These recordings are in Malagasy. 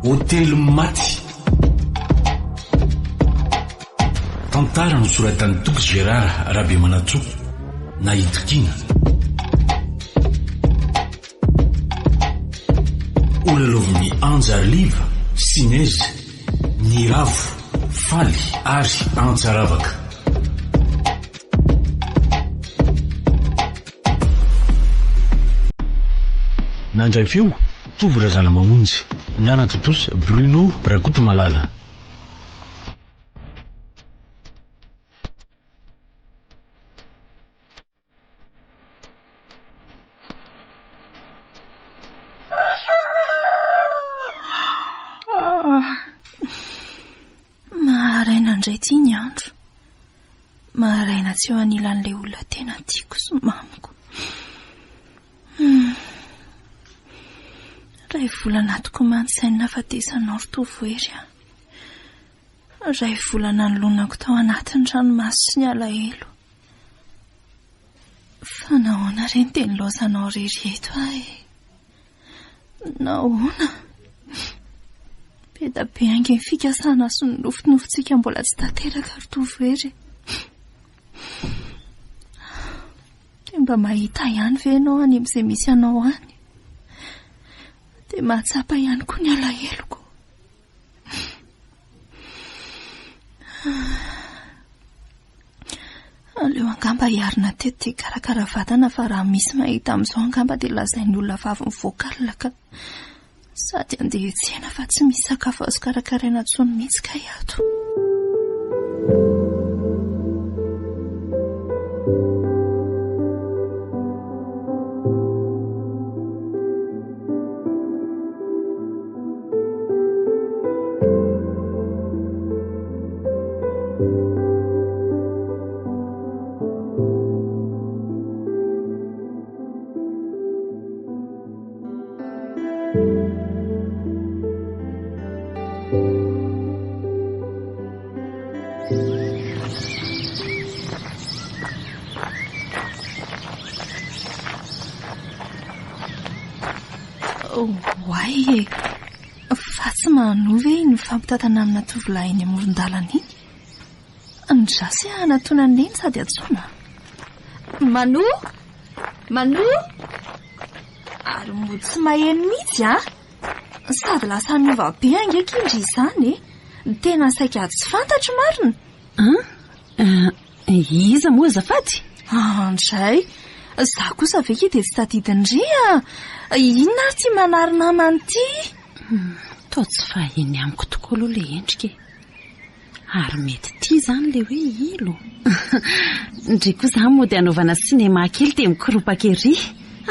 Hotely maty. Tantara nosoratan'i Toky Gérard Rabemanantsoa na Itokiana. Holalaovin'i Anja Liva, Sinez, Niravo, Faly ary Antsaravaka. Nandray feo, Tovo Razanamamonjy. Nanatontosa, Bruno Rakotomalala. Maraina indray ity ny andro. Maraina tsy eo anilan'ilay olona tena tiako sy mamiko. Hmm. Ray volana tokoa mantsy izay nahafatesanao ry Tovohery a. Ray volana nilonako tao anatin'ny ranomaso sy ny alahelo. Fa nahoana re no dia nilaozanao irery eto aho e? Nahoana? Be dia be ange ny fikasana sy ny nofinofintsika mbola tsy tanteraka ry Tovohery e. Dia mba mahita ihany ve ianao any amin'izay misy anao any? Dia mahatsapa ihany koa ny alaheloko. Aleo angamba hiarina teto hikarakara vatana fa raha misy mahita amin'izao angamba dia lazain'ny olona fa avy nivoaka alina ka. Sady andeha hiantsena fa tsy misy sakafo azo karakaraina intsony mihitsy kay ato. Oay e! Fa tsy mahanoa ve iny mifampitantana amina tovolahy eny amoron-dalana iny? Andraso aho hanatona an'i Neny sady antsoina. Manu! Manu! Ary mody tsy maheno mihitsy an! Sady lasa niova be ange kindry izany e! Tena saika tsy fantatro marina. An? Iza moa azafady? Andray! Za kosa ve ki dia tsy tadidin-dry a! Inona ary ity manary namana ity? Toa tsy fahiny amiko tokoa aloha ilay endrika e! Ary mety ity izany ilay hoe ilo. Ndry koa izaho mody hanaovana sinema kely dia mikoropaka ery.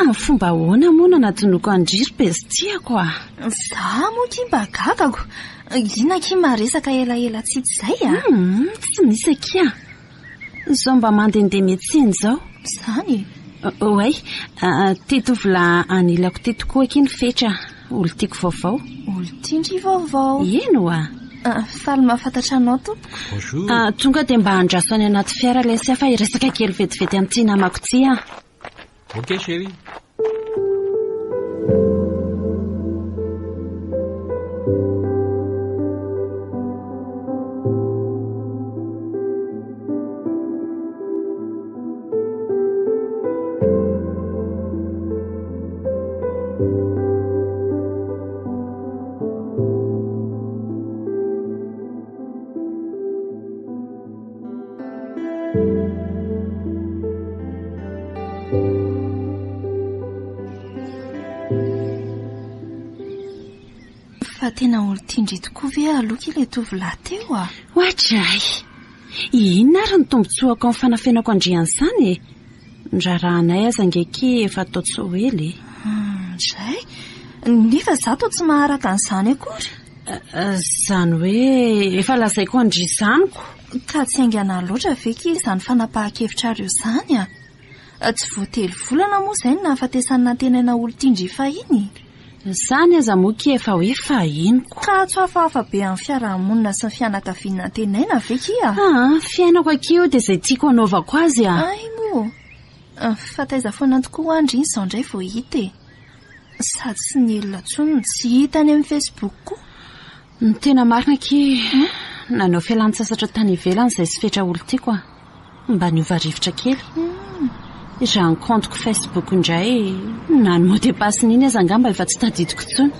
Amin'ny fomba ahoana moa no anadinoako an-dry ry bestiako a? Izaho moa akia mba gagako. Inona akia maharesaka elaela tsy hita izay a? Hum, tsy misy akia. Izao mba mandehandeha miantsena izao. Izany e? Oay, ity tovolahy anilako ity tokoa akia ny Fetra, olon-tiako vaovao. Olon-tian-dry vaovao? Eny oa. Faly mahafantatra anao tompoko. Bonjour. Tonga dia mba andraso any anaty fiara ilay sia fa hiresaka kely vetivety amin'ity namako ity aho. Ok chérie. Fa tena olon-tian-dry tokoa ve aloha ilay tovolahy teo a? Oadray! Inona ary ny tombontsoako amin'ny fanafenako an-dry an'izany e? Ny raharahanay aza ange akia efa atao tsy ho ela e. Izay? Nefa izaho toa tsy maharaka an'izany akory. Izany hoe efa lazaiko an-dry izany ko. Ka tsy haingana loatra ve akia izany fanapahan-kevitrareo izany a? Tsy vao telo volana moa izay no nahafatesan'i Nantenaina olon-tian-dry fahiny e? Izany aza moa akia efa hoe fahiny ko. Ka tsy hafahafa be amin'ny fiarahamonina sy ny fianakavian'i Nantenaina ve akia? Aa, fiainako akia io dia izay tiako hanaovako azy a! Hay moa! Fa taiza foana tokoa hoa ndry izao indray vao hita e! Sady tsy nielina intsony no tsy hita any amin'ny Facebook koa. Ny tena marina akia, nanao fialan-tsasatra tany ivelany izay sy Fetra olon-tiako a. Mba niova rivotra kely. Raha ny compte-ko Facebook indray, na ny mot de passe-ny iny aza angamba efa tsy tadidiko intsony.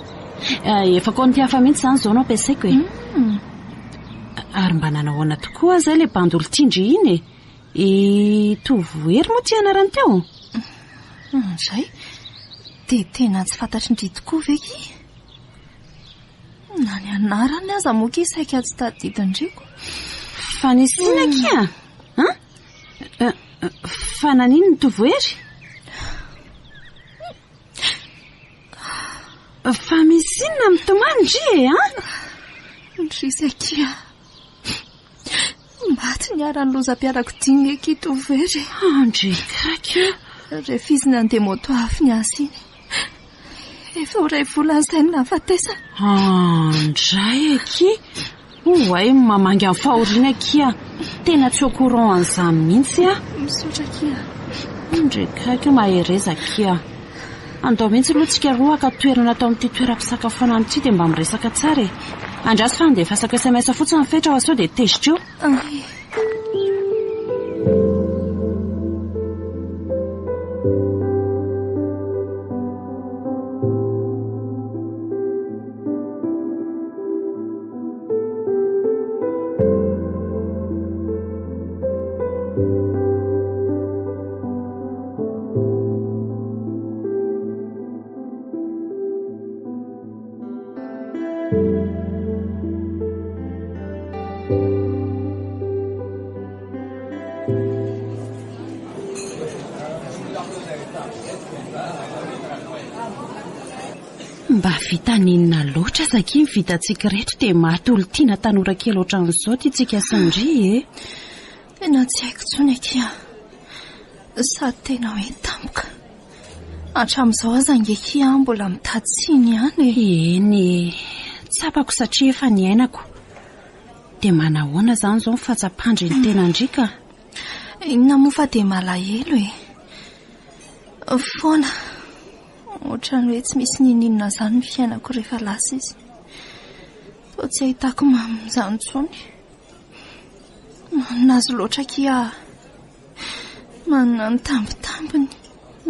Efa compte hafa mihitsy izany izao no ampiasaiko e. Ary mba nanao ahoana tokoa aza ilay bandy olon-tian-dry iny e? I Tovohery moa ty anarany teo? Izay? Dia tena tsy fantatry ndry tokoa ve ki? Na ny anarany aza moa ki saika tsy tadidin-driko. Fa nisy inona akia? An? Fa naninona ny Tovohery? Fa misy inona mitomany ndry e, an? Ndrisy akia. Maty niharan'ny lozam-piarakodia ny akia Tovohery. Andry kaky. Rehefa izy nandeha moto avy niasa iny. Efa ho iray volana izay no nahafatesany. Andray akia. Oay, mamangy amin'ny fahoriana akia. Tena tsy au courant an'izany mihitsy aho. Misaotra akia. Ndry kaiky mahereza akia. Andao mihitsy aloha tsika roa haka toerana ato amin'ity toeram-pisakafoanana ity dia mba miresaka tsara e. Andraso fa andefasako sms fotsiny ny fetra fa sao dia tezitra eo. Ay. Mba vita n'inona loatra aza akia ny vitantsika ireto dia maty olon-tiana tanora kely ohatran'izao ity tsika sy ndry e. Tena tsy haiko intsony akia. Sady tena hoe tampoka. Hatramin'izao aza ange akia aho mbola mitady tsiny ihany e. Eny e, tsapako satria efa niainako. Dia manahoana izany izao ny fahatsapan-dry ny tenan-dry ka? Inona moa fa dia malahelo e. Foana. Ohatran'ny hoe tsy misy n'inon'inona izany ny fiainako rehefa lasa izy. Toa tsy ahitako mamy izany intsony. Manina azy loatra akia aho. Manina ny tambitambiny,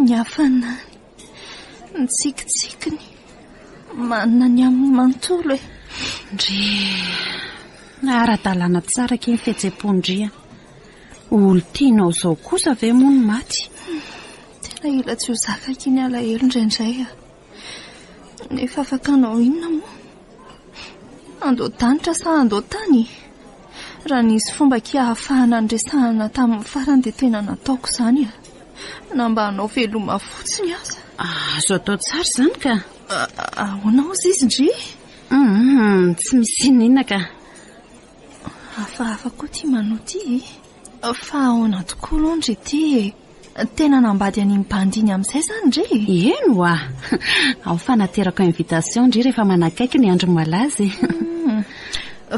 ny hafanany, ny tsikitsikiny. Manina ny aminy manontolo e. Ndry, ara-dalàna tsara akia ny fihetseham-pon-dry a. Olon-tianao izao kosa ve moa no maty? Tena ela tsy ho zaka akia ny alahelo indraindray a. Nefa afaka hanao inona moa? Handao-danitra sa handao tany? Raha nisy fomba akia ahafahana niresahana tamin'ny farany dia tena nataoko izany a. Na mba hanao veloma fotsiny aza. Azo atao tsara izany ka. Ahoana hozy izy ndry? Hum, tsy misy inona ka. Hafahafa koa ity Mano ity e. Fa ahoana tokoa aloha ndry ity e? Tena nambady an'iny bandy iny amin'izay izany ndry e? Eny oa! Ao fa naterako invitation ndry rehefa manakaiky ny andro malaza e.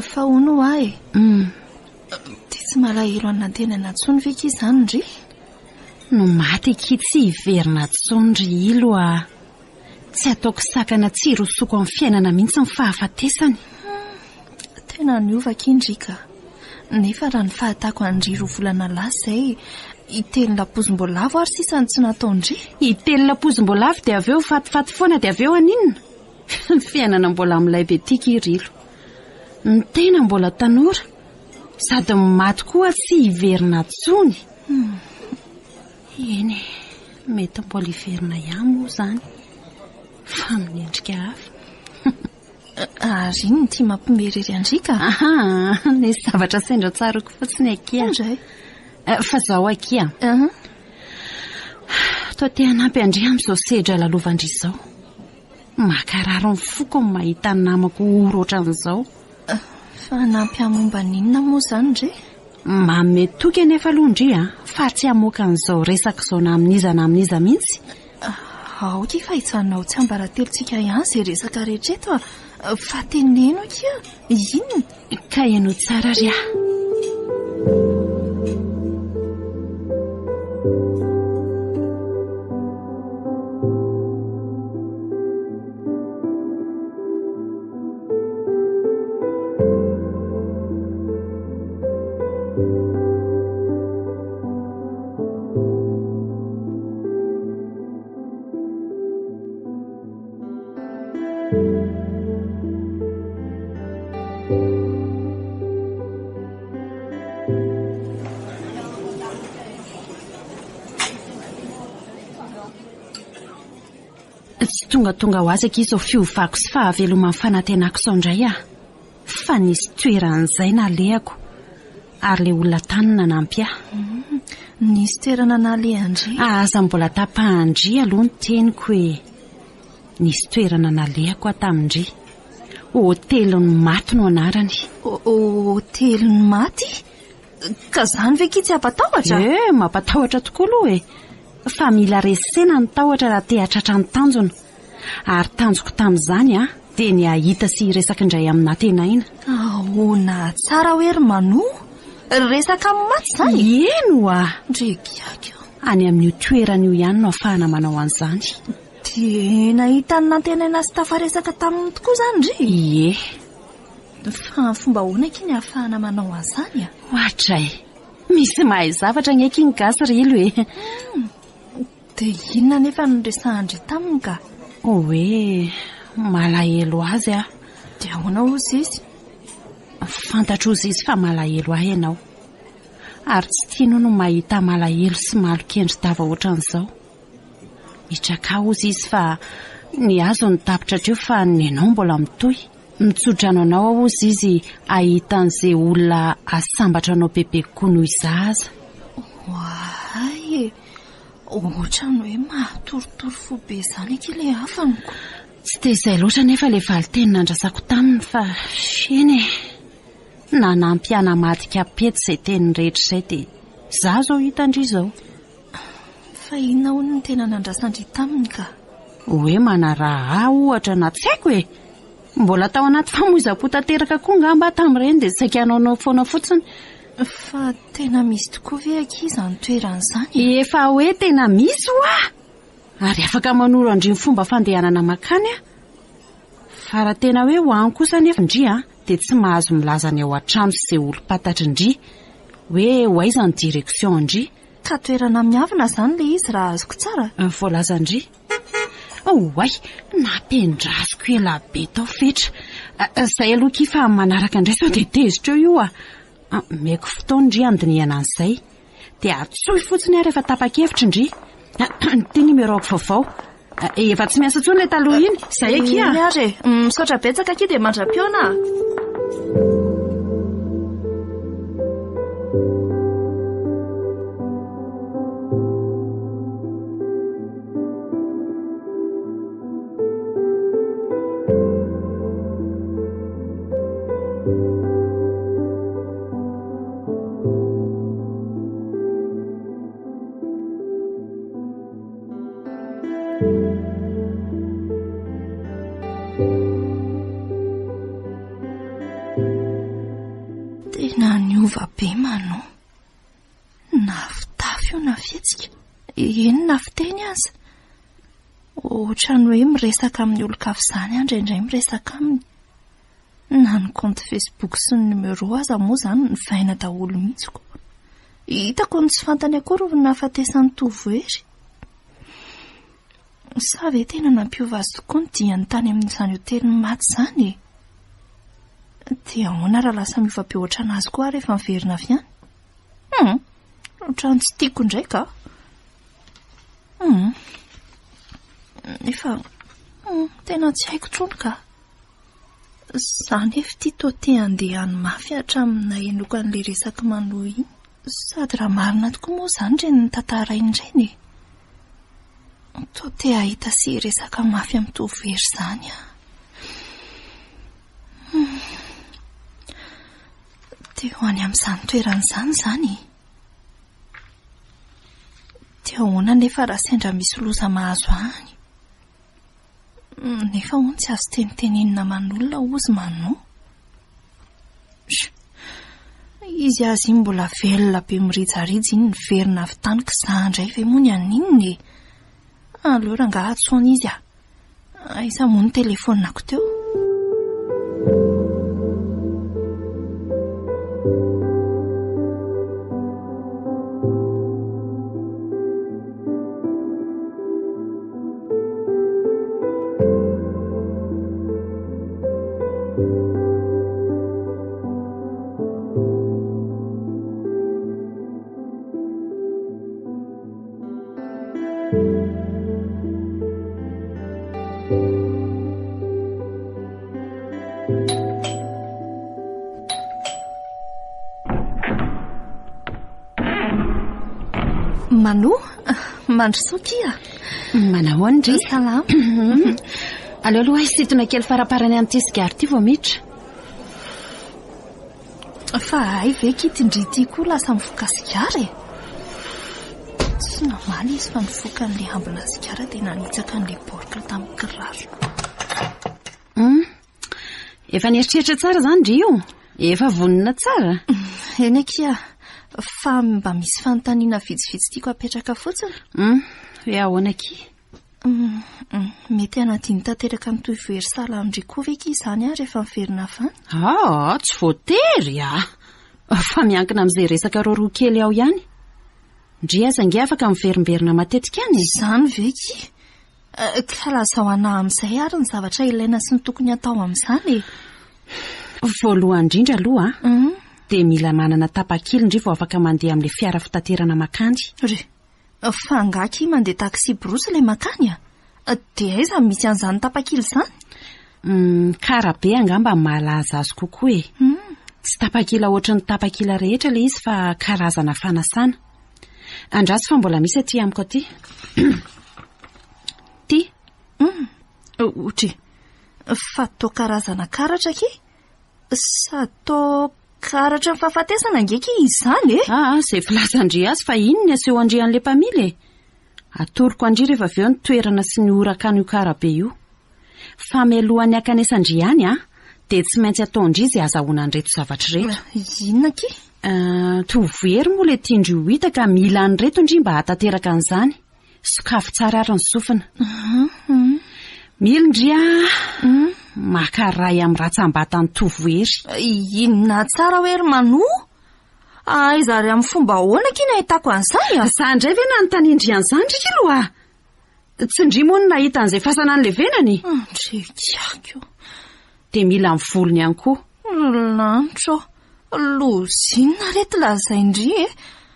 Fa hono hoa e? Dia tsy malahelo an'i Nantenaina intsony ve akia izany ndry? No maty akia tsy hiverina intsony ry Ilo a! Tsy ataoko sakana tsy hirosoako amin'ny fiainana mihitsy ny fahafatesany. Tena niova akia ndry ka. Nefa raha ny fahatako an-dry roa volana lasa izay, hitelina pozim-boalavo ary sisa no tsy nataon-dry. Hitelina pozim-boalavo dia avy eo fatifaty foana dia avy eo haninona? Ny fiainana mbola milay be ity akia ry Ilo. Ny tena mbola tanora, sady ny maty koa tsy hiverina intsony. Eny e, mety mbola hiverina ihany moa izany, fa amin'ny endrika hafa. Ary inona ity mampimerery an-dry ka? Aha, nisy zavatra sendra tsaroako fotsiny akia. Indray. Eh, fa zao akia. Uh -huh. Toa te hanampy an-dry amin'izao sedra lalovan-dry izao. Makarary ny foko ny mahita ny namako ory ohatran'izao. Eh, fa hanampy ahy momba ny inona moa izany ndry? Manome toky anefa aloha ndry a, fa tsy hamoaka an'izao resaka izao na amin'iza na amin'iza mihitsy. Aoka efa hijanona ho tsiambaratelontsika ihany izay resaka rehetra eto a! Fa teneno akia, inona? Ka henoy tsara ary aho. tongatonga ho azy akia izao fiovako sy fahaveloman'ny fanantenako izao indray ah. Fa nisy toeran'izay nalehako ary ilay olona tany no nanampy ahy. Nisy toerana nalehan-dry? Aza mbola tapahan-dry aloha ny teniko e. Nisy toerana nalehako aho tamin-dry. Hotelin'ny maty no anarany. Hotelin'ny maty? Ka izany ve akia tsy hampatahotra? Eh, mampatahotra tokoa aloha e. Fa mila resena ny tahotra raha te hahatratra ny tanjona. Ary tanjoko tamin'izany an, dia ny hahita sy hiresaka indray amin'i Nantenaina. Ahoana tsara hoe ry Mano? Resaka amin'ny maty izany? Eny oa! Ndry giaky o! Any amin'io toerana io ihany no ahafahana manao an'izany. Dia nahita an'i Nantenaina sy tafaresaka taminy tokoa izany ndry? Ie. Fa amin'ny fomba ahoana akia ny ahafahana manao an'izany a? Oadray! Misy mahay zavatra anie akia ny gasy ry Ilo e! Dia inona anefa no niresahan-dry taminy ka? Hoe malahelo azy aho. Dia ahoana hozy izy? Fantatro hozy izy fa malahelo ahy ianao. Ary tsy tiany hono ny mahita malahelo sy malon-kendry tava ohatran'izao. Mitraka hozy izy fa ny azy no tapitra hatreo fa ny anao mbola mitohy. Mitsodrano anao aho hozy izy hahita an'izay olona hahasambatra anao bebe kokoa noho izaho aza. Oay e! Ohatran'ny hoe mahatorotoro fo be izany akia ilay hafaniko. Tsy dia izay loatra anefa ilay valinteny nandrasako taminy fa eny e! Nanampy ahy namadika pety izay teniny rehetra izay dia izaho izao hitan-dry izao. Fa inona hono no tena nandrasan-dry taminy ka? Hoe manaraha ahy ohatra na tsy haiko e! Mbola tao anaty famoizam-po tanteraka koa angamba aho tamin'ireny dia saika hanaonao foana fotsiny. Fa tena misy tokoa ve akia izany toerana izany e? Efa hoe tena misy hoa! Ary afaka manoro an-dry ny fomba fandehanana mankany aho. Fa raha tena hoe ho any kosa anefa ndry an, dia tsy mahazo milaza ny ao an-trano sy izay olom-pantatry ndry hoe ho aiza ny direction ndry. Ka toerana miavona izany ilay izy raha azoko tsara? Voalazan-dry. Oay! Nampiandrasiko ela be tao Fetra. Izay aloha akia fa manaraka indray sao dia tezitra eo io ah. Omeko fotoana ndry handinihana an'izay. Dia antsoy fotsiny aho rehefa tapa-kevitra ndry. Ity numéro-ko vaovao. Efa tsy miasa intsony ilay taloha iny. Izay akia. Eny ary e. Misaotra betsaka akia dia mandra-pihaona. Tena niova be Manon. Na fitafy io na fihetsika, eny na fiteny aza. Ohatran'ny hoe miresaka amin'ny olon-kafa izany aho indraindray miresaka aminy. Na ny compte Facebook sy ny numéro aza moa izany novaina daholo mihitsy ko. Hitako ny tsy fantany akory ny nahafatesan'i Tovohery. Sa ve tena nampiova azy tokoa ny diany tany amin'izany hotelin'ny maty izany e? Dia ahoana raha lasa miova be ohatran'azy koa aho rehefa miverina avy any? Hum, ohatran'ny tsy tiako indray ka. Hum, nefa hum, tena tsy haiko intsony ka. Za nefa ity toa te handeha any mafy hatramin'ny nahenoako an'ilay resak'i Manoa iny. Sady raha marina tokoa moa izany ireny notantarainy ireny e. Toa te hahita sy hiresaka mafy amin'i Tovohery izany aho. Hmm. Te ho any amin'izany toerana izany izany e. Dia ahoana nefa raha sendra misy loza mahazo any? Nefa hono tsy azo tenitenenina aman'olona hozy Manon. Izy aza iny mbola velona be mirijarija iny niverina avy tany k'izaho indray ve moa ny haninona e? Aleo rangaha antsoina izy ah. Aiza moa ny telefaoniko teo? Mano, mandrosoa kia. Manahoana ndry? Salama. Aleo aloha hisintona kely faraparany an'ity sigara ity vao miditra. Fa hay ve k'ity ndry ity koa lasa mifoka sigara e? Tsy namaly izy fa nifoka an'ilay ambina sigara dia nanitsaka an'ilay baoritra tamin'ny kiraro. Hum. Efa nieritreritra tsara izany ndry io? Efa vonona tsara? Eny akia, fa mba misy fanontaniana vitsivitsy tiako hapetraka fotsiny. Hum, hoe ahoana akia? Mety hanadino tanteraka ny tohivo hery sahala amin-dry koa ve akia izany aho rehefa miverina avy any? Aa, tsy voatery a! Fa miankina amin'izay resaka roaroa kely ao ihany. Ndry aza ange afaka miverimberina matetika any e! Izany ve akia? Ka lazao anà amin'izay ary ny zavatra ilaina sy ny tokony hatao amin'izany e! Voalohany indrindra aloha dia mila manana tapakila ndry vao afaka mandeha amin'ilay fiara fitaterana makany. Re, fa angaha akia mandeha taxi-brousse ilay makany a? Dia aiza no misy an'izany tapakila izany? Karabe angamba no mahalaza azy kokoa e! Tsy tapakila ohatry ny tapakila rehetra ilay izy fa karazana fanasana. Andraso fa mbola misy aty amiko aty. Ty. Hum, otry. Fa toa karazana karatra akia? Sady toa karatra ny fahafatesana ange akia izany e? Aa, izay filazan-dry azy fa iny ny aseho-ndry an'ilay mpamily e. Atoroko an-dry rehefa avy eo ny toerana sy ny ora hakana io karabe io. Fa mialohan'ny hankanesan-dry any an, dia tsy maintsy ataon-dry izay hazahoana an'ireto zavatra ireto. Inona akia? Tovohery moa ilay tian-dry ho hita ka mila an'ireto ndry mba hahatanteraka an'izany. Sokafy tsara ary ny sofina. Mily ndry a! Maka ray amin'ny ratsambatan'i Tovohery. Inona tsara hoe ry Manoa? Aiza ary amin'ny fomba ahoana akia no ahitako an'izany a? Za indray ve nanontanian-dry an'izany ry Kilo a? Tsy ndry moa no nahita an'izay fasana nilevenany e? Ndry kiako. Dia mila ny volony ihany koa. Lanitra ô! Loza inona re ty lazain-dry e?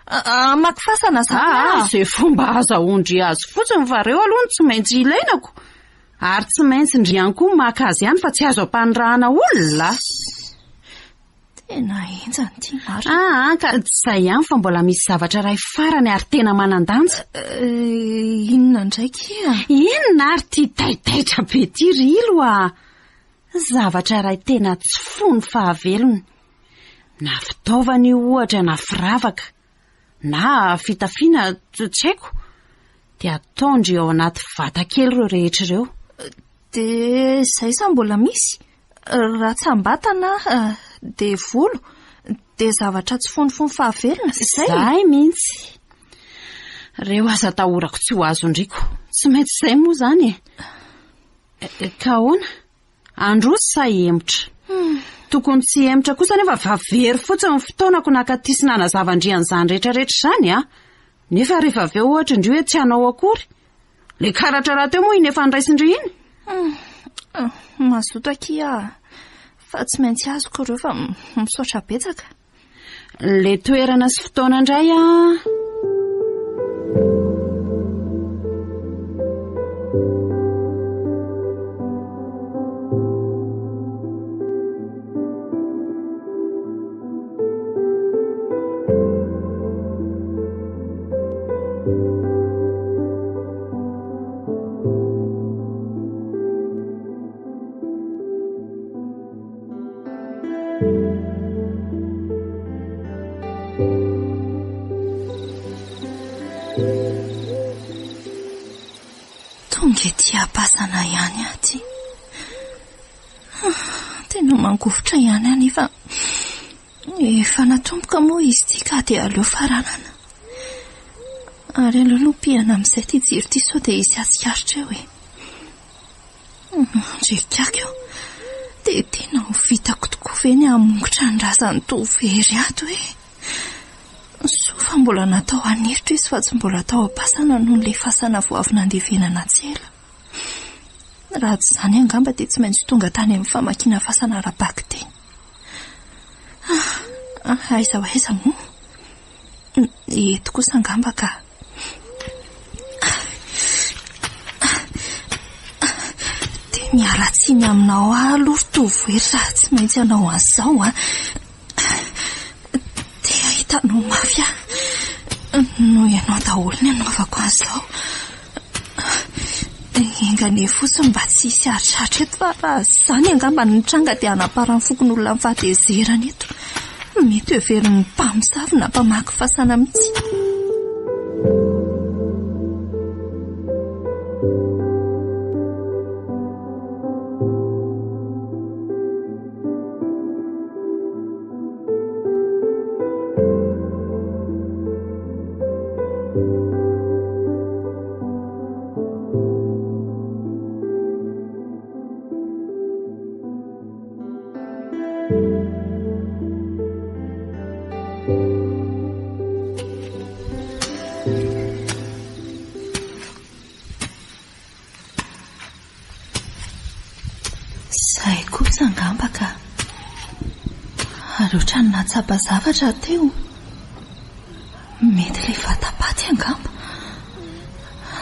Hamaky fasana izany aho. Ah, izay fomba ahazahoan-dry azy fotsiny fa ireo aloha no tsy maintsy ilainako. Ary tsy maintsy ndry ihany koa maka azy ihany fa tsy azo ampanirahana olona. Tena henjana ity marina. Aa ka tsy izay ihany fa mbola misy zavatra iray farany ary tena manan-danja. Eh, inona indray kia? Inona ary ity taitaitra be ity ry Ilo a? Zavatra iray tena tsy fony fahavelony. Na fitaovana io ohatra na firavaka. Na fitafiana tsy haiko. Dia ataon-dry ao anaty vata kely ireo rehetra ireo. Dia izay sa mbola misy? Ratsambatana, dia volo, dia zavatra tsy fonifony fahavelona, izay? Izay mihitsy. Ireo aza atahorako tsy ho azon-driko. Tsy maintsy izay moa izany e. Ka ahoana? Handroso sa hihemotra? Tokony tsy hihemotra kosa anefa fa very fotsiny ny fotoanako nakaty sy nanazava an-dry an'izany rehetrarehetra izany a! Nefa rehefa avy eo ohatra ndry hoe tsy hanao akory. Ilay karatra rahateo moa iny efa noraisin-dry iny. Mazoto akia fa tsy maintsy azoko ireo fa misaotra betsaka. Ilay toerana sy fotoana indray an. Tonga ety am-pasana ihany aho ity. Tena mangovitra ihany aho nefa efa natomboka moa izy ity ka dia aleo faranana. Ary aleo aloha pihana amin'izay ity jiro ity sao dia hisy hatsikaritra eo e. Ndry ô! Dia tena ho vitako tokoa ve ny hamongotra ny razan'i Tovohery ato e? Soa fa mbola natao an'efitra izy fa tsy mbola tao am-pasana noho ilay fasana vao avy nandevenana tsy ela. Raha tsy izany angamba dia tsy maintsy tonga tany amin'ny famakiana fasana ara-bakiteny. Ah, aiza ho aiza moa? Eto kosa angamba ka. Miala tsiny aminao aho aloha ry Tovohery raha tsy maintsy hanao an'izao an. Te hahita anao mafy aho. Noho ianao daholo ny anaovako an'izao. Enga anie fotsiny mba tsy hisy hahatratra eto fa raha izany angamba no mitranga dia hanamparan'ny fokonolona ny fahatezerana eto. Mety heverin'ny mpamosavy na mpamaky fasana mihitsy. Izay kosa angamba ka. Ary ohatran'ny nahatsapa zavatra aho teo. Mety ilay vatapaty angamba.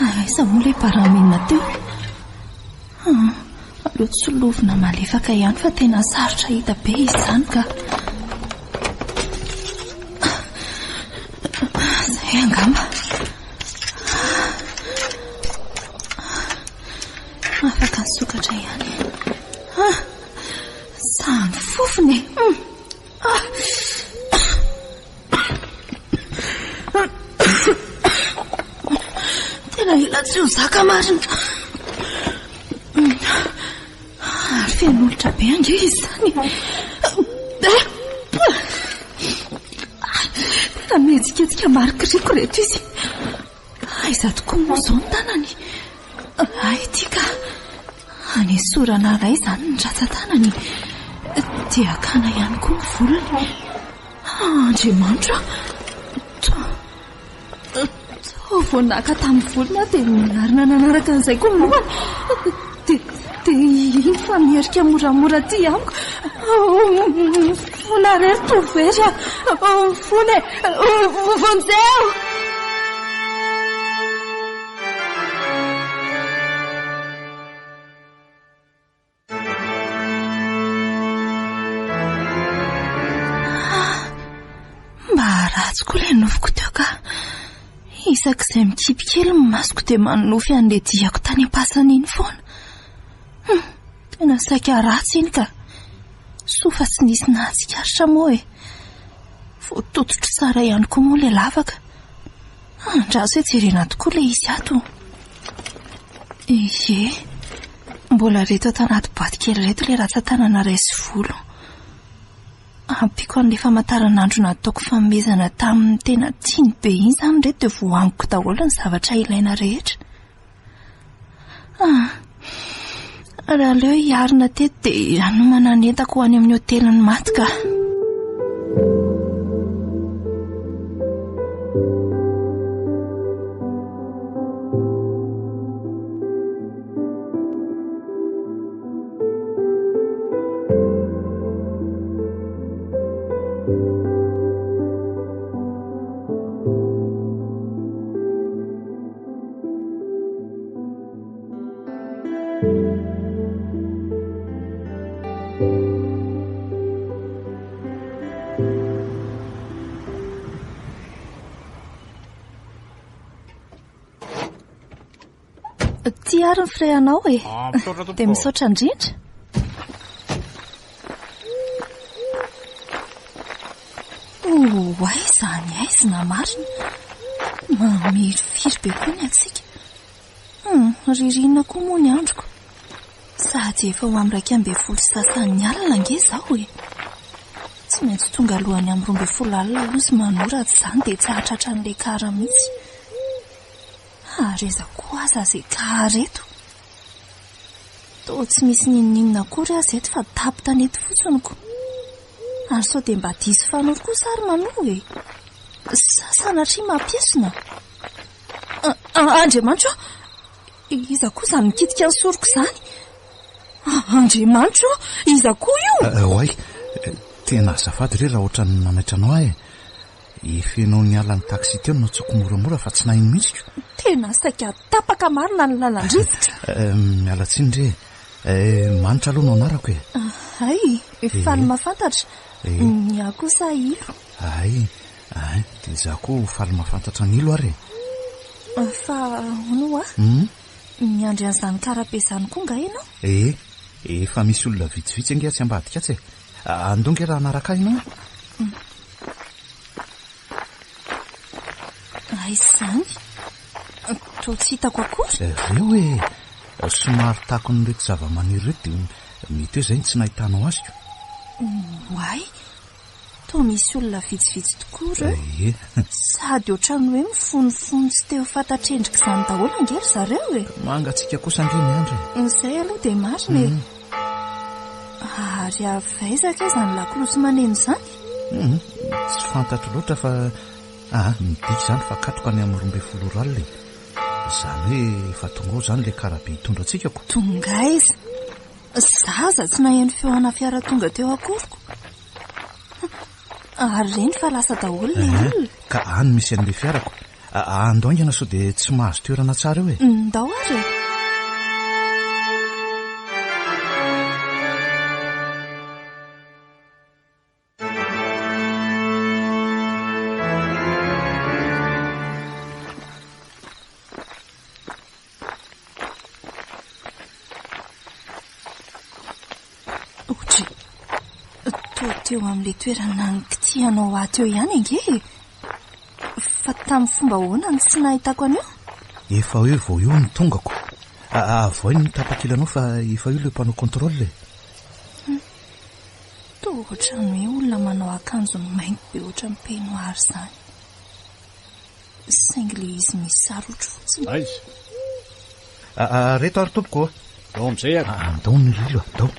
Aiza moa ilay baramina teo? Aleo tsilovina malefaka ihany fa tena sarotra hita be izy izany ka. Izay angamba. Afaka nisokatra ihany. Ah, samy fofona e. Hmm. Ah. Tena ela tsy ho zaka marina. Ary feno olitra be ange izy izany. Tena mihetsiketsika marikiriko ireto izy. Aiza tokoa moa izao ny tanany? Hay ity ka! Anesorana iray izany ny ratsan-tanany, dia hakana ihany koa ny volony. Andriamanitra a! Toa vao naka tamin'ny volony aho dia narina nanaraka an'izay koa ny lohany. Dia, dia iny fa miherika moramora aty amiko. Mifona re ry Tovohery a! Mifona e! Vonjeo! Mba ratsy koa ilay nofiko teo ka. Isak'izay mikipy kely ny masoko dia manonofy an'ilay diako tany am-pasana iny foana. Hum, tena saika ratsy iny ka. Soa fa tsy nisy nahatsikaritra moa e. Voatototro tsara ihany koa moa ilay lavaka. Andraso hoe jerena tokoa ilay izy ato. Ie, mbola reto ato anaty boaty kely ireto ilay ratsan-tanana iray sy volo. Ampiako an'ilay famantaranandro nataoko fanomezana tamin'ny tena tiany be iny izany ireto dia voaangoko daholo ny zavatra ilaina rehetra. Ah, raha aleo hiarina teto dia hanomana ny entako ho any amin'ny hotelin'ny maty ka. Ty ary ny frais anao e. Ah, misaotra tompoko. Dia misaotra indrindra. Oh, aiza ny aizina marina. Mamirifiry be koa ny hatsiaka. Hum, ririnina koa moa ny androko. Sady efa ho amin'ny 11 sy sasany alina ange izaho e. Tsy maintsy tonga alohan'ny amin'ny 12 alina hozy Mano raha tsy izany dia tsy hahatratra an'ilay kara mihitsy. Ary aiza koa aza izay kara eto? Toa tsy misy n'inon'inona akory aza eto fa tapo-tanety fotsiny ko. Ary sao dia mba diso fanoro kosa ary Mano e? Sa sanatria mampiesona? Andriamanitra ô! Iza koa izany mikitika ny soroko izany? Andriamanitra ô! Iza koa io? Oay, tena azafady re raha ohatran'ny nanaitra anao aho e. Efa ianao niala ny taxi teo no nantsoiko moramora fa tsy naheno mihitsy ko. Tena saika tapaka marina ny lalan-drivotra. Miala tsiny re e. Eh, Manitra aloha no anarako e. Hay, faly mahafantatra. Ny ahy kosa Ilo. Hay, hay, dia izaho koa faly mahafantatra an'Ilo ary e. Fa hono hoa, miandry an'izany karabe izany koa angaha ianao? Eh, efa misy olona vitsivitsy ange atsy ambadika atsy e. Andao ange raha hanaraka ahy ianao e. Aiza izany? Toa tsy hitako akory. Ireo e! Somary takon'ireto zavamaniry ireto dia mety hoe izay no tsy nahitanao azy ko. Oay! Toa misy olona vitsivitsy tokoa ireo. Ie. Sady ohatran'ny hoe mifonofono tsy te ho fantatr'endrika izany daholo ange ry zareo e! Mangatsiaka kosa ange ny andro e! Izay aloha dia marina e! Ary avy aiza kay izany lakolosy maneno izany? Hum, tsy fantatro loatra fa ah, midika izany fa katroka ny amin'ny 12 ora alina e. Izany hoe efa tonga ao izany ilay karabe hitondra antsika ko. Tonga aiza? Za aza tsy naheno feo ana fiara tonga teo akory ko. Ary reny fa lasa daholo ilay olona. Ka any misy an'ilay fiarako. Andao haingana sao dia tsy mahazo toerana tsara eo e. Ndao ary e. Ohatry, toa teo amin'ilay toerana nikitihanao ahy teo ihany ange e. Fa tamin'ny fomba ahoana no tsy nahitako an'io? Efa hoe vao io no tongako. Avoay ny tapakilanao fa efa io ilay mpanao contrôle e. Hmm. Toa ohatran'ny hoe olona manao akanjo mainty be ohatran'ny peignoir izany. Saingy ilay izy misy sarotro fotsiny. Aiza? Reto ary tompoko ô. Ndao amin'izay ary. Andao ny rilo, andao.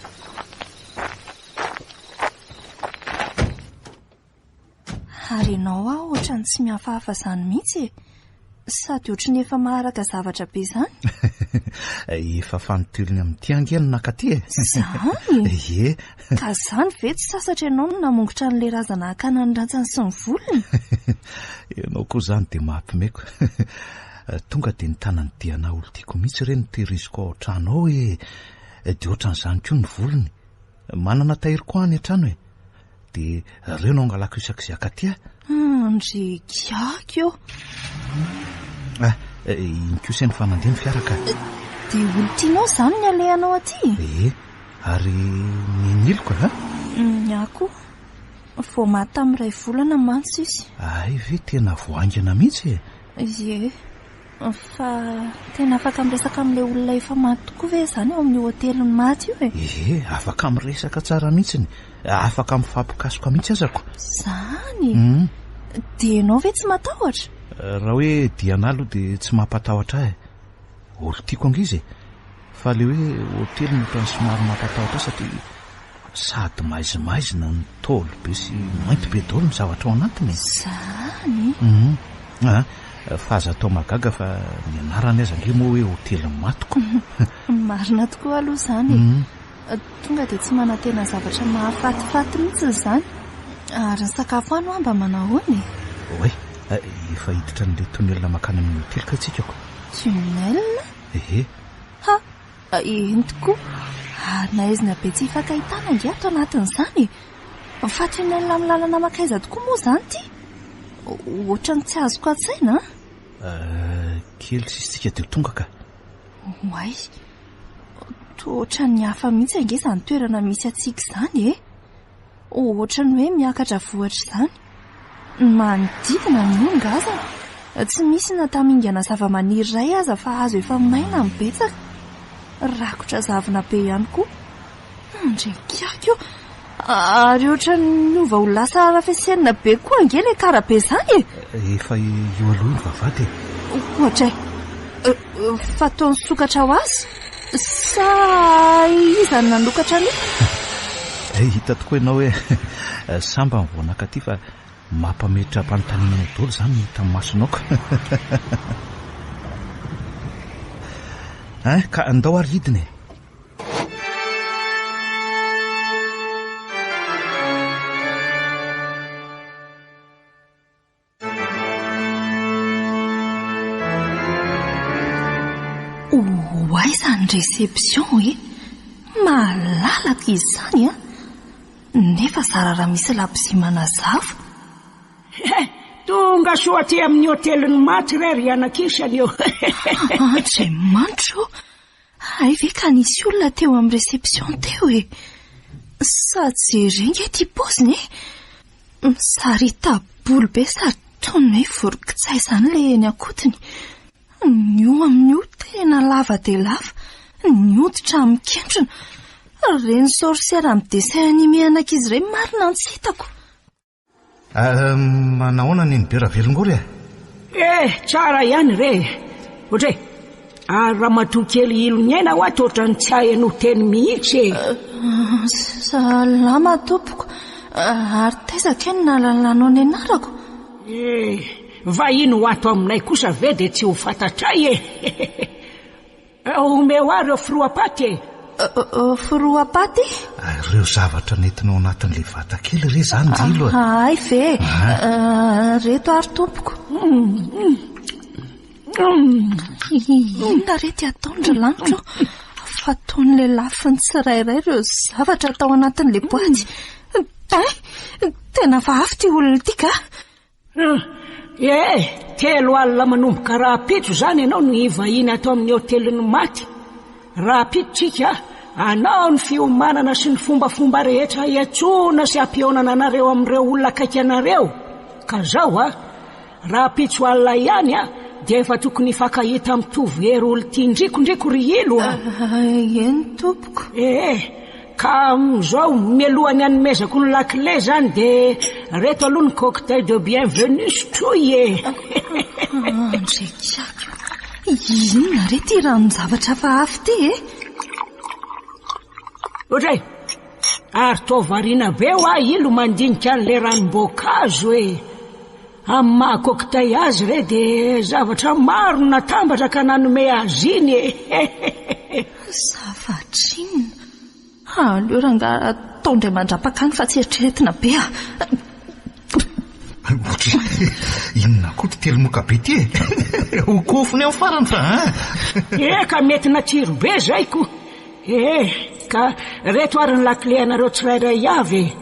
Ary ianao aho ohatran'ny tsy mihafahafa izany mihitsy e. Sady ohatry ny efa maharaka zavatra be izany. Efa fanintelony amin'ity ange no nakaty e. Izany? Ie. Ka izany ve tsy sasatra ianao no namongotra an'ilay razana hakana ny rantsany sy ny volony? Ianao koa izany dia mampimeko. Tonga dia ny tanan'i Diana olon-tiako mihitsy re no tehiriziko ao an-trano ao e. Dia ohatran'izany koa ny volony. Manana tahiry koa any an-trano e. Dia reo no angalako isak'izay akaty a. Ndry kiaky ô. Ah, iny kosa eny fa nandeha ny fiara ka. Dia olon-tianao izany ny alehanao aty? Ee, ary neniloko a. Ny ahy koa. Vao maty tamin'ny iray volana mantsy izy. Hay ve tena vao haingana mihitsy e? Ie. Fa tena afaka miresaka amin'ilay olona efa maty tokoa ve izany ao amin'io hotelin'ny maty io e? Ie, afaka miresaka tsara mihitsiny. Afaka mifampikasoka mihitsy aza ko. Izany? Hmm. Dia ianao ve tsy matahotra? Raha hoe Diana aloha dia tsy mampatahotra ahy. Olo-tiako ange izy e. Fa ilay hoe hotely no ohatran'ny somary mampatahotra ahy satria sady maizimaizina no ntaolo be sy mainty be daholo ny zavatra ao anatiny e. Izany? Hum. Ah, fa aza atao mahagaga fa ny anarany aza ange moa hoe hotelin'ny matiko. Marina tokoa aloha izany e. Tonga dia tsy manantena zavatra mahafatifaty mihitsy izany. Ary ny sakafo any hoa mba manahoana e? Oay, efa hiditra an'ilay tunnel mankany amin'ny hotely kay tsika ko. Tunnel? Ehe. Ha! Eny tokoa. Ary na aizina be tsy hifankahitana ange ato anatin'izany e. Fa tunnel amin'ny lalana mankaiza tokoa moa izany ity? Ohatran'ny tsy azoko an-tsaina an! Kely sisa tsika dia ho tonga ka. Oay! Toa ohatran'ny hafa mihitsy ange izany toerana misy antsika izany e! Ohatran'ny hoe miakatra vohitra izany. Ny manodidina no ngazana. Tsy misy na tamingana zavamaniry iray aza fa hazo efa maina no betsaka. Rakotra zavona be ihany koa. Ndry kiaky ô! Ary ohatran'ny niova ho lasa arafesenina be koa ange ilay karabe izany e! Efa eo aloha io ny vavahady e! Ohatray! Fa toa nisokatra ho azy? Sa iza no nanokatra an'io? Hay hita tokoa ianao hoe sambany vao nakaty fa mampametra-panontaniana anao daholo izany ny hitan'ny masonao ka. Hein, ka andao ary hidina e! Ho aiza ny réception e? Malalaka izany an! Nefa zara raha misy labozia manazava. He! Tonga soa aty amin'ny hotelin'ny maty re ry anakisany ô! Andriamanitra ô! Hay ve ka nisy olona teo amin'ny réception teo e! Sady jereo nge ity paoziny e! Misarita-bolo be sady toy ny hoe voro-kitsay izany ilay eny an-kotiny. Ny hoho amin'io tena lava dia lava, ny hoditra mikentrona. Ireny sorcière amin'ny dessin animé an'ankizy ireny marina no tsy hitako. Manahoana Nenibe Ravelongory e? Eh, tsara ihany re e! Ohatry e! Ary ramatoa kely Iloniaina hoa toa ohatran'ny tsy haheno teny mihitsy e! Salama tompoko, ary taiza kay no nahalalanao ny anarako? Eh, vahiny ho ato aminay kosa ve dia tsy ho fantatray e! Omeo ahy ireo firoa-paty e! Firoa-paty? Ireo zavatra nentinao anatin'ilay vata kely re izany Ndilo e! Hay ve! Ireto ary tompoko. Inona re ty ataony ry lanitro? Fa toy ny lelafin'ny tsirairay ireo zavatra tao anatin'ilay boaty. Tay! Tena hafahafa ity olona ity ka! Ee, telo alina manomboka rahampitso izany ianao no hivahiny ato amin'ny hotelin'ny maty. Rahampitso tsika, anao ny fiomanana sy ny fombafomba rehetra hiantsoana sy hampihaonana anareo amin'ireo olona akaiky anareo. Ka zao a, rahampitso alina ihany a, dia efa tokony hifankahita amin'ny Tovo Hery olon-tiandrikondriko ry Ilo a. Eny tompoko. Ee, Ka amin'izao, mialohan'ny hanomezako ny lakile izany dia reto aloha ny cocktail de bienvenue sotroy e! Andriakiako, inona re ity ranon-javatra hafahafa ity e? Ohatray, ary toa variana be hoa ilo mandinika an'ilay ranom-boankazo e! Amin'ny maha cocktail azy re dia zavatra maro no natambatra ka nanome azy iny e! Zavatra inona? Aleo rangahy atao indray mandrapaka any fa tsy eritreretina be a! Ohatry inona koa ity telimoka be ity e? Ho kofony amin'ny farany fa an! Eka, mety natsiro be izay ko! Ee, ka reto ary ny lakile anareo tsirairay avy e!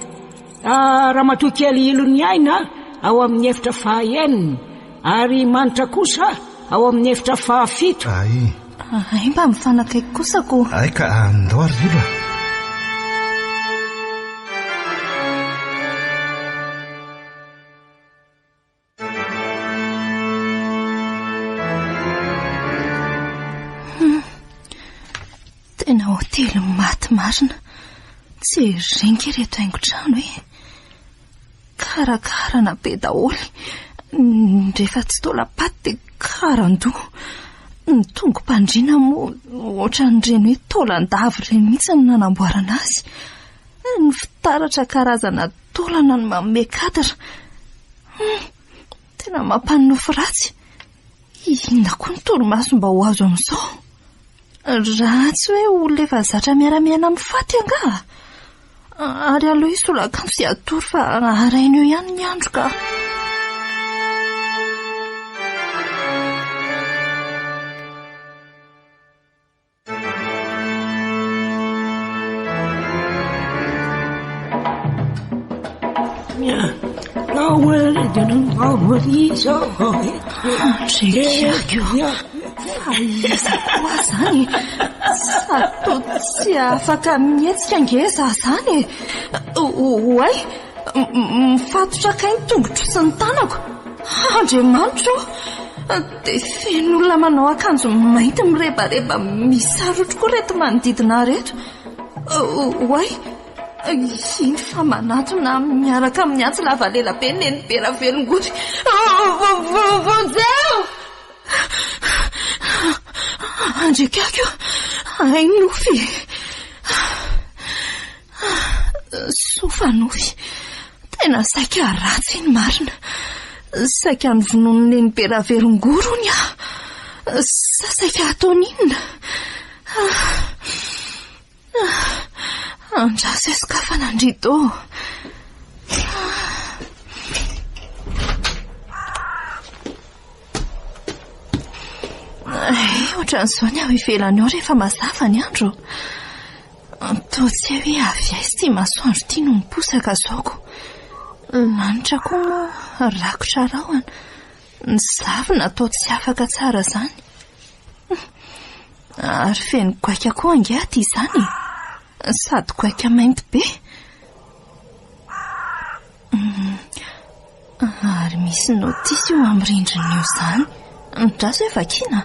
Ramatoa kely Iloniaina ao amin'ny efitra faha-enina ary i Manitra kosa ao amin'ny efitra fahafito. Ay. Ay mba mifanakaiky kosa ko. Ay ka andao ary Ilo a. Tena hotely maty marina. Tsy rengy ireto haingon-trano e. Karakarana be daholo. Rehefa tsy taolam-paty dia karan-doha. Ny tongo-pandriana moa ohatran'ireny hoe taolan-dava ireny mihitsy no nanamboarana azy. Ny fitaratra karazana taolana no manome cadre. Hum, tena mampanonofy ratsy. Inona koa ny torimaso mba ho azo amin'izao? Raha tsy hoe olona efa zatra miara-miaina amin'ny faty angaha? Ary aleo hisolo akanjo sy hatory fa haraina eo ihany ny andro ka. Fa iza koa izany e? Sady toa tsy afaka mihetsika ange izaho izany e! Oay! Mifatotra kay ny tongotro sy ny tanako. Andriamanitra ô! Dia feno olona manao akanjo mainty mirebareba misy sarotro koa ireto manodidina ahy ireto. Oay! Iny fa manatona miaraka amin'ny antsy lava lela be Nenibe Ravelongory. Vonjeo! Andriakako io! Hay nofy e! Soa fa nofy. Tena saika ratsy iny marina. Saika novonoin'i Nenibe Ravelongory hono aho. Sa saika hataony inona? Andraso hoe sokafana ny rideau. Eh, ohatran'izao ny ao ivelany ao rehefa mazava ny andro. Toa tsy hay hoe avy aiza ity masoandro ity no miposaka izao ko. Lanitra koa moa rakotra rahona. Ny zavona toa tsy afaka tsara izany. Ary feno goaika koa ange aty izany e. Sady goaika mainty be. Ary misy notisy io amin'ny rindrina io izany. Andraso hoe vakiana.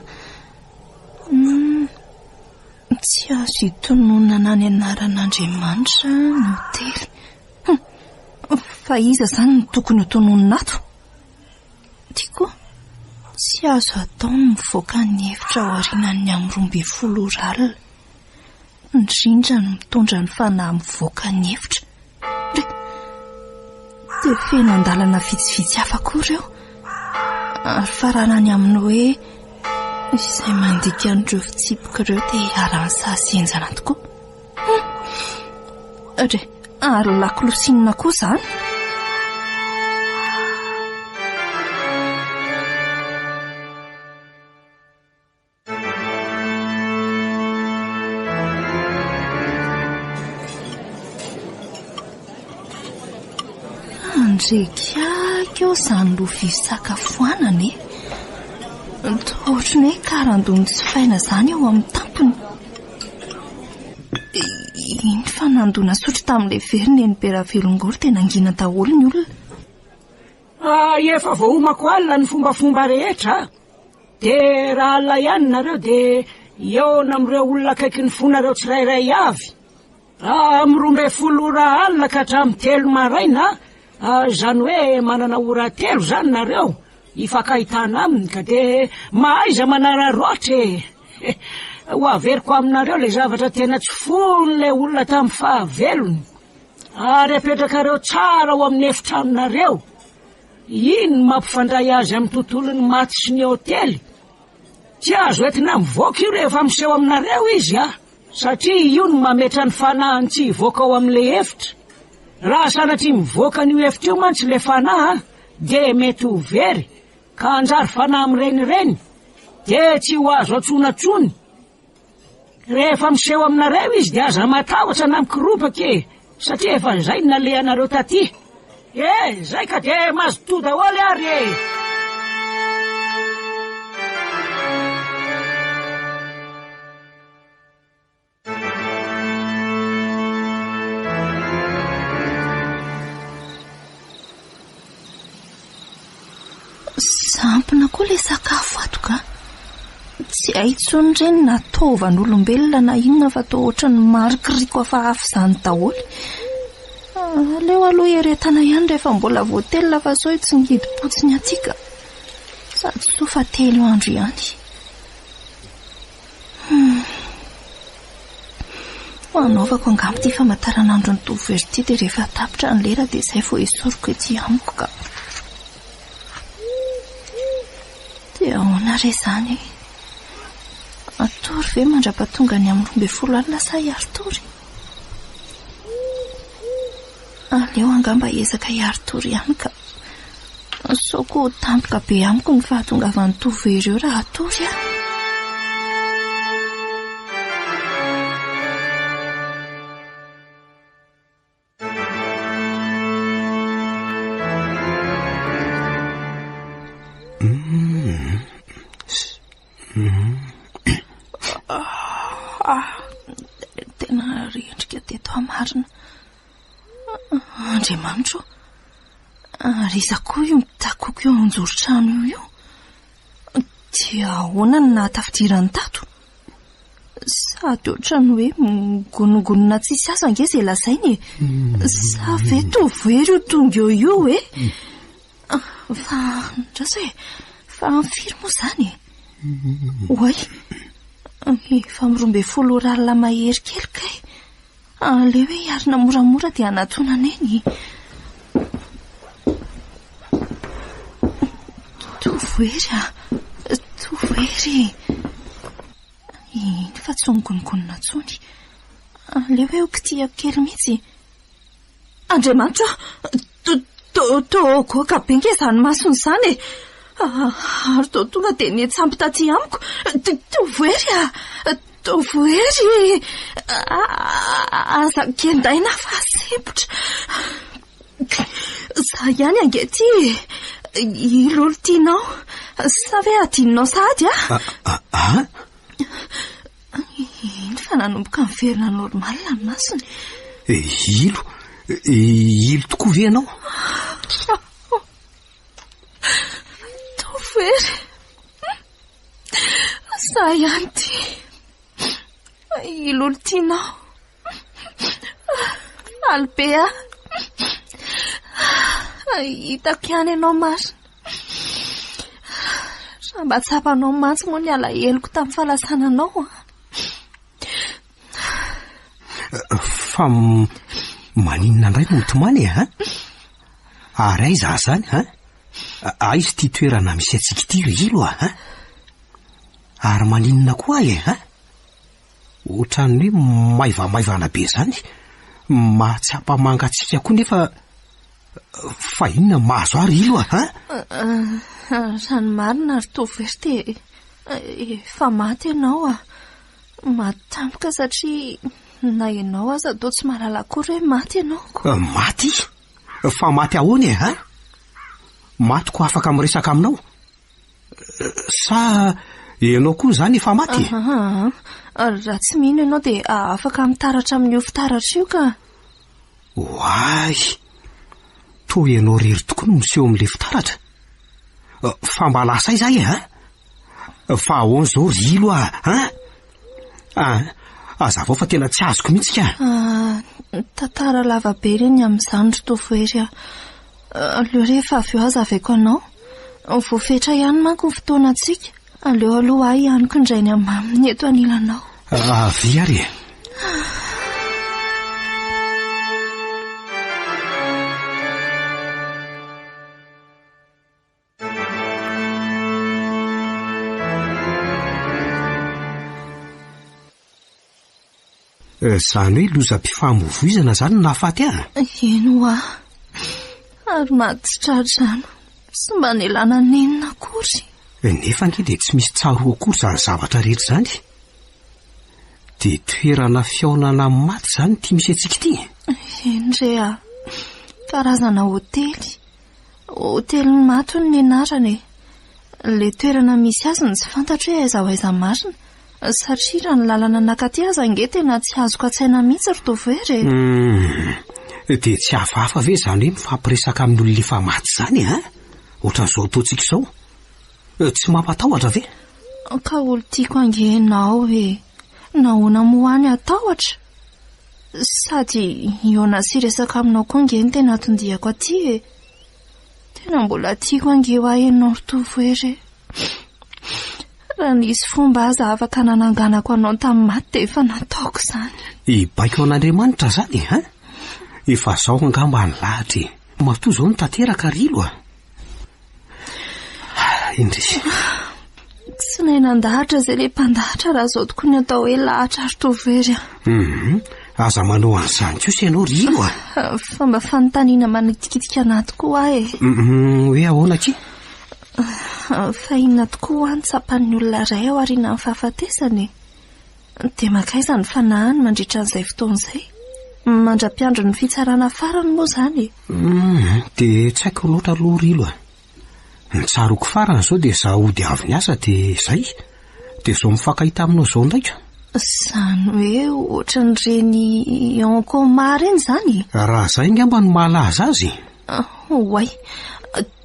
Tsy azo itononana ny anaran'Andriamanitra ny hotely. Fa iza izany no tokony hotononina ato? Ity koa, tsy azo atao ny mivoaka ny efitra aorianan'ny amin'ny 12 ora alina. Indrindra ny mitondra ny fanahy mivoaka ny efitra. Dia dia feno andalana vitsivitsy hafa koa ireo. Ary faranany amin'ny hoe izay mandika an'ireo fitsipika ireo dia iharan'ny sazy henjana tokoa. Re, ary lakolosy inona koa izany? Andrekiaky eo izany lovia fisakafoanana e! Toa ohatran'ny hoe karandoha notsifaina izany eo amin'ny tampony. Iny fa nandona sotro tamin'ilay very neny be Ravelongory dia nangina daholo ny olona. Ah, efa voaomako alina ny fombafomba rehetra a! Dia raha alina ihany nareo dia hihaona amin'ireo olona akaikin'ny fonareo tsirairay avy. Ah, amin'ny 12 ora alina ka hatramin'ny telo maraina, ah, izany hoe manana ora telo izany nareo hifankahitana aminy ka dia mahaiza manararaotra e! Ho averiko aminareo ilay zavatra tena tsy fon'ilay olona tamin'ny fahavelony. Ary apetrakareo tsara ao amin'ny efitranonareo. Iny no mampifandray azy amin'ny tontolon'ny maty sy ny hotely. Tsy azo entina mivoaka io rehefa miseho aminareo izy a! Satria io no mametra ny fanahiny tsy hivoaka ao amin'ilay efitra. Raha sanatria mivoaka an'io efitra io mantsy ilay fanahy dia mety ho very ka hanjary fanahy mirenireny dia tsy ho azo antsoina intsony. Rehefa miseho aminareo izy dia aza matahotra na mikoropaka e, satria efa izay no nalehanareo taty. E, izay ka dia mazotoa daholo ary e! Sampona koa ilay sakafo ato ka. Tsy hay intsony ireny na taovan'olombelona na inona fa toa ohatran'ny marikoriko hafahafa izany daholo. Aleo aloha hieretana ihany rehefa mbola voatelina fa sao hitsingidim-potsiny aty ka. Sady soa fa telo andro ihany. Ho anaovako angamba ity famantaranandron'ny tovovavy ity dia rehefa tapitra ny lera dia izay vao esoriko ety amiko ka. Dia ahoana re izany e? Hatory ve mandra-pahatonga ny amin'ny 12 alina sa hiari-tory? Aleo angamba hiezaka hiari-tory ihany ka. Sao koa tampoka be amiko ny fahatongavan'ny tovo ireo raha hatory aho. Tena rendrika teto aho marina. Andriamanitro ô! Ary iza koa io mitakoko eo anjoron-trano io io? Dia ahoana no nahatafidirany tato? Sady ohatran'ny hoe migonongonona tsisy azo ange izay lazainy e! Sa ve tovohery io tonga eo io e? Fa andraso e! Fa amin'ny firy moa izany e? Oay! Efa amin'ny 12 ora alina mahery kely kay! Aleo hoe hiarina moramora dia hanatona anay ny Tovohery a! Tovohery! Iny fa tsy migonongonona intsony. Aleo hoe ho kitihako kely mihitsy. Andriamanitra o! Toa goaka be nge izany masony izany e! Ary toa tonga dia niantsampy taty amiko. Tovohery a! Tovohery! Aza kendaina fa sempotra. Za ihany ange ty e. I lolo tianao. Sa ve adinonao sahady ah? Ah? Iny fa nanomboka niverina normal ny masony. Ilo? Ilo tokoa ve ianao? Tovohery! Za ihany ty. I lolo tianao. Faly be aho. Hitako ihany ianao marina. Raha mba tsapanao mantsy moa ny alaheloko tamin'ny fahalasananao. Fa maninona indray no mitomany e, ha? Ary aiza aho izany, ha? Aiza ity toerana misy antsika ity ry Ilo a, ha? Ary maninona koa aho e, ha? Ohatran'ny hoe maivamaivana be izany, mahatsapa mangatsiaka koa nefa fa inona no mahazo ahy ry Ilo a, ha? Raha ny marina ry Tovohery dia efa maty ianao a. Maty tampoka satria na ianao aza toa tsy mahalala akory hoe maty ianao ko. Maty? Fa maty ahoana e, ha? Maty ko afaka miresaka aminao? Sa ianao koa izany efa maty e? Raha tsy mino ianao dia afaka mitaratra amin'io fitaratra io ka. Oay! Toa ianao irery tokoa no miseho amin'ilay fitaratra. Fa mba lasa aiza aho e, ha? Fa ahoana izao ry Ilo a, ha? Ah, hazavao fa tena tsy azoko mihitsy ka. Ah, tantara lava be re ny amin'izany ry Tovohery a. Aleo rehefa avy eo hazavaiko anao. Voafetra ihany manko ny fotoanantsika. Aleo aloha ahy ihany ko indray ny hamaminy eto anilanao. Avia ary e. Izany hoe lozam-pifamoivoizana izany no nahafaty ahy? Eny hoa. Ary maty tsy tra-drano. Tsy mba nialana nenina akory. Nefa ange dia tsy misy tsaroa akory izany zavatra rehetra izany. Dia toerana fihaonana amin'ny maty izany ity misy antsika ity? Eny re a. Karazana hotely. Hotelin'ny maty hono ny anarany e. Ilay toerana misy azy no tsy fantatro hoe aiza ho aiza marina. Satria raha ny lalana nankaty aza ange tena tsy azoko an-tsaina mihitsy ry Tovohery e. Hum, dia tsy hafahafa ve izany hoe mifampiresaka amin'ny olona efa maty izany e, an? Ohatran'izao ataontsika izao. Tsy mampatahotra ve? Ka olon-tiako ange ianao e. Nahoana moa aho no hatahotra? Sady hihaona sy hiresaka aminao koa ange no tena anton-diako aty e. Tena mbola tiako ange hoa ianao ry Tovohery e. Raha nisy fomba aza afaka nananganako anao tamin'ny maty dia efa nataoko izany. Hibaiko an'Andriamanitra izany e, an? Efa izao angamba ny lahatra e. Matoa izao no tanteraka ry Ilo a. Indrisy. Tsy nahay nandahatra izay ilay mpandahatra raha izao tokoa ny atao hoe lahatra ry Tovohery a. Hum, aza manao an'izany kosa ianao ry Ilo a. Fa mba fanontaniana manitikitika anahy tokoa aho e. Hum, hoe ahoana akia? Fa inona tokoa hoa ny tsapan'ny olona iray ao aorianan'ny fahafatesana e? Dia mankaiza ny fanahiny mandritra an'izay fotoana izay? Mandra-piandry ny fitsarana farany moa izany e? Hum, dia tsy haiko loatra aloha ry Ilo a. Ny tsaroako farany izao dia izaho hody avy niasa dia izay. Dia izao mifankahita aminao izao indray ka. Izany hoe ohatran'ireny en coma ireny izany e? Raha izay angamba no mahalaza azy e. Oay,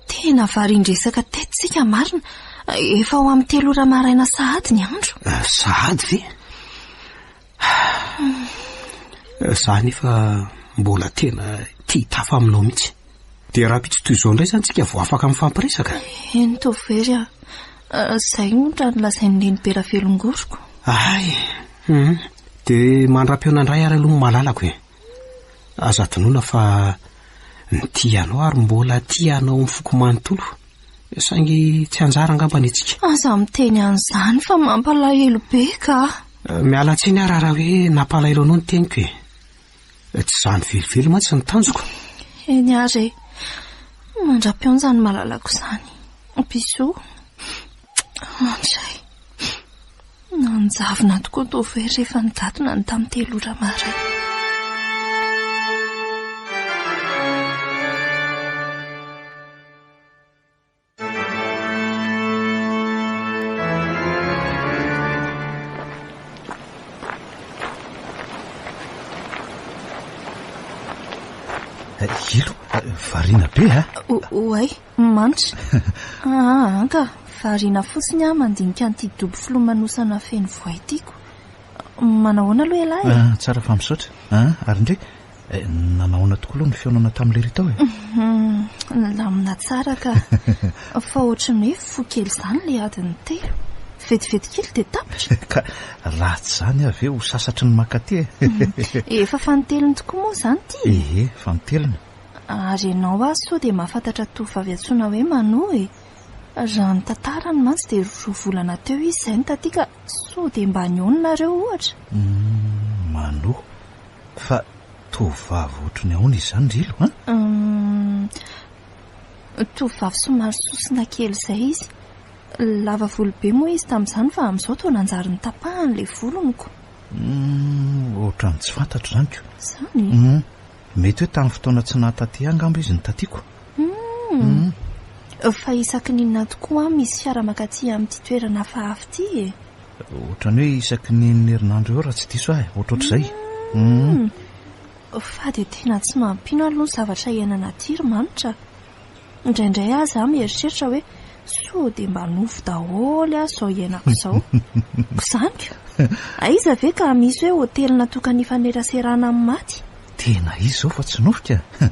tena varian-dresaka teto isika marina. Efa ho amin'ny telo ora maraina sahady ny andro. Sahady ve? Za nefa mbola tena tia hitafa aminao mihitsy. Dia rahampitso toy izao indray izany tsika vao afaka mifampiresaka? Eny Tovohery a. Izay hono raha nolazain'i Nenibe Ravelongoroko. Hay! Hum. Dia mandra-pihaona indray ary aloha ny malalako e. Aza adinoina fa nitia anao ary mbola tia anao amin'ny foko manontolo. Saingy tsy anjara angamba ny antsika. Aza miteny an'izany fa mampalahelo be ka. Miala tsiny aho raha hoe nampalahelo anao ny teniko e. Tsy izany velively mantsy ny tanjoko. Eny ary e. Mandra-pihaona izany malalako izany. Bisous. Andray. Nanjavona tokoa Tovohery rehefa nigadona ny tamin'ny telo ora maraina. Ilo, variana be a! Oay, manitra. Ah, anka, variana fotsiny aho mandinika an'ity dobo filomanosana feno voay tiako. Manahoana aloha ialahy e? Ah, tsara fa misaotra. Ah, ary ndry, eh, nanahoana tokoa aloha ny fihaonana tamin'i Lery tao e? Mhm, nilamina tsara ka. Fa ohatran'ny hoe fo kely izany ilay adiny telo. Vetivety kely dia tapitra. Ka raha tsy izany aho ve ho sasatry ny mankaty e? Efa fanintelony tokoa moa izany ity e? Ehe, fanintelony. Ary ianao aho sao dia mahafantatra tovovavy antsoina hoe Mano e? Raha ny tantarany mantsy dia roa volana teo izy izay no taty ka sao dia mba nihaona nareo ohatra? Humm, Mano. Fa tovovavy ohatry ny ahoana izy izany ry Ilo an? Humm, tovovavy somary sosona kely izay izy. Lava volo be moa izy tamin'izany fa amin'izao toa nanjary notapahany ilay volony ko. Humm, ohatran'ny tsy fantatro izany ko. Izany? Humm. Mety hoe tamin'ny fotoana tsy naha taty ahy angamba izy no tatiako. Humm. Fa isaky ny inona tokoa aho misy fiara mankaty amin'ity toerana hafahafa ity e? Ohatran'ny hoe isaky ny enina herinandro eo raha tsy diso aho e, ohatrohatr'izay. Humm. Fa dia tena tsy mampino aloha ny zavatra iainana aty ry Manitra a. Indraindray aza aho mieritreritra hoe sao dia mba nofy daholo aho izao iainako izao. Ko izany ko! Aiza ve ka misy hoe hotely natokana hifaneraserana amin'ny maty? Tena izy izao fa tsy nofy ka!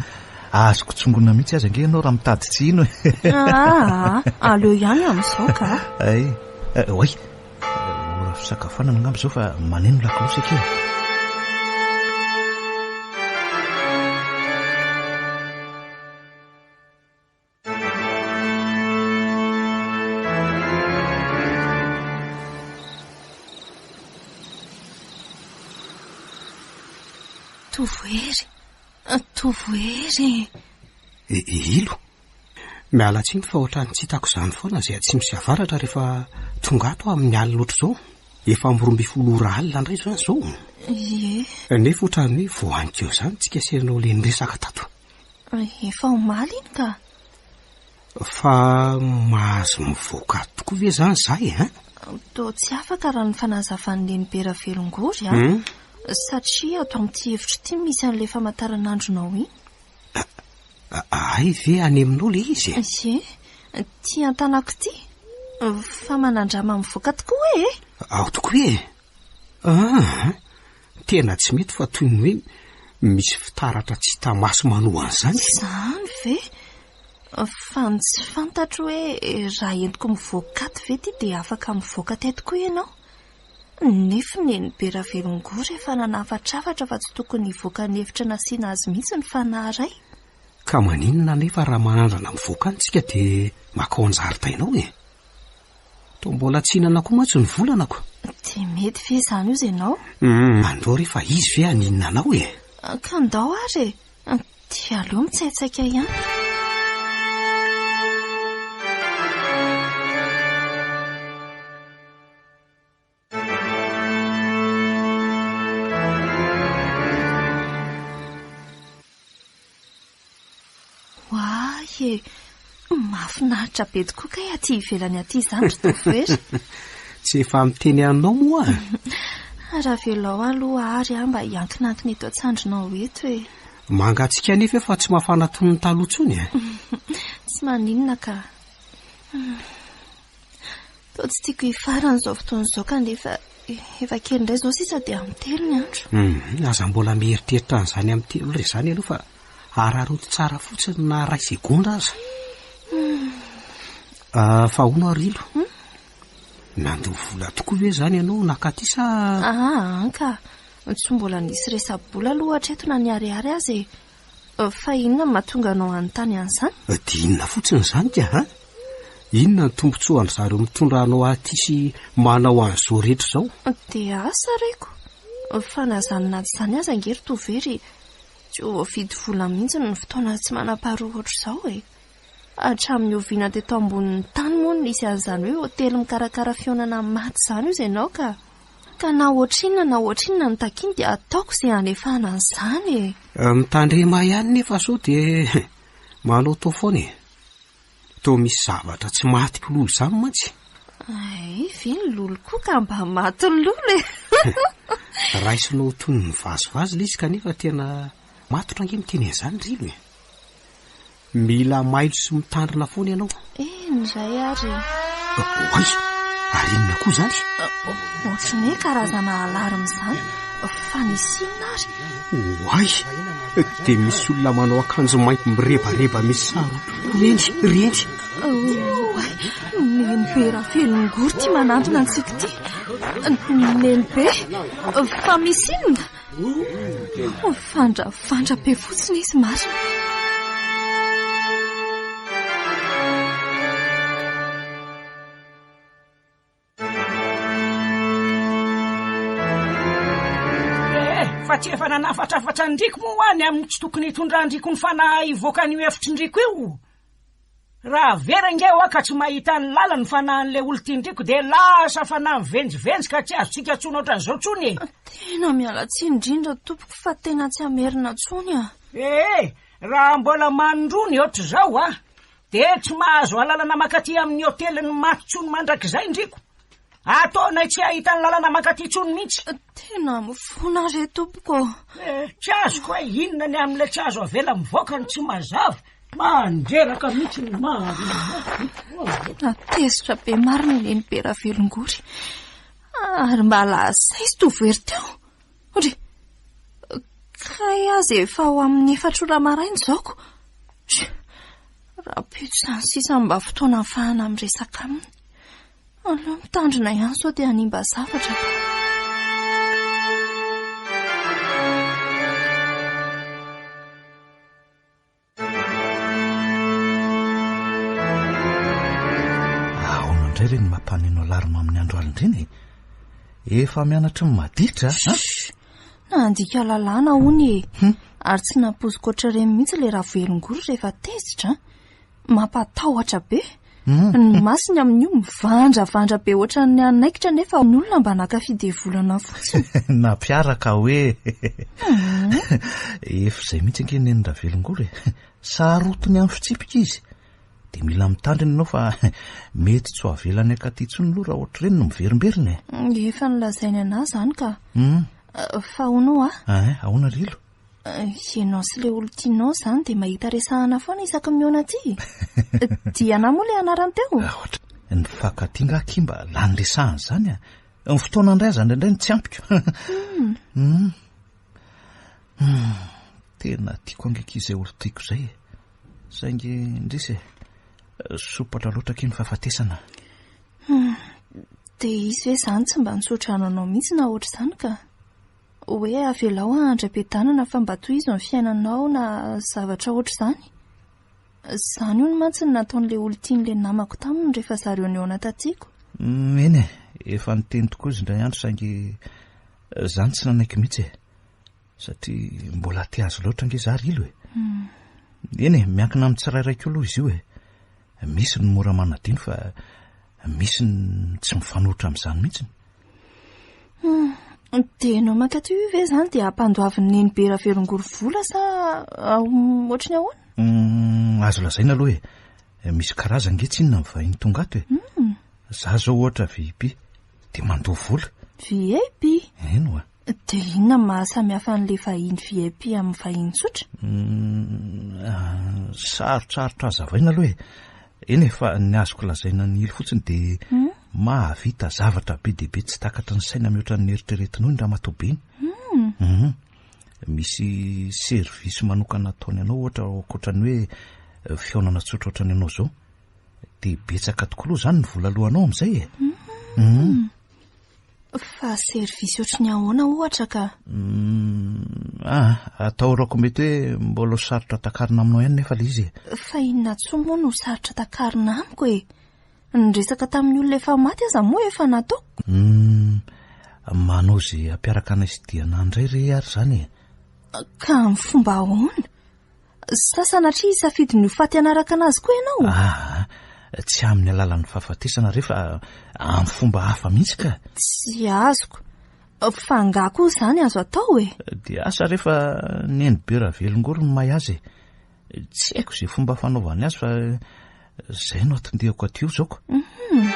Azoko tsongoina mihitsy aza ange ianao raha mitady tsy hino e! Aa, aleo ihany amin'izao ka! Ay, oay! Ora fisakafoanana angamba izao fa maneno lakolosy akia. Tovohery, Tovohery e! Ilo, miala tsiny fa ohatran'ny tsy hitako izany foana izay atsimo sy avaratra rehefa tonga ato aho amin'ny alina ohatr'izao. Efa amin'ny 12 ora alina indray izany izao. Ie. Nefa ohatran'ny hoe vao hanikeo izany tsika sy ianao ilay niresaka tato. Efa omaly iny ka. Fa mahazo mivoaka ato tokoa ve izany izaho e, hein? Toa tsy afaka raha ny fanazavan'i Nenibe Ravelongory an. Hmm? Satria ato amin'ity efitra ity misy an'ilay famantaranandronao iny. Hay ve any aminao ilay izy e? Ie, ity an-tanako ity. Fa manandrama mivoaka tokoa e! Ao tokoa e! Ah, tena tsy mety fa toy ny hoe misy fitaratra tsy hita maso manohana izany. Izany ve? Fa ny tsy fantatro hoe raha entiko mivoaka ato ve ity dia afaka mivoaka teto koa ianao? Nefa Nenibe Ravelongory efa nanafatrafatra fa tsy tokony hivoaka ny efitra nasiana azy mihitsy ny fanahy iray. Ka maninona anefa raha manandrana mivoaka any tsika dia makao an-jaridaina ao e? Toa mbola tsy hihinana koa mantsy ny volanako. Dia mety ve izany ozy ianao? Hum, andao re fa izy ve haninona anao e? Ka ndao ary e! Dia aleo mitsaitsaika ihany. Oay e! Mahafinaritra be tokoa kay aty ivelany aty izany ry Tovohery. Tsy efa miteny anao moa aho. Raha avelao aloha ary aho mba hiankinankina eto an-tsandrinao eto e. Mangatsiaka anefa eo fa tsy mafana toy ny taloha intsony e. Tsy maninona ka. Toa tsy tiako hifarana izao fotoana izao kanefa efa kely indray izao sisa dia amin'ny telo ny andro. Hum, aza mbola mieritreritra an'izany amin'ny telo ora izany ianao fa araraoty tsara fotsiny na iray segondra aza. Ah, fa hono aho ry Ilo? Hmm? Nandoa vola tokoa ve izany ianao nakaty sa? Ah, anka. Tsy mbola nisy resa-bola aloha hatreto na niharihary aza e. Fa inona no mahatonga anao hanontany an'izany? Dia inona fotsiny izany ka an? Inona ny tombontsoan-dry zareo mitondra anao aty sy manao an'izao rehetra izao? Dia asa reko. Fa na izany na tsy izany aza ange ry Tovery, tsy ho voavidy vola mihitsy ny fotoana tsy manam-paharoa ohatr'izao e. Hatramin'ny oviana teto ambonin'ny tany moa no nisy an'izany hoe hotely mikarakara fihaonana amin'ny maty izany hozy ianao ka. Ka na ohatrinona na ohatrinona no takiany dia ataoko izay hanefana an'izany e. Mitandrema ihany nefa sao dia manao tao foana e. Toa misy zavatra tsy matiko lolo izany mantsy. Hay ve ny lolo koa ka mba maty lolo e. Raisinao toy ny mivazivazy ilay izy kanefa tena matotra ange miteny an'izany ry ilo e. Mila mailo sy mitandrina foana ianao. Eny izay ary e. Oay! Ary inona koa izany? Ohatry ny hoe karazana alarme izany. Fa nisy inona ary? Oay! Dia misy olona manao akanjo mainty mirebareba misy sary Reny, reny. Oay! Nenibe Ravelongory ity manantona antsika ity. Nenibe, fa misy inona? Mifandrafandra be fotsiny izy marina. Eh, fa tsy efa nanafatrafatra an-driko moa hoa ny amin'ny tsy tokony hitondran-driko ny fanahy hivoaka an'io efitrin-driko io? Raha very ange hoa ka tsy mahita ny lalany ny fanahin'ilay olon-tian-driko dia lasa fanahy mivenjivenjy ka tsy azontsika antsoina ohatran'izao intsony e! Tena miala tsiny indrindra tompoko fa tena tsy hamerina intsony a! Ee, raha mbola manindroa ny ohatr'izao a, dia tsy mahazo alalana mankaty amin'ny hotelin'ny maty intsony mandrakizay ndriko. Ataonay tsy hahita ny lalana mankaty intsony mihitsy. Tena mifona re tompoko ô. Eh, tsy azoko hoe inona ny amin'ilay tsy azo avela mivoaka no tsy mazava. Mandreraka mihitsy ny marina. Tena tezitra be marina i Nenibe Ravelongory. Ary mba lasa izy tovohery teo. Ndry! Kay aza efa ho amin'ny efatra ora maraina izao ko. Rahampitso izany sisa no mba fotoana ahafahana miresaka aminy. Aleo mitandrina ihany sao dia hanimba zavatra ka. Ahoana indray re ny mampaneno alarme amin'ny andro alina ireny e? Efa mianatry ny maditra a! Nandika lalàna hono e! Ary tsy nampoiziko ohatr'ireny mihitsy ilay Ravelongory rehefa tezitra an! Mampatahotra be. Ny masony amin'io mivandravandra be ohatran'ny hanaikitra nefa ny olona mba naka fidevolana fotsiny. Nampiaraka hoe. Efa izay mihitsy ange Neny Ravelongory e. Sarotiny amin'ny fitsipika izy. Dia mila mitandrina ianao fa mety tsy ho avelany hankaty intsony aloha raha ohatr'ireny no miverimberina e. Efa nolazainy an'ahy izany ka. Fa hono hoa? Ahoana ry Ilo? Ianao sy ilay olon-tianao izany dia mahita resahana foana isaky ny mihaona aty. Diana moa ilay anarany teo? Ahotra. Ny fankatia nga akia mba lany resahana izany a. Ny fotoana indray aza indraindray no tsy ampiko. Hmm. Hmm. Tena tiako ange akia izay olon-tiako izay e. Saingy indrisy e. Sompatra loatra akia ny fahafatesana. Hmm. Dia izy ve izany tsy mba nitsodrano anao mihitsy na ohatr'izany ka? Hoe avelao aho handray-piadanana fa mba tohizo ny fiainanao na zavatra ohatr'izany. Izany hono mantsy no nataon'ilay olon-tian'ilay namako taminy rehefa zareo nihaona taty ko. Eny e, efa niteny tokoa izy indray andro saingy izany tsy nanaiky mihitsy e. Satria mbola tia azy loatra ange za ry Ilo e. Eny e, miankina amin'ny tsirairay koa aloha izy io e. Misy ny mora manadino fa misy ny tsy mifanohitra amin'izany mihitsy. Dia ianao mankaty io ve izany dia ampandoavin'i Nenibe Ravelongory vola sa ohatry ny ahoana? Azo lazaina aloha e. Misy karazany nge tsinona ny vahiny tonga ato e. Za zao ohatra VIP dia mandoa vola. VIP? Eny oa. Dia inona no maha samy hafa an'ilay vahiny VIP amin'ny vahiny tsotra? Sarotsarotra hazavaina aloha e. Eny e, fa ny azoko lazaina an'i Ilo fotsiny dia mahavita zavatra be dia be tsy takatry ny saina mihoatra ny eritreretinao iny ramatoa be iny. Misy service manokana ataony anao ohatra ankoatra ny hoe fihaonana tsotra ohatran'ny anao izao. Dia betsaka tokoa aloha izany ny vola alohanao amin'izay e. Fa service ohatry ny ahoana ohatra ka? Ah, atahorako mety hoe mbola ho sarotra takarina aminao ihany nefa ilay izy e. Fa inona intsony moa no sarotra takarina amiko e? Niresaka tamin'ny olona efa maty aza moa efa nataoko. Manao izay hampiaraka anay sy Diana indray re ary izany e. Ka amin'ny fomba ahoana? Sa sanatria hisafidy ny ho faty hanaraka anazy koa ianao? Aa, tsy amin'ny alalan'ny fahafatesana re fa amin'ny fomba hafa mihitsy ka. Tsy azoko. Fa angaha koa izany azo atao e? Dia asa re fa Nenibe Ravelongory no mahay azy e. Tsy haiko izay fomba fanaovany azy fa izay no atondihako aty io izao ko. Mhm.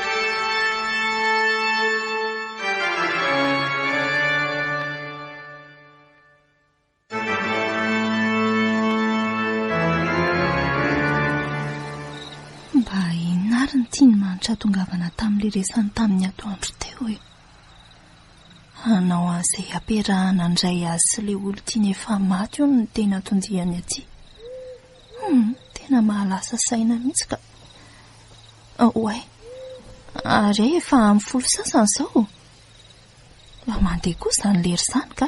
Mba inona ary ny tian'i Manitra hatongavana tamin'ilay resany tamin'ny atoandro teo e? Hanao an'izay hampiarahana indray azy sy ilay olon-tiany efa maty hono no tena anton-diany aty. Hum, tena mahalasa saina mihitsy ka. Oay, ary hay efa amin'ny folo sasany izao. Mba mandeha koa izany lery izany ka.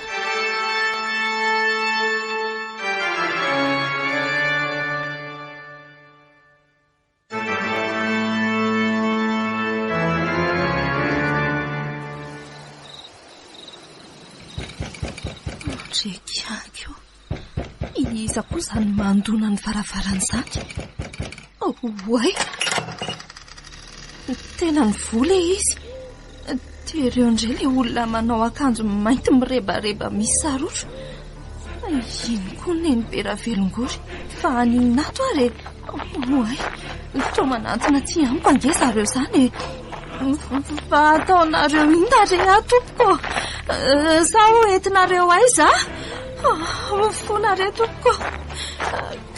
Andriakiako. Iza koa izany mandona ny varavarana izany? Oay! Tena nivoa ilay izy. Tereo indray ilay olona manao akanjo mainty mirebareba misy sarotro. Iny koa nenibe Ravelongory fa haninona ato ary e? Oay, toa manantona aty amiko ange zareo izany e. Fa ataonareo inona re aho tompoko? Sa ho entinareo aiza? Mifona re tompoko.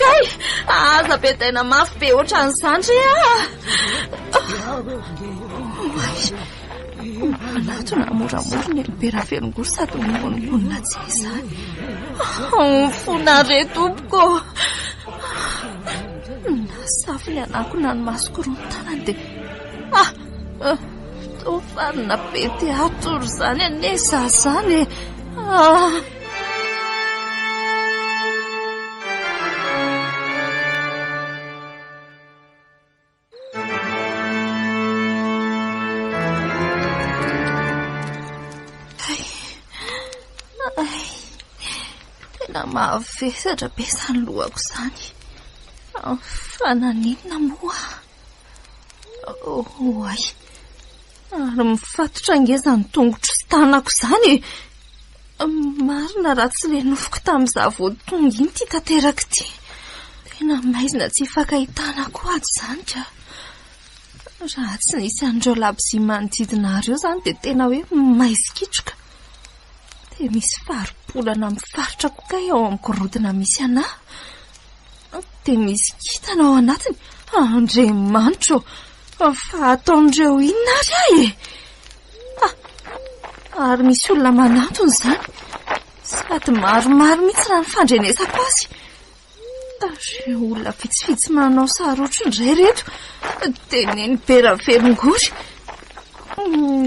Kay! Aza bedaina mafy be ohatran'izany re ah! Oay! Manatona moramora ny Elbe Ravelongory sady mikononkonona tsy izany. Mifona re tompoko! Nasafiny hanakona ny masoko roa ny tanany dia... Ah! Toa fanina be te hatory izany anie izaho izany e! Ah! Tena mavesatra be izany lohako izany. Fa naninona moa? Oay. Ary mifatotra ange izany tongotro sy tanako izany e. Marina raha tsy ilay nofiko tamin'izaho vao tonga iny ity tanteraka ity. Tena maizina tsy hifankahitana koa ato izany ka. Raha tsy nisy an'ireo labozia manodidina ahy ireo izany dia tena hoe maizikitroka. Dia misy faribolana mifaritra koa kay ao amin'ny gorodona misy an'ahy. Dia misy kintana ao anatiny. Andriamanitro ô! Fa ataon'ireo inona ary ahy e? Ah, ary misy olona manantona izany. Sady maromaro mihitsy raha ny fandrenesako azy. Ireo olona vitsivitsy manao sarotro indray ireto. Dia nenibe Ravelongory.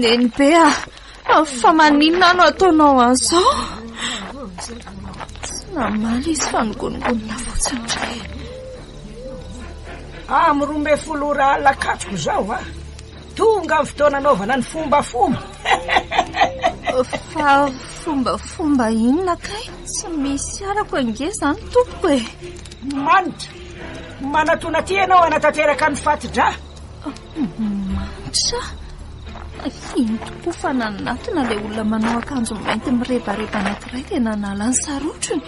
Nenibe ah, fa maninona no ataonao an'izao? Tsy namaly izy fa nigonongonona fotsiny indray. Amin'ny 12 ora alina katroka izao a! Tonga ny fotoana anaovana ny fombafomba. Fa fombafomba inona kay? Tsy misy arako ange izany tompoko e. Manitra, manatona aty ianao hanatanteraka ny fati-drà. Manitra? Iny tokoa fa nanatona ilay olona manao akanjo mainty mirebareba anankiray dia nanala ny sarotrony.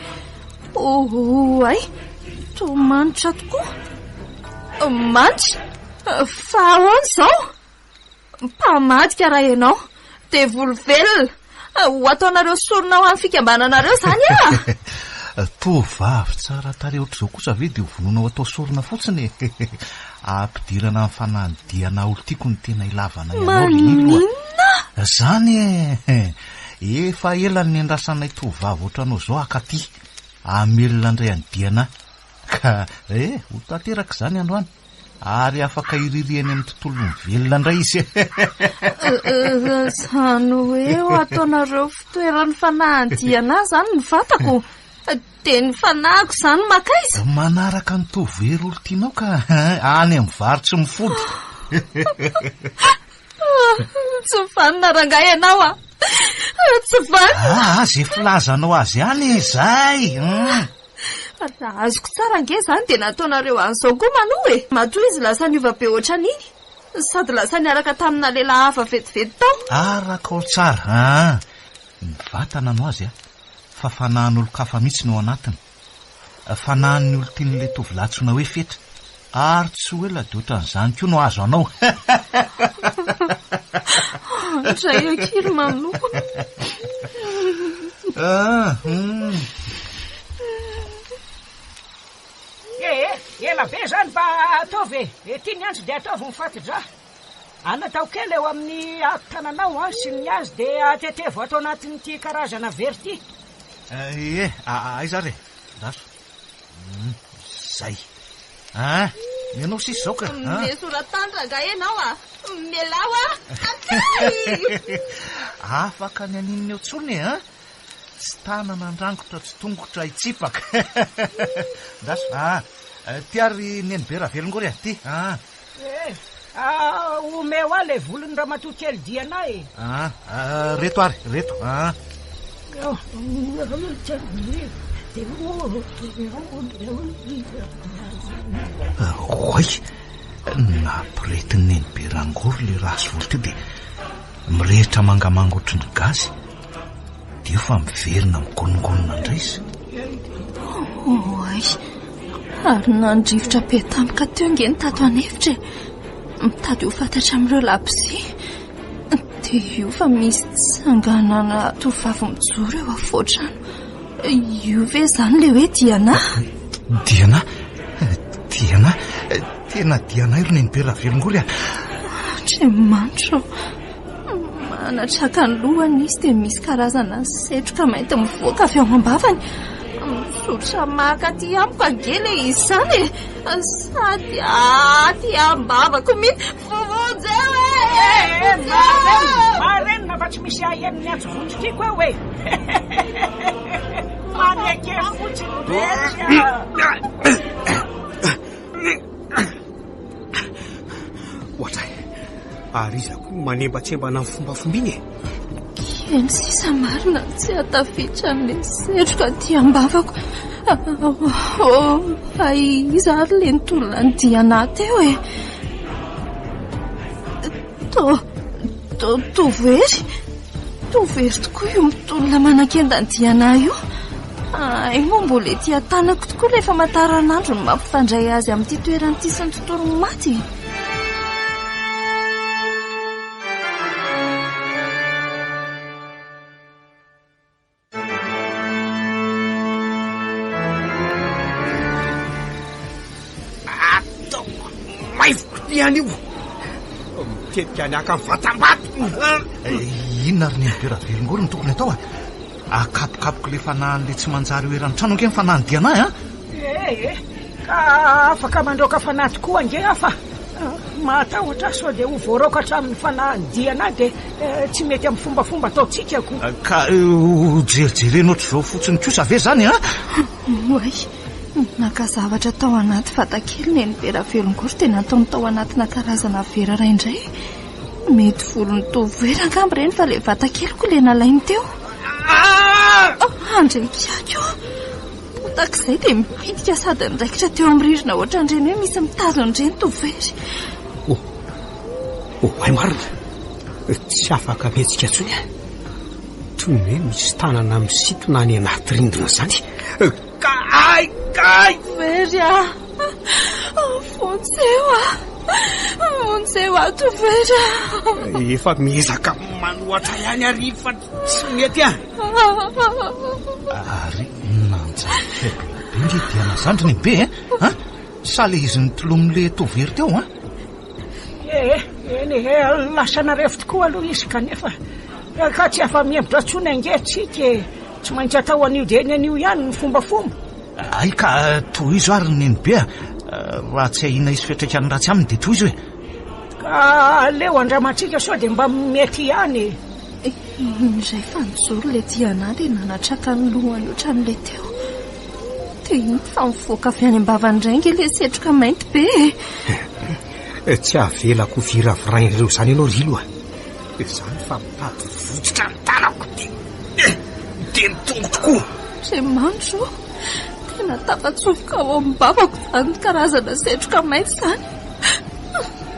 Oay, toa manitra tokoa. Manitra? Fa ahoana izao? Mpamadika raha ianao. Devoly velona. Ho ataonareo sorona ho an'ny fikambananareo izany ah! Tovovavy tsara tarehy ohatr'izao kosa ve dia ho vonoina ho atao sorona fotsiny e? Ampidirana amin'ny fanahy-diana olon-tiako ny tena ilavana ianao ry Lilo a! Maninona? Izany e! Efa ela no niandrasanay tovovavy ohatranao izao hakaty hamelona indray an'i Diana. Ka eh, ho tanteraka izany androany. Ary afaka hiriry eny amin'ny tontolon'ny velona indray izy. Izany hoe ho ataonareo fitoeran'ny fanahy-diana izany ny vatako? Dia ny fanahiko izany makaiza? Manaraka ny tovohery olon-tianao ka any amin'ny vary tsy mifody. Tsy vanona rangahy ianao a! Tsy vanona! Ah, izay filazanao azy ihany e, izay! Raha azoko tsara ange izany dia nataonareo an'izao koa Manoa e! Matoa izy lasa niova be ohatran'iny, sady lasa niaraka tamina lehilahy hafa vetivety tao. Arakao tsara an! Ny vatana no azy an! Fa fanahin'olon-kafa mihitsy no ao anatiny. Fanahin'ny olon-tian'ilay tovolahy antsoina hoe Fetra. Ary tsy ho ela dia ohatran'izany koa no hahazo anao. Andray akia ry Manoa. Ah, hum. Eh, ela be izany fa ataovy e. Ety ny antsy dia ataovy ny fati-drà. Anatao kely eo amin'ny hato-tananao an, sy ny azy dia atetevo ato anatin'ity karazana vera ity. Eh, aiza ary e? Andraso. Zay. Ah, ny anao sisa izao ka. Mesoratany rangahy ianao a! Mialà hoa! Akay! Afaka ny haninona eo intsony e, an! Tsy tanana handrangotra, tsy tongotra hitsipaka. Andraso. Ah, ty ary Nenibe Ravelongory a, ty. Ah. Eh, ah, omeo ahy ilay volon'ny ramatoa kely Diana e. Ah, ah, reto ary, reto. Ah. Oay, nampiretin'i Nenibe Rangory ilay rasy volo teo dia mirehitra mangamanga ohatry ny gazy. Dia io fa miverina migonongonona indray izy. Oay, ary nandrivotra be tampoka teo nge ny tato an'efitra e. Mitady ho fantatra amin'ireo labozia. Dia io fa misy tsanganana tovovavy mijoro eo afovoan-trano. Io ve izany ilay hoe Diana? Diana? Diana? Tena Diana io ry Nenibe Ravelongory a! Andriamanitra ô! Manatraka ny lohany izy dia misy karazana setroka mainty mivoaka avy ao am-bavany. Mizotra maka aty amiko ange ilay izy izany e! Sady aty am-bavako mihitsy. Vonjeo e! Vonjeo! Marenina fa tsy misy aheno ny antso vonjy tiako eo e! Maneke fotsiny rehetra! Ohatray, ary iza koa no manembatsembana ny fombafomba iny e? Kely sisa marina tsy hahatafiditra an'ilay setroka aty am-bavako. Oh, fa iza ary ilay nitolona an'i Diana teo e? To, to, Tovohery? Tovohery tokoa io mitolona manakenda an'i Diana io. Hay moa mbola ety an-tanako tokoa ilay famantaranandro no mampifandray azy amin'ity toerana ity sy ny tontolon'ny maty. Ataoko maivoko ty anio. Mitetika ny haka ny vatam-bato. Inona ary Nenibe Ravelongory no tokony atao a? Akapokapoka ilay fanahin'ilay tsy manjary eo eran'ny trano ange ny fanahin'i Diana a! Eh eh, ka afaka mandroaka fanahy tokoa ange aho fa mahatahotra aho sao dia ho voaraoka hatramin'ny fanahin'i Diana dia tsy mety amin'ny fombafomba ataontsika ko. Ka ho jerijerena ohatr'izao fotsiny kosa ve izany a? Oay, naka zavatra tao anaty vatakely Nenibe Ravelongory dia nataony tao anatina karazana vera iray indray. Mety volon'i Tovoera angamba ireny fa ilay vatakeliko ilay nalainy teo. Andry kiaka io. Potak'izay dia mipitika sady niraikitra teo amin'ny rindrina ohatran'ireny hoe misy mitazona ireny Tovoera. Oh, oh, hay marina. Tsy afaka mihetsika intsony aho. Toy ny hoe misy tanana misintona any anaty rindrina izany. Kay! Kay! Very ah! Vonjeo ah! Vonjeo aho Tovoera! Efa miezaka manohatra ihany ary fa tsy mety ah! Ary nanjary faible be nge Diana zandriny be eh? An? Sa le izy nitolomin'le Tovoera teo an? Eh, eny e, lasa narefo tokoa aloha izy kanefa ka tsy afa-mihemotra intsony ange tsika e. Tsy maintsy atao anio dia eny anio ihany ny fombafomba. Hay ka tohizo ary ny nenibe a! Raha tsy ahiana hisy fiantraikany ratsy aminy dia tohizo e! Ka aleo andramantsika sao dia mba mety ihany e! Indray fa nijoro ilay Diana dia nanatraka ny lohany ohatran'ilay teo. Dia iny fa mivoaka avy any am-bavany indray ange ilay setroka mainty be e! Tsy avelako ho viravirain'ireo izany ianao ry Ilo a! Izany fa mitady votsotra ny tanako dia dia ny tongotro koa. Andriamanitra ô! Tena tafatsofoka ao am-bavako izany karazana setroka mainty izany.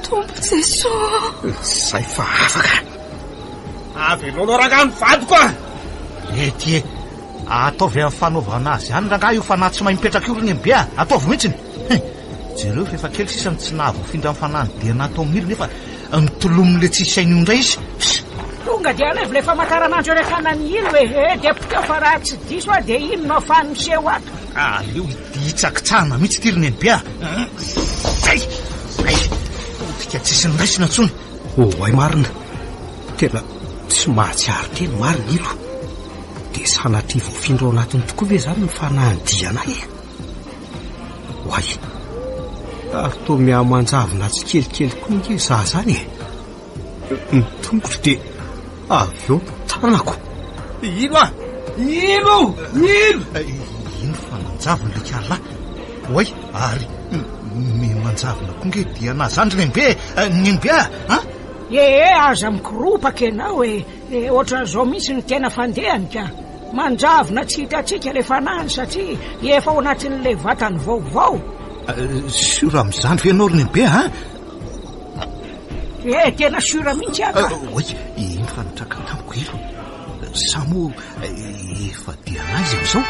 Tompo Jesoa! Zay fa afaka. Avelao rangahy ny vadiko a! Ety e! Ataovy amin'ny fanaovana azy ihany rangahy io fanahy tsy mahay mipetraka io ry Nenibe a! Ataovy mihitsiny! Hein! Jereo fa efa kely sisa no tsy nahavoafindra ny fanahin'i Diana tao amin'ily nefa nitolomin'ilay tsisy saina io indray izy. Fss! Tonga dia alaivo ilay famantaranandro eo an-tanan'i Ilo e! Eh, dia poteo fa raha tsy diso aho dia iny no afahany miseho ato. Aleo hitsakitsahana mihitsy ity ry Nenibe a! Zay! Zay! Potika tsisy noraisina intsony. Oay marina! Tena tsy mahatsiaro tena marina Ilo. Dia sanatria voafindra ao anatiny tokoa ve izany ny fanahin'i Diana e? Oay! Ary toa mihamanjavona tsikelikely koa ange izaho izany e! Ny tongotro dia avy eo ny tanako. Ilo ah! Ilo! Ilo! Ino fa nanjavona ilay kala? Oay! Ary mihamanjavona koa ange Diana izany ry Nenibe e! Nenibe ah! An? Ee, aza mikoropaka ianao e! Ohatran'izao mihitsy ny tena fandehany ka! Manjavona tsy hitantsika ilay fanahiny satria efa ao anatin'ilay vatany vaovao. Sûr amin'izany ve ianao ry Nenibe a? Eh, tena sûr mihitsy aho ka. Oay, iny fa nitraka tamiko ilo. Sa moa efa dia an'aiza amin'izao?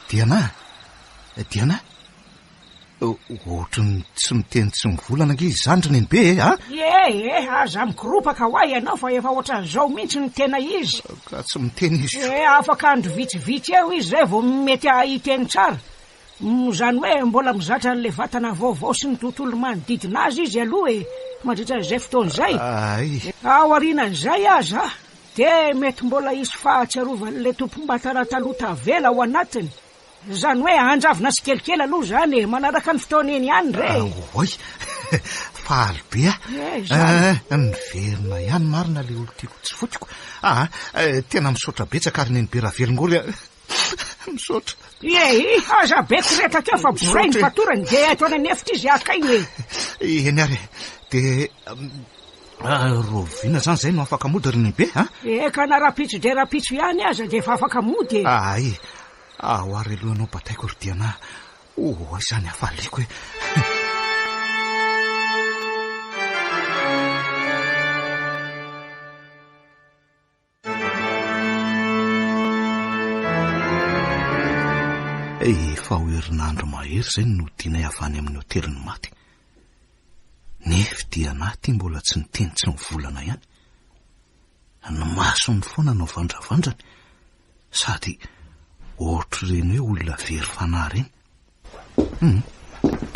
Diana, Diana, ohatry ny tsy miteny tsy mivolana ange izany ry nenibe e, a? Ie, e, aza mikoropaka ho ahy ianao fa efa ohatran'izao mihitsy ny tena izy. Ka tsy miteny izy. E, afaka andro vitsivitsy eo izy izay vao mety hiteny tsara. Izany hoe mbola mizatra an'ilay vatana vaovao sy ny tontolo manodidina azy izy aloha e, mandritra izay fotoana izay. Ay. Aorianan'izay aza dia mety mbola hisy fahatsiarovan'ilay tompom-batana taloha tavela ao anatiny. Izany hoe hanjavona tsikelikely aloha izany e, manaraka ny fotoana eny ihany re. Oay, faly be aho. Eh, izany. Eh, niverina ihany marina ilay olon-tiako tsy fotiko. Ah, tena misaotra betsaka ry Nenibe Ravelongory a. Misaotra. Ie, aza be koretaka eo fa boray ny fatorany dia eto any an'efitra izy haka aina e. Eny ary e. Dia rahoviana izany izay no afaka mody ry Nenibe a? Eka na rahampitso dia rahampitso ihany aza dia efa afaka mody e. Ay, ao ary aloha ianao bataiko ry Diana. Oay izany hafaliako e. Efa ho herinandro mahery izay no nodianay avy any amin'ny hotelin'ny maty. Nefy dia anah ity mbola tsy niteny tsy nivolana ihany. Ny masony foana no vandravandrany, sady ohatr'ireny hoe olona very fanahy ireny. Hum,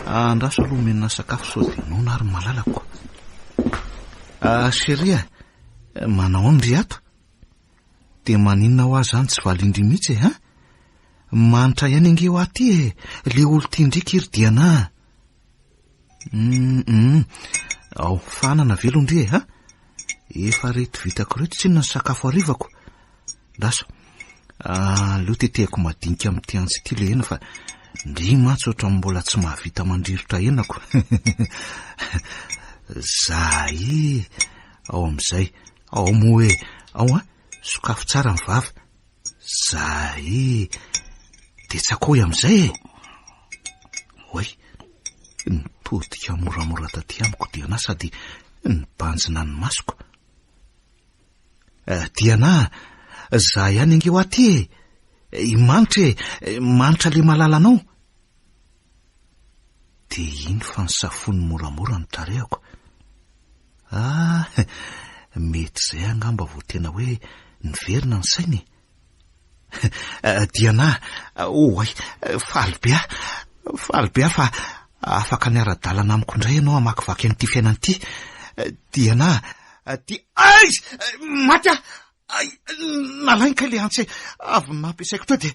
andraso aloha omena sakafo sao dia noana ary malalako. Ah, chérie a, manao ahoana ry ato? Dia maninona ho ahy izany tsy valian-dry mihitsy e, hein? Manitra ihany ange ho ahy ity e, le olon-tian-dry ry Diana a. Hum, hum, ao fanana ve aloha ndry e, ha? Efa reto vitako reto tsinona ny sakafo harivako. Lasa. Aleo tetehako madinika amin'ity antsy ity le hena fa ndry mantsy ohatran'ny mbola tsy mahavita mandrirotra henako. Zay ao amin'izay. Ao moa e. Ao an, sokafo tsara ny vava. Zay. Dia tsakoy amin'izay e. Oay, nitodika moramora taty amiko Diana sady nibanjina ny masoko. Eh, Diana, za ihany ange ho aty e. I Manitra e, Manitra le malala anao. Dia iny fa nisafony moramora ny tarehako. Ah, mety izay angamba vao tena hoe niverina ny sainy e. Eh, Diana, oay, faly be aho, faly be aho fa afaka niara-dalana amiko indray ianao hamakivaky an'ity fiainana ity. Diana, di... Ay! Maty aho! Ay, nalainy kay le antsy avy nampiasaiko teo dia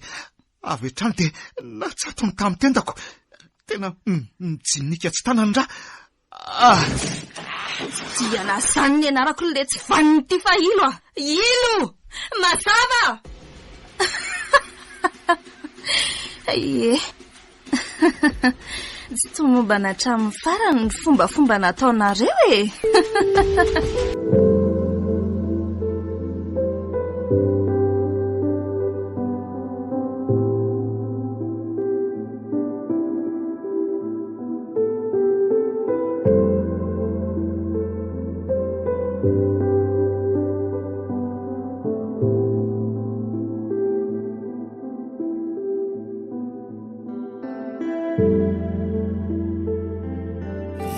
avy hatrany dia natsatony tamin'ny tendako. Tena mijinika tsy tanany ra. Ah! Diana zany ny anarako le tsy vaniny ity fa ilo a! Ilo! Mazava! Ie. Tsy tomombana hatramin'ny farany ny fombafomba nataonareo e!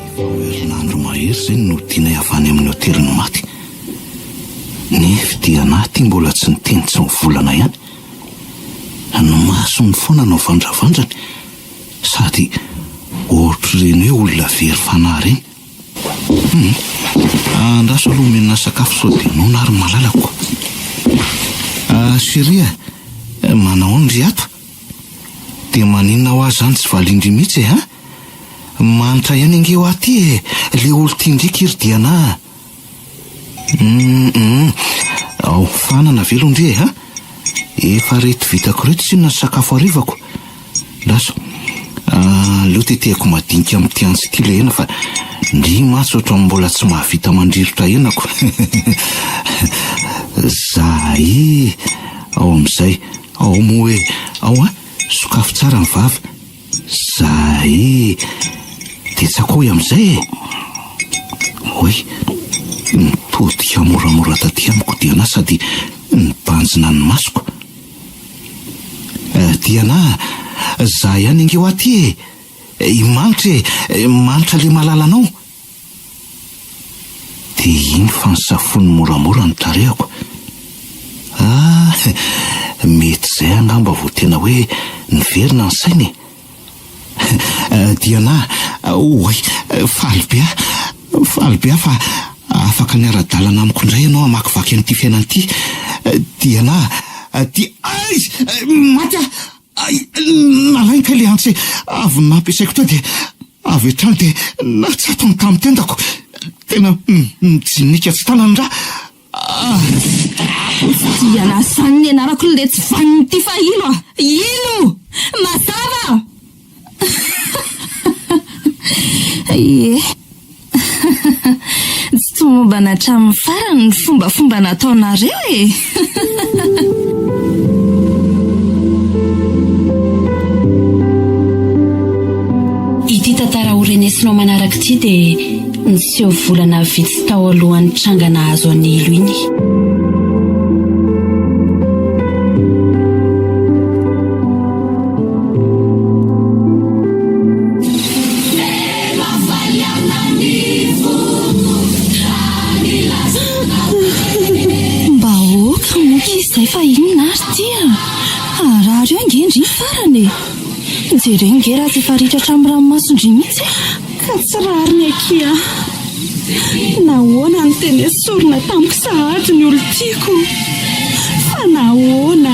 Efa ho herinandro mahery izay no nodianay avy any amin'ny hotelin'ny maty. Nefy dia anah ity mbola tsy niteny tsy nivolana ihany. Ny masony foana no vandravandrany sady ohatr'ireny hoe olona very fanahy ireny. Hum, andraso aloha omena sakafo sao dia noana ary malalako. Ah chérie a, manahoana ndry ato? Dia maninona hoa zany tsy valian-dry mihitsy e, ha? Manitra ihany ange hoa ty e, le olon-tian-dry ky ry Diana a! Hum hum, ao fanana ve aloha ndry e, ha? Efa reto vitako reto tsinona ny sakafo harivako. Lasa. Aleo tetehako madinika amin'ity antsy ity ilay hena fa ndry mantsy ohatran'ny mbola tsy mahavita mandrirotra henako. Zay! Ao amin'izay. Ao moa hoe, ao an! Sokafy tsara ny vava. Zay! Dia tsakoy amin'izay e! Oay! Nitodika moramora taty amiko Diana sady nibanjina ny masoko. Diana a! Za ihany ange hoa ty e! I Manitra e! Manitra le malalanao! Dia iny fa nisafoany moramora ny tarehako. Ah! Mety izay angamba vao tena hoe niverina ny saina e! Diana, oay, faly be aho, faly be aho fa afaka niara-dalana amiko indray ianao hamakivaky an'ity fiainana ity. Diana, Di, ay! Maty aho! Ay! Nalainy kay ilay antsy avy nampiasaiko teo dia avy hatrany dia natsatony tamin'ny tendako. Tena mijinika tsy tanany ra. Diana zany ny anarako letsy vaniny ity fa ilo a! Ilo! Mazava! Ie. Tsy tomombana hatramin'ny farany ny fombafomba nataonareo e! Ity tantara horenesinao manaraka ity dia niseho volana vitsy tao alohan'ny tranga nahazo an'i Ilo iny. Mba ok moa ki izay fa inona ary ity a! Harary eo ange ndry farany e! Jereo nge raha tsy efa ritra hatramin'ny ranomason-dry mihitsy e! Ka tsy rariny akia a! Nahoana no tena esorina tamiko sahady ny olon-tiako? Fa nahoana?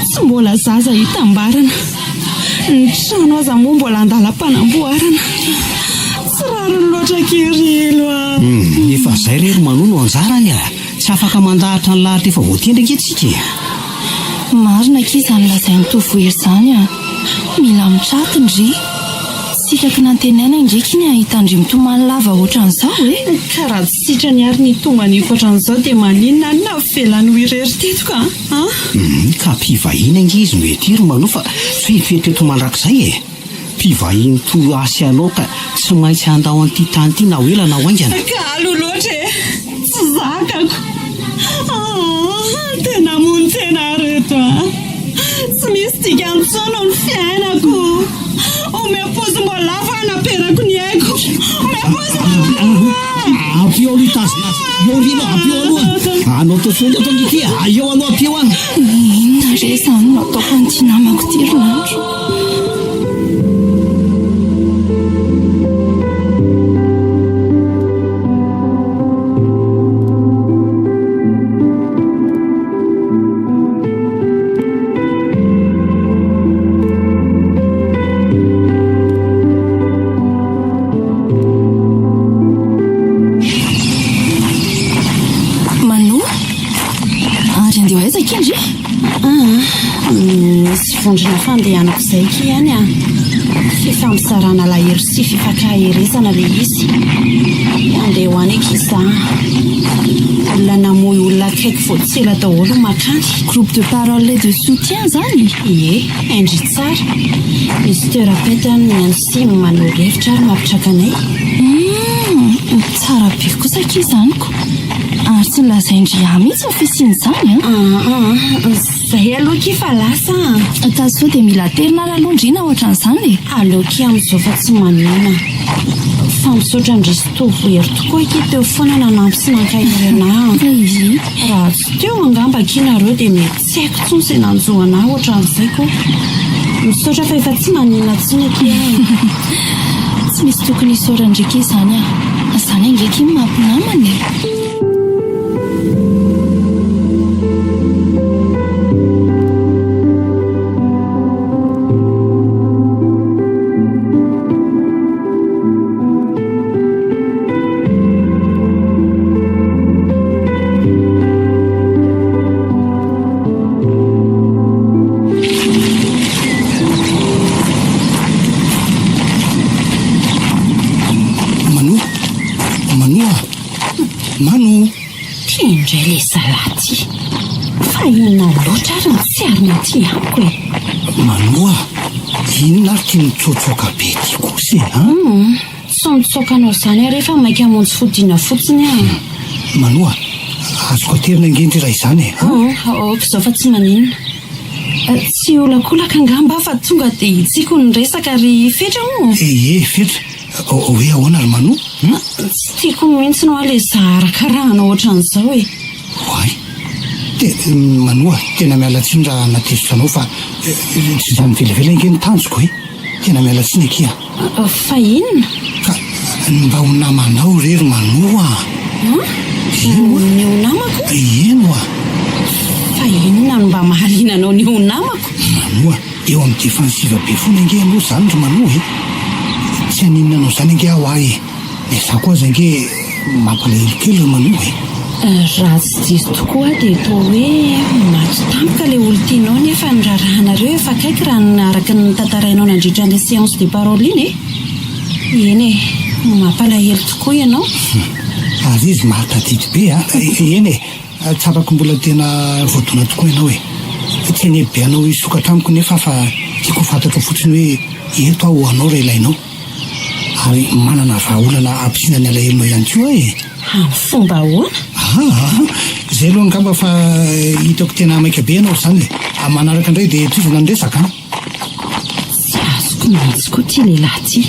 Tsy mbola zaza hitambarana. Ny trano aza moa mbola an-dalam-panamboarana. Tsy rariny loatra akia ry Elo a! Hum, efa izay re ry Manoa no anjarany a! Tsy afaka mandahatra ny lahatra efa voatendry ange tsika e! Marina akia izany lazain'i Tovohery izany a! Mila mitraty ndry! Sitraky nantenaina ange ky ny hahita an-dry mitomany lava ohatran'izao e! Ka raha tsy sitrany ary ny hitomaniako ohatran'izao dia maninona no navelany ho irery teto ka an? Hum, ka mpivahiny ange izy no ety ry Manoa fa tsy hoe hipetra eto mandrakizay e! Mpivahiny toy ahy sy anao ka tsy maintsy handao an'ity tany ity na ho ela na ho haingana. Kalo loatra e! Tsy zakako! Aa! Tena hamono tena aho reto a! Tsy misy dikany intsony ny fiainako! Omeo pozim-boalavo hanaperako ny aiko! Omeo pozim-boalavo e! Ampio aloha hitazona azy! Eo ry aloha, ampio aloha! Anao toa fony ato ange ity e! Eo aloha ampio an! Inona re izany no ataoko an'ity namako ity ry Landro? Manoa, ary andeha ho aiza akia ndry? Ah. Misy vondrona fandehanako izay akia any an. Fifampizarana alahelo sy fifankaherezana ilay izy. Handeha ho any akia za. Olona namoy olona akaiky vao tsy ela daholo no mankany. Groupe de parole et de soutien izany? Ie, hain-dry tsara. Misy thérapeute any mihaino sy manoro hevitra ary mampitraka anay. Humm, tsara be kosa akia izany ko. Ary tsy nolazain-dry ahy mihitsy ny fisian'izany an. Aa, izay aloha akia fa lasa an. Ka sao dia mila aterina ary aloha ndry na ohatran'izany e. Aleo akia amin'izao fa tsy maninona. Fa misaotra an-dry sy Tovo Hery tokoa akia teo foana nanampy sy nankahery anah an. Raha tsy teo angamba akia nareo dia mety tsy haiko intsony izay nanjo anah ohatran'izay ko. Misaotra fa efa tsy maninona intsony akia aho e. Tsy misy tokony hisaoran-dry akia izany an. Izany ange akia no maha mpinamana e. Manoa, Manoa, Mano. Ty indray le zalahy ty. Fa inona loatra ary no tsy arina aty amiko e? Manoa, inona ary ty mitsotsoka be ty kosa e, an? Tsy mitsoaka anao izany aho re fa maika hamonjy fodiana fotsiny aho. Manoa, azoko aterina ange ndry raha izany e, an? Oh, ok izao fa tsy maninona. Tsy hiolakolaka angamba aho fa tonga dia hitsiko ny resaka ry Fetra o! Ie, Fetra, hoe ahoana ry Manoa? Hum? Tsy tiako mihitsy hoa ilay za arakarahana ohatran'izao e! Oay! Te, Manoa, tena miala tsiny raha nahatezitra anao fa tsy izany velively ange ny tanjoko e! Tena miala tsiny akia. Fa inona? Ka ny mba ho namanao re ry Manoa a! An? Eny oa. Ny ho namako? Eny oa. Fa inona no mba mahaliana anao ny ho namako? Manoa, eo amin'ny defensive be foana ange ianao izany ry Manoa e! Tsy haninona anao izany ange aho ahy e! Ny zako aza ange mampalahelo kely ry Manoa e! Raha tsy diso tokoa aho dia toa hoe maty tampoka ilay olon-tianao nefa ny raharahanareo efa akaiky raha ny araka ny notantarainao nandritra an'ilay séance de parole iny e! Eny e! Mampalahelo tokoa ianao. Ary izy mahatadidy be a! Eny e! Tsapako mbola tena voadona tokoa ianao e! Tsy hanely be anao hisokatra amiko nefa aho fa tiako ho fantatrao fotsiny hoe eto aho ho anao raha ilainao. Ary manana vahaolana hampisiana ny alahelonao ihany koa aho e! Amin'ny fomba ahoana? Aa! Izay aloha angamba fa hitako tena maika be ianao izany e! Amin'ny manaraka indray dia tohizana ny resaka an! Tsy azoko mihitsy koa ity lehilahy ity.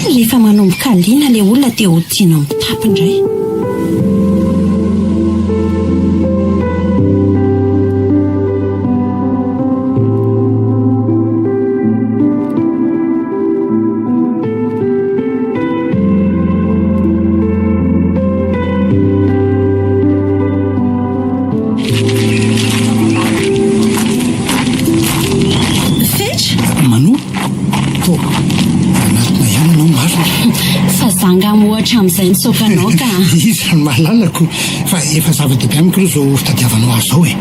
Rehefa manomboka liana ilay olona dia ho tianao mitapy indray. Fetra? Manoa, toa nanatona ihany ianao marina. Fa za nga moa hatramin'izay nitsoaka anao ka. Iza no mahalalako fa efa zava-dehibe amiko aloha izao fitadiavanao ahy izao e.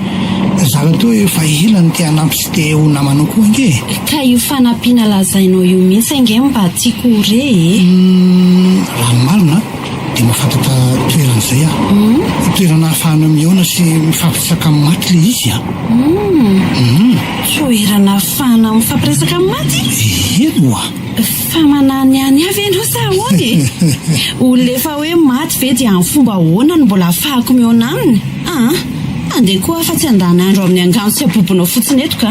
Za rahateo efa ela no te hanampy sy te ho namanao koa ange e. Ka io fanampiana lazainao io mihitsy ange no mba tiako ho re e. Humm, raha ny marina dia mahafantatra toerana izay aho. Toerana ahafahana mihaona sy mifampiresaka amin'ny maty ilay izy an. Humm, toerana ahafahana mifampiresaka amin'ny maty? Eny oa. Fa manany any avy ianao sa ahoana e? Olona efa hoe maty ve dia amin'ny fomba ahoana no mbola ahafahako mihaona aminy? Aa, andeha koa aho fa tsy handany andro amin'ny angano sy abobonao fotsiny eto ka.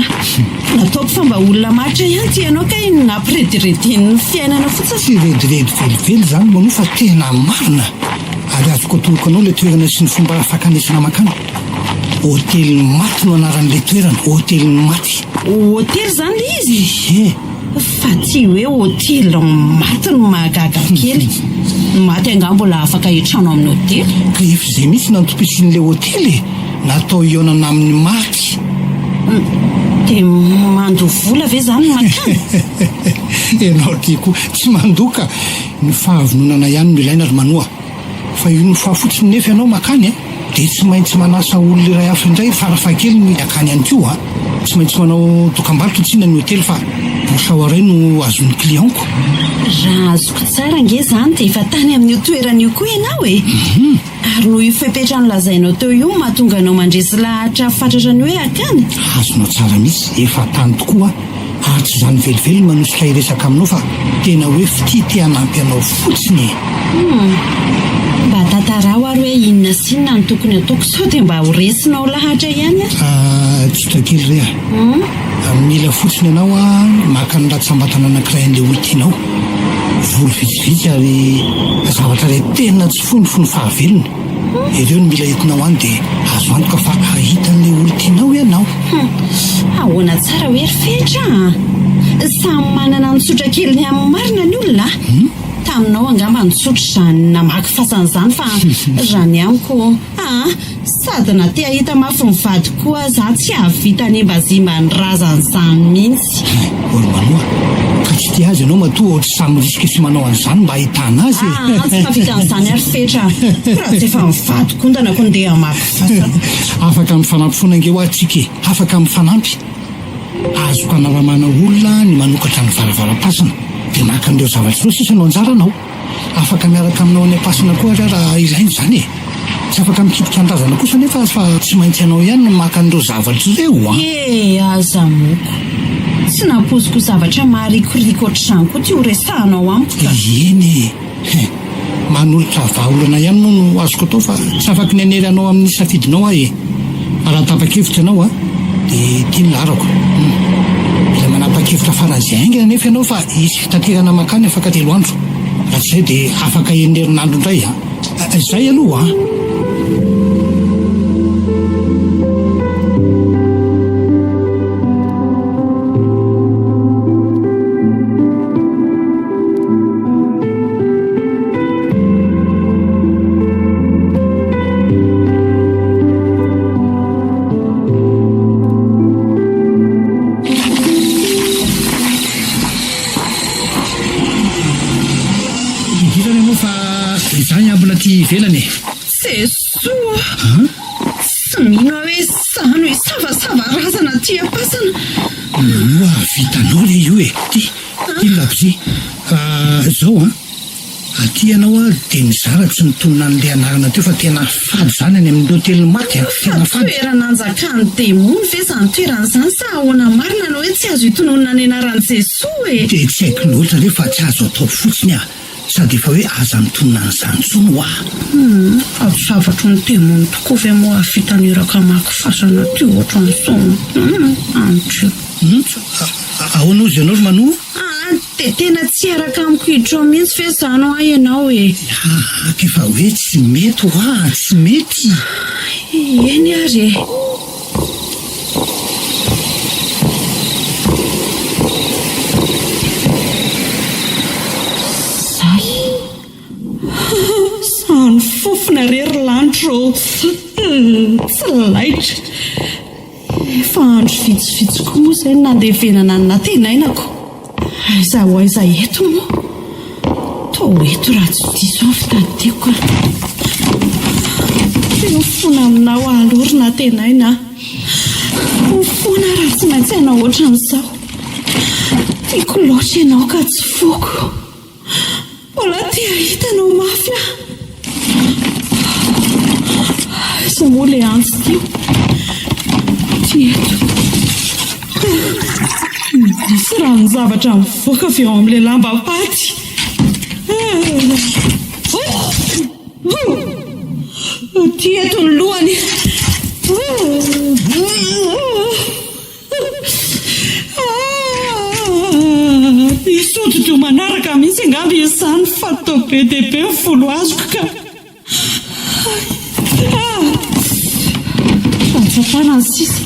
Nataoko fa mba olona maritra ihany ity ianao kay nampirediredian'ny fiainana fotsiny. Tsy rediredy velively izany Manoa fa tena marina ary azoko atoroko anao ilay toerana sy ny fomba fankanesana mankany. Hôtelin'ny maty no anaran'ilay toerana, hôtelin'ny maty. Hôtely izany ilay izy? Ie. Fa tsy hoe hôtely maty no mahagaga kely. Ny maty angaha mbola afaka hitrano amin'ny hôtely? Ka efa izay mihitsy no antom-pisian'ilay hôtely e! Natao hihaonana amin'ny maty. Dia mandoa vola ve izany ny mankany? Ianao ity koa tsy mandoa ka! Ny fahavononana ihany no ilaina ry Manoa. Fa une fois fotsiny nefa ianao makany a! Dia tsy maintsy manasa olona iray hafa indray farafahakeliny hakany ihany koa a! Tsy maintsy manao dokambarotra tsinona ny hotely fa bouche à oreille no azon'ny client-ko. Raha azoko tsara ange izany dia efa tany amin'io toerana io koa ianao e! Ary noho io fepetra nolazainao teo io no mahatonga anao mandresy lahatra fatratra ny hoe akany? Azonao tsara mihitsy, efa tany tokoa aho. Ary tsy izany velively no manosika hiresaka aminao fa tena hoe fitia te hanampy anao fotsiny e! Hum. Mba tantarao ary hoe inona sy inona no tokony ataoko sao dia mba ho resinao lahatra ihany aho. Ah, tsotra kely re a! Hum. Mila fotsiny ianao a, maka ny ratsambatana anankiray an'ilay olon-tianao. Volo vitsivitsy ary zavatra iray tena tsy foiny fony fahavelony. Ireo no mila entinao any dia azo antoka fa hahita an'ilay olon-tianao ianao. Hum, ahoana tsara hoe ry Fetra a? Samy manana ny tsotra keliny amin'ny marina ny olona a! Taminao angamba ny tsotra izany namaky fasana izany fa raha ny amiko aa, sady na te hahita mafy ny vadiko koa aza aho tsy hahavita hanimbazimba ny razany izany mihitsy. Hein, olo manoa, ka tsy tia azy ianao matoa ohatry samy mirisika sy manao an'izany mba ahitana azy e! Aa, tsy mahavita an'izany ary Fetra a! Raha tsy efa mivadiko ondana ko ndeha hamaky fasana. Afaka mifanampy foana ange hoa tsika e! Afaka mifanampy. Azoko anaramana olona ny manokatra ny varavaram-pasana dia maka an'ireo zavatra ireo sisa no anjaranao. Afaka miaraka aminao any am-pasana koa ary aho raha ilaina izany e! Tsy afaka mikitika ny razana kosa anefa fa tsy maintsy ianao ihany no maka an'ireo zavatra ireo an! He aza moko. Tsy nampoiziko zavatra maharikoriko ohatr'izany koa ity ho resahanao amiko ka. Eny e! He! Manolotra vahaolana ihany moa no azoko atao fa tsy afaky ny hanery anao amin'ny safidinao aho e! Fa raha tapa-kevitra ianao a, dia ity ny laharako. Hum. Mila manapa-kevitra faran'izay haingana anefa ianao fa hisy fitaterana mankany afaka telo andro. Raha tsy izay dia afaka enina herinandro indray a! Izay aloha a! Idirana ianao fa izaho hiambina aty ivelany e. Jesoa a! Tsy mino aho hoe izaho no hisavasava razana aty am-pasana. Minoa vitanao re io e. Ty, ty ny labozia. Fa izao an. Aty ianao ary dia mizara tsy mitonona an'ilay anarana teo fa tena fady izany any amin'ny hotelin'ny maty a! Tena Fa fady. toerana anjakan'ny demony ve izany toerana izany sa ahoana marina no hoe tsy azo itononana ny anaran'i Jesoa e? Dia tsy haiko loatra re fa tsy azo atao fotsiny a! Sady efa hoe aza mitonona an'izany intsony hoa! Humm, fa zavatry ny demony tokoa ve moa hahavita ny iraka hamaky fasana aty ohatran'izao? Humm, andrio. Humm, ahoana hozy ianao ry Manoa? Aa dia tena tsy hiaraka amiko hiditra ao mihitsy ve izany hoa ianao e? Aa k'efa hoe tsy mety hoa, tsy mety. Eny ary e. Zay. Sahy nifofona re ry lanitra ô! Tsy laitra. Efa andro vitsivitsy koa moa izay no nandevenana ny nantenainako. Aiza ho aiza eto moa? Toa ho eto raha tsy diso aho ny fitadidiako ka. Te ho fona aminao aho aloha ry Nantenaina a. Ho fona aho raha tsy maintsy hanao ohatran'izao. Tiako loatra ianao ka tsy foiko. Mbola te hahita anao mafy aho. Aiza moa ilay antsy teo? Ty eto. Misy ranon-javatra mivoaka avy ao amin'ilay lambam-paty. Ty eto ny lohany. Hisy hodi-doha manaraka mihitsy angamba izany fa toa be dia be ny volo azoko ka. Rantsan-tanana sisa.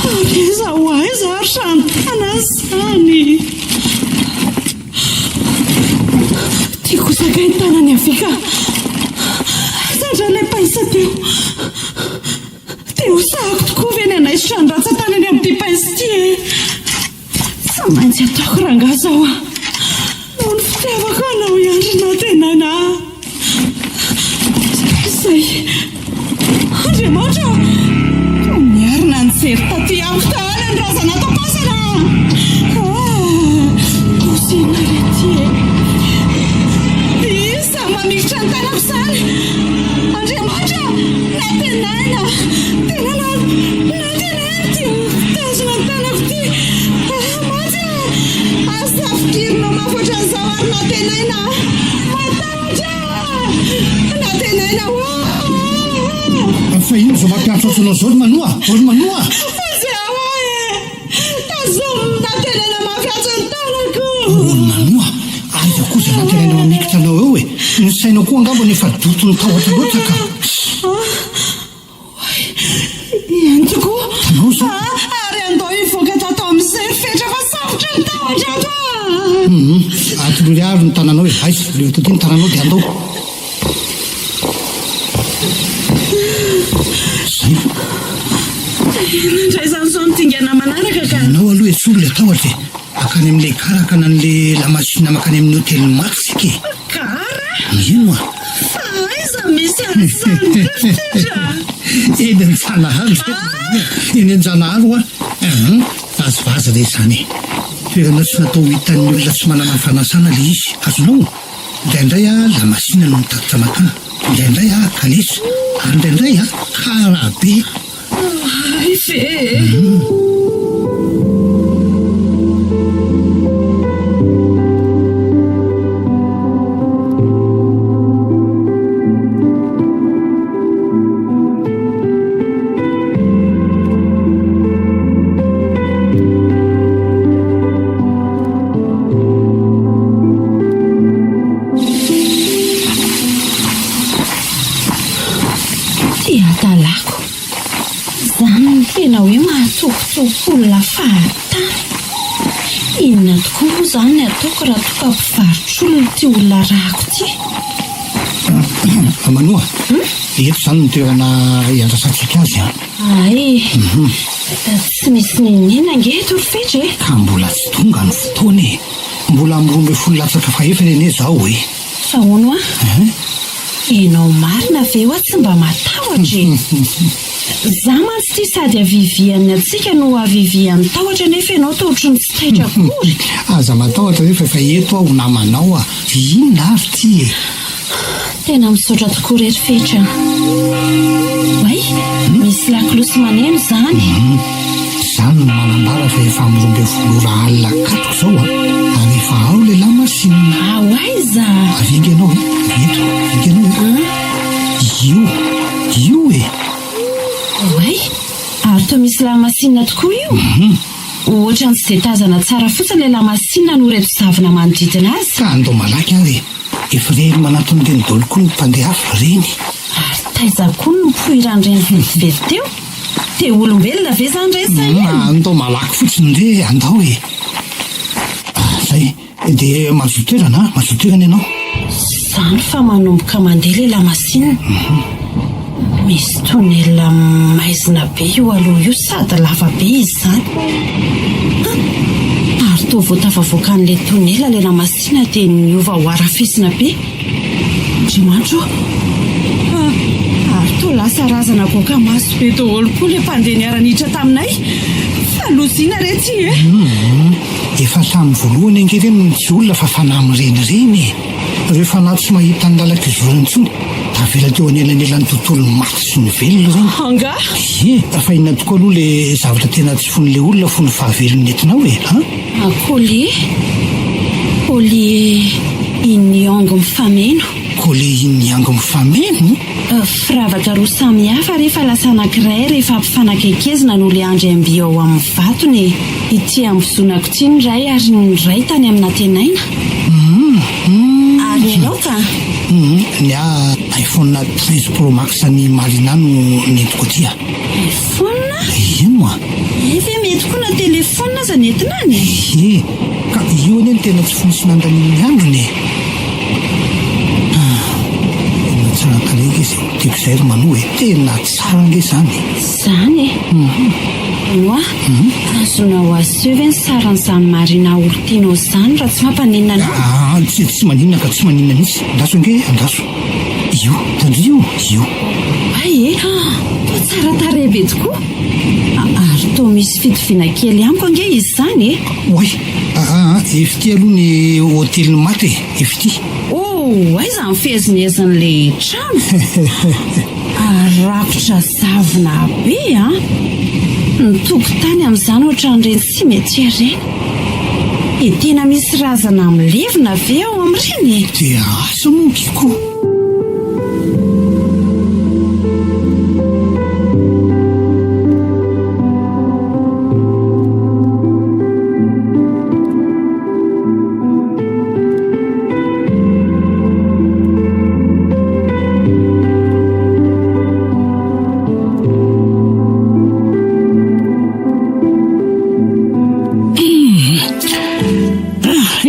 Ary aiza ho aiza ary izany tanana izany? Tiako ho sakay ny tanany havia ka. Aiza indray ilay paisa teo? Dia ho sahako tokoa ve ny hanaisotra ny rantsan-tanany amin'ity pince ity e? Tsy maintsy ataoko rangahy izao a! Noho ny fitiavako anao ihany ry Nantenaina a! Izay! Andriamanitra ô! Toa miarina nijery taty. Nantenaina a! Matahotra aho! Nantenaina ô! Fa inona izao mampiantsoantso anao izao ry Manoa? Ry Manoa! Vonjeo aho e! Tazomy Nantenaina mafy atsy ny tanako! Ry Manoa, aiza koa izay Nantenaina mamikitra anao eo e? Ny sainao koa angambany efa doton'ny tahotra loatra ka. Eny tokoa. Hitanao izao? Ary andao hivoaka tato amin'izay ry Fetra fa safotra ny tahotra ato a! Hum, atolory ary ny tananao e, aiza, aleo eto aty ny tananao dia andao. Zay. Inona indray izany izao ny dingana manaraka ka? Ianao aloha esory ilay tahotra e, hankany amin'ilay gara hakana an'ilay lamasinina mankany amin'ny hôtelin'ny maty isika e. Gara? Ino a? Fa aiza misy an'izany ry Fetra? Eny Anjanahary ve? Eny Anjanahary hoa. Hum, vazivazy re izany e. Toerana tsy natao ho hitan'ny olona tsy manana fanasana ilay izy. Azonao? Indraindray aho lamasinina no mitatitra mankany, indraindray aho kalesa, ary indraindray aho karabe. Hay ve e! Ty hadalako. Izany no tena hoe mahatsofotsofo olona fahatany. Inona tokoa moa izany ny ataoko raha toa ka mpivarotr'olona ity olona arahako ity? Manoa, eto izany no toerana iandrasantsika azy an. Hay, tsy misy n'inon'inona ange eto ry Fetra e! Ka mbola tsy tonga ny fotoana e! Mbola amin'ny 12 latsaka fahefany anie izao e! Fa hono hoa, ianao marina ve hoa tsy mba matahotra e? Za mantsy ity sady avivian'ny hatsiaka no avivian'ny tahotra nefa ianao toa ohatry ny tsy taitra akory. Aza matahotra re fa efa eto aho ho namanao a! Inona ary ity e? Tena misaotra tokoa re ry Fetra a! Oay, misy lakolosy maneno izany. Izany no manambara fa efa amin'ny 12 ora alina katoka izao a! Ary efa ao ilay lamasinina. Ao aiza? Avy enga ianao e! Avy eto, avy enga ianao e! Io, io e! Oay, ary toa misy lamasinina tokoa io? Ohatran'ny tsy dia tazana tsara fotsiny ilay lamasinina noho ireto zavona manodidina azy. Ka andao malaky ary e! Efa ireny manantona ireny daholo koa ny mpandeha hafa ireny. Ary taiza koa no nipoiran'ireny vetivety teo? Dia olombelona ve izany re sa inona? Andao malaky fotsiny re, andao e! Zay. Dia mazoto toerana an, mazoto toerana ianao. Izany fa manomboka mandeha ilay lamasinina. Misy tunnel maizina be io aloha io sady lava be izy izany. Han! Ary toa vao tafavoaka an'ilay tunnel ilay lamasinina dia niova ho harafesina be. Andriamanitra ô! Ary toa lasa razana goakamaso be daholo koa ilay mpandeha niara-niditra taminay. Fa loza inona re ity e? Hum! Efa hatramin'ny voalohany ange ireny no tsy olona fa fanahy mirenireny e! Ireo fanahy tsy mahita ny lalan-kizorany intsony, tavela teo anelanelan'ny tontolon'ny maty sy ny velona ireny. Angaha? Ie! Fa inona tokoa aloha ilay zavatra tena tsy fon'ilay olona fony fahavelony nentinao e? An? Collier, collier yin yang mifameno. Collier yin yang mifameno? Firavaka roa samy hafa rehefa lasa anankiray rehefa ampifanakaikezina no le andry am-by ao amin'ny vatony e. Ity ambozonako ity ny iray ary ny iray tany amin'ny Nantenaina. Ary ny anao ka? Ny ahy iPhone 13 Pro Max an'i Marina no nentiko aty a. IPhone? Ino a? Hay ve mety koa na téléphone aza ny entina any e? Ie, ka io anie no tena tsy fonosina andanian'ny androny e! Ah, tena tsara tarehy ange izay tiako izay ry Mano e! Tena tsara ange izany e! Izany e? Mano a, azonao aseho ve ny sarin'izany Marina olon-tianao izany raha tsy mampaninona anao? Ah, tsy, tsy maninona ka, tsy maninona mihitsy. Andraso ange e, andraso. Io, tandrio, io. Hay e! Toa tsara tarehy be tokoa. Ary toa misy fitoviana kely amiko ange izy izany e! Oay! Aa, efa ity aloha ny hotelin'ny maty e! Efa ity. Oh, aiza ny fihezinezin'ilay trano? Ary rakotra zavona be an! Ny tokotany amin'izany ohatran'ireny cimetière ireny. Dia tena misy razana milevina ve ao amin'ireny e? Dia asa moa ky ko.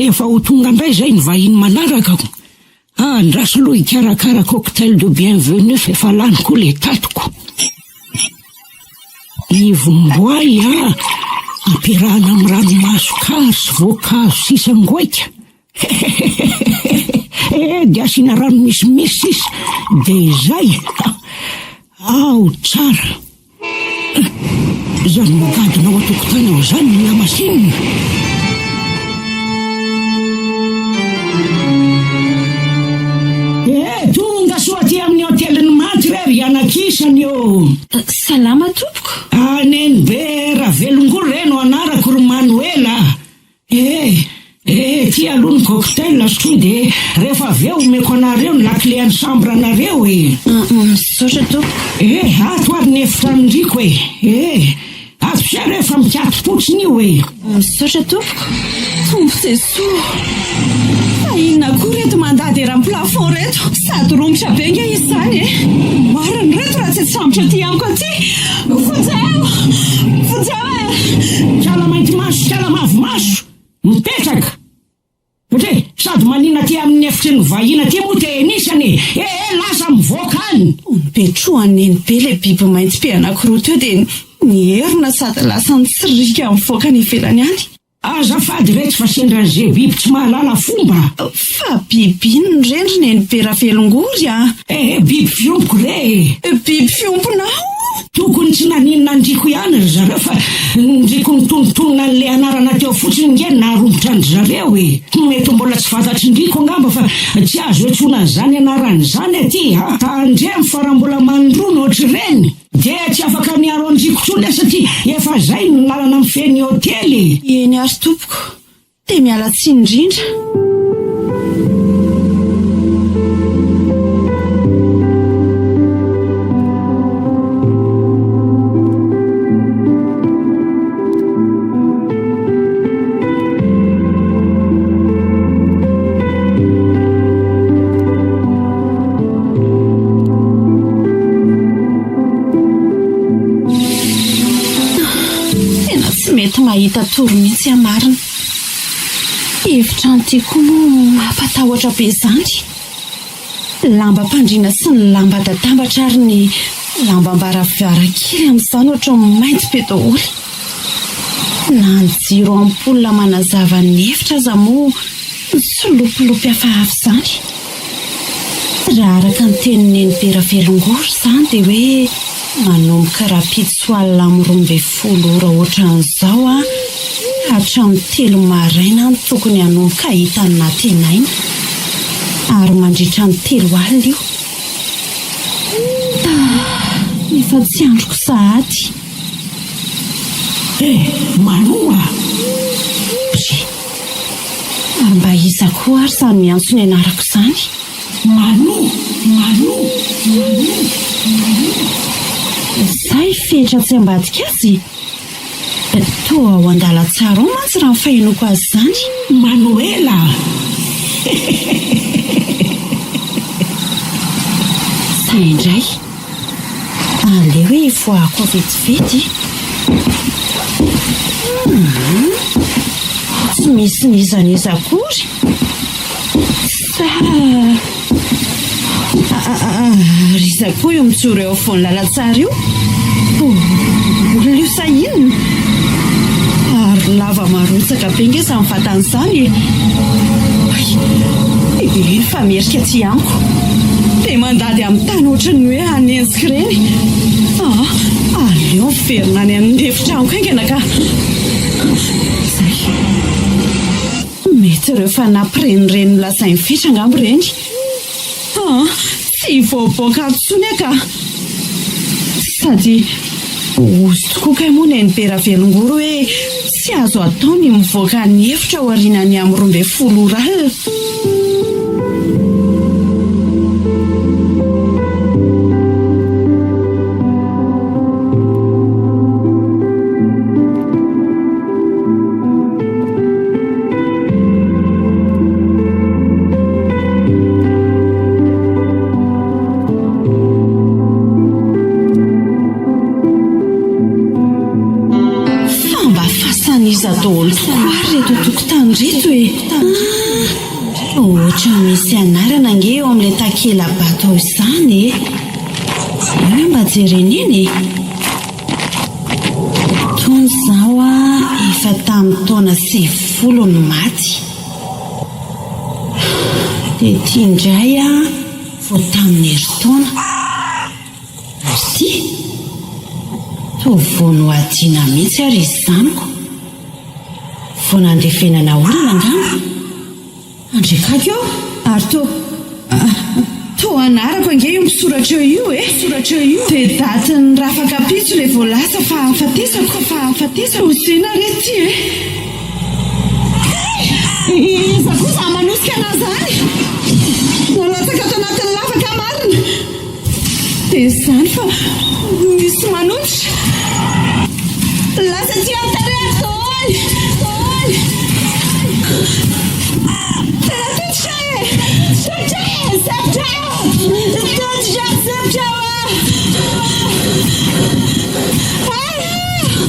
Efa ho tonga indray izay ny vahiny manaraka ko. Andraso aloha hikarakara cocktail de bienvenue fa efa lany koa le tatiko. Ivomboay a! Ampiarahana amin'ny ranomaso kary sy voankazo sisa ngoaika. Hehehehe dia asiana rano misimisy sisa dia izay. Ao tsara. Izany migadona ao an-tokotany ao izany ny lamasinina. Eh, tonga soa aty amin'ny hotelin'ny maty re ry anakisany ô! Salama tompoko. Ah, Nenibe Ravelongory re no anarako ry Manoela a! Eh! Eh! Ity aloha ny cocktail sotroy dia rehefa avy eo omeko anareo ny lakile an'ny chambre anareo e! Misaotra tompoko. Eh! Ato ary ny efitranondriko e! Eh! Ato sia re fa mikato-potsiny io e! Misaotra tompoko. Tompo Jesoa! Fa inona koa reto mandady eran'ny plafond reto? Sady romotra be nge izy izany e! Marina reto raha tsy atsambotra aty amiko aty! Vonjeo! Vonjeo e! Kala mainty maso sy kala mavo maso mipetraka! Ndry, sady manina aty amin'ny efitry ny vahiny aty moa te enisany e! Eh eh lasa mivoaka any! Nipetrohan'i Nenibe ilay biby mainty be anankiroa teo dia niherina sady lasa nitsiriaka nivoaka any ivelany any. Azafady retsy fa sendra an'ze biby tsy mahalala fomba. Fa biby inona ireny ry Nenibe Ravelongory a? Eh eh biby fiompiko re e! Biby fiompinao? Tokony tsy naninona an-dRiko ihany ry zareo fa ndriko nitonontonona an'ilay anarana teo fotsiny nge no naharomotra an-dry zareo e! Mety mbola tsy fantatry ndriko angamba fa tsy azo iantsoana an'izany anarana izany aty a! Tandremo fa raha mbola mandrono ohatr'ireny dia tsy afaka miaro an-dRiko intsony aho satria efa izay no lalana mifehy ny hotely e! Eny ary tompoko, Dia miala tsiny indrindra. Tena tsy mety mahita tory mihitsy aho marina. Efitrano ity koa moa mampatahotra be izany. Lambam-pandriana sy ny lamba datambatra ary ny lambam-baravarakely amin'izany ohatran'ny mainty be daholo. Na ny jiro ampoule manazava ny efitra aza moa mitsolopilopy hafahafa izany. Raha araka ny tenin'i Nenibe Ravelongory izany dia hoe manomboka rahampitso alina amin'ny 12 ora ohatran'izao ka hatramin'ny telo maraina no tokony hanomboka hahita an'i Nantenaina. Ary mandritra ny telo alina io. Ah, efa tsy andriko sahady. Eh, manoa! Bry. Ary mba iza koa ary izany miantso ny anarako izany? Mano! Mano! Mano! Mano! Izay fetra tsy ambadika azy? Toa ao an-dalantsara ao mantsy raha ny fahenoako azy izany. Manoela! Izay indray. Aleo hoe hivoahako ao vetivety. Hum, tsy misy n'iza n'iza akory. Sa ary iza koa io mijoro eo afovoan'ny lalantsara io? Olona io sa inona? Ary lava marotsaka be nge izany vatany izany e! Hay! Eny fa merika aty amiko. Dia mandady amin'ny tany ohatran'ny hoe hanenjika ireny. Aa! Aleo miverina any amin'ny efitranoko haingana ka. Izay. Mety ireo fanahy mpirenireny nolazain'i Fetra angamba ireny. Aa! Tsy hivoaboaka ato intsony aho ka. Sady hozy tokoa kay moa Nenibe Ravelongory hoe. Tsy azo atao ny mivoaka ny efitra aorianan'ny amin'ny 12 ora alina. Fa mba fasan'iza daholo tokoa ary ireto tokotany ireto e? Ah, ohatran'ny misy anarana ange eo amin'ilay takela-bato ao izany e! Aleo mba jerena eny e! Tony izaho efa tamin'ny taona 90 no maty. Dia ity indray vao tamin'ny herintaona. Ary ity? Toa vao nohadiana mihitsy ary izy izany ko. Vao nandevenana olona angamba? Andrekaky ô! Ary toa, toa anarako ange io misoratra eo io e! Soratra eo io. Dia datin'ny rafakapitso ilay voalaza fahafatesako, fahafatesako. Oziana re ity e! Iza koa izany manosika anà izany? Nalatsaka ato anatin'ny lavaka aho marina. Dia izany fa misy manotra. Lasa aty amin'ny tarehiko daholo. Daholo. Tena tototra e! Tototra e! Sempotra aho! Tototra, sempotra aho! Hay!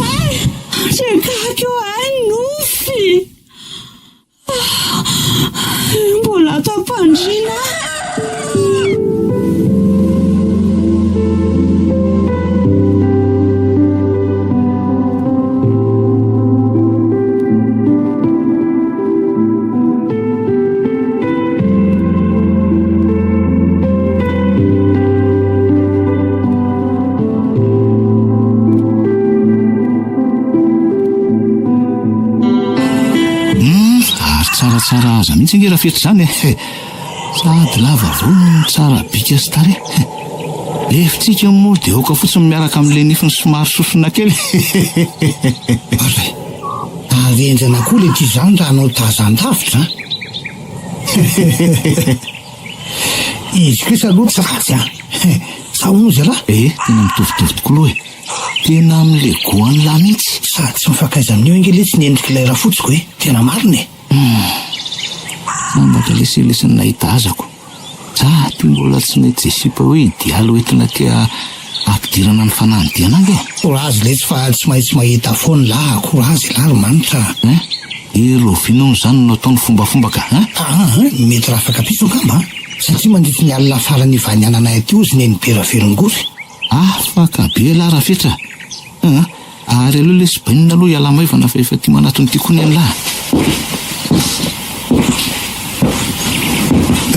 Hay! Andriakako hay nofy! Mbola ato am-pandriana aho. Humm ary tsaratsara aza mihitsy ange Rafetra izany e! Sady lava volo no tsara bika sy tarehy. Lefitsika moa dia aoka fotsiny miaraka amin'ilay nifiny somary sosona kely. Ary ary henjana koa le ty zany raha hanao tazan-davitra an! Izy kosa aloha tsy ratsy an! Sa hono zalahy? Eh, tena mitovitovy tokoa aloha e! Tena amin'ilay goût an'lah mihitsy. Sady tsy mifankaiza amin'io ange letsy ny endrik'ilay rafotsiko e! Tena marina e! Humm. Sambatra lesy lesy ny nahita azako. Za aty mbola tsy nety ze sipa hoe idealy ho entina aty ampidirana ny fanahin'i Diana ange. Courage letsy fa tsy maintsy mahita foana lah, courage elah ry Manitra a. Hein? E rahoviana hono izany no atao ny fombafomba ka hein? Aa mety rafakapitso angamba an! Satria mandritry ny alina farany ivaniananay aty hozy nenibe Ravelongory. Afaka be elah Rafetra a! Ary aleo lesy bainina aloha hiala maivana fa efa tia manatona ity koa nenlah a!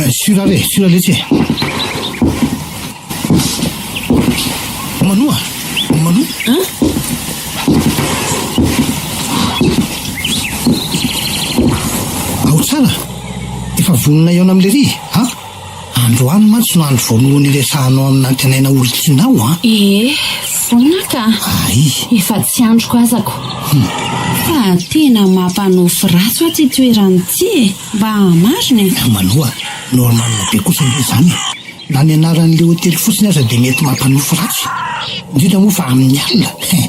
Sûr ary e, sûr letsy e! Manoa! Manoa! An? Ao tsara! Efa vonona hihaona amin'i Lery an? Androany mantsy no andro voalohany iresahanao amin'i Nantenaina olon-tianao an! Ee, vonona ka! Ay! Efa tsy andriko azako. Fa tena mampanofy ratsy hoa ity toerana ity e! Mba marina e! Manoa, normal be kosa ange izany e! Na ny anaran'ilay hotely fotsiny aza dia mety mampanofy ratsy, indrindra moa fa amin'ny alina he!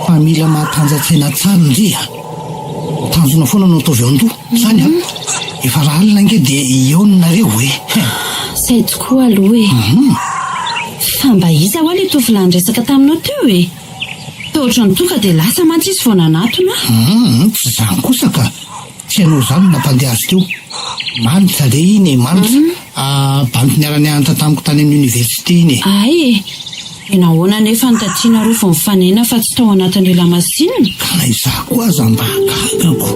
Fa mila mahatanja-tsaina tsara ndry a! Tanjona foana no ataovy ao an-doha, zany an! Efa raha alina ange dia eo ny nareo e! He! Zay tokoa aloha e! Fa mba iza hoa ilay tovolahy niresaka taminao teo e? Toa ohatran'ny tonga dia lasa mantsy izy vao nanatona ahy. Hum, tsy izany kosa ka! Tsy ianao izany no nampandeha azy teo. Manitra re iny e, manitra. Ah, bandy niara-nianatra tamiko tany amin'ny oniversite iny e. Hay e! Dia nahoana anefa no taty nareo vao nifanena fa tsy tao anatin'ilay lamasinina? Ka na izaho koa aza mba gagako.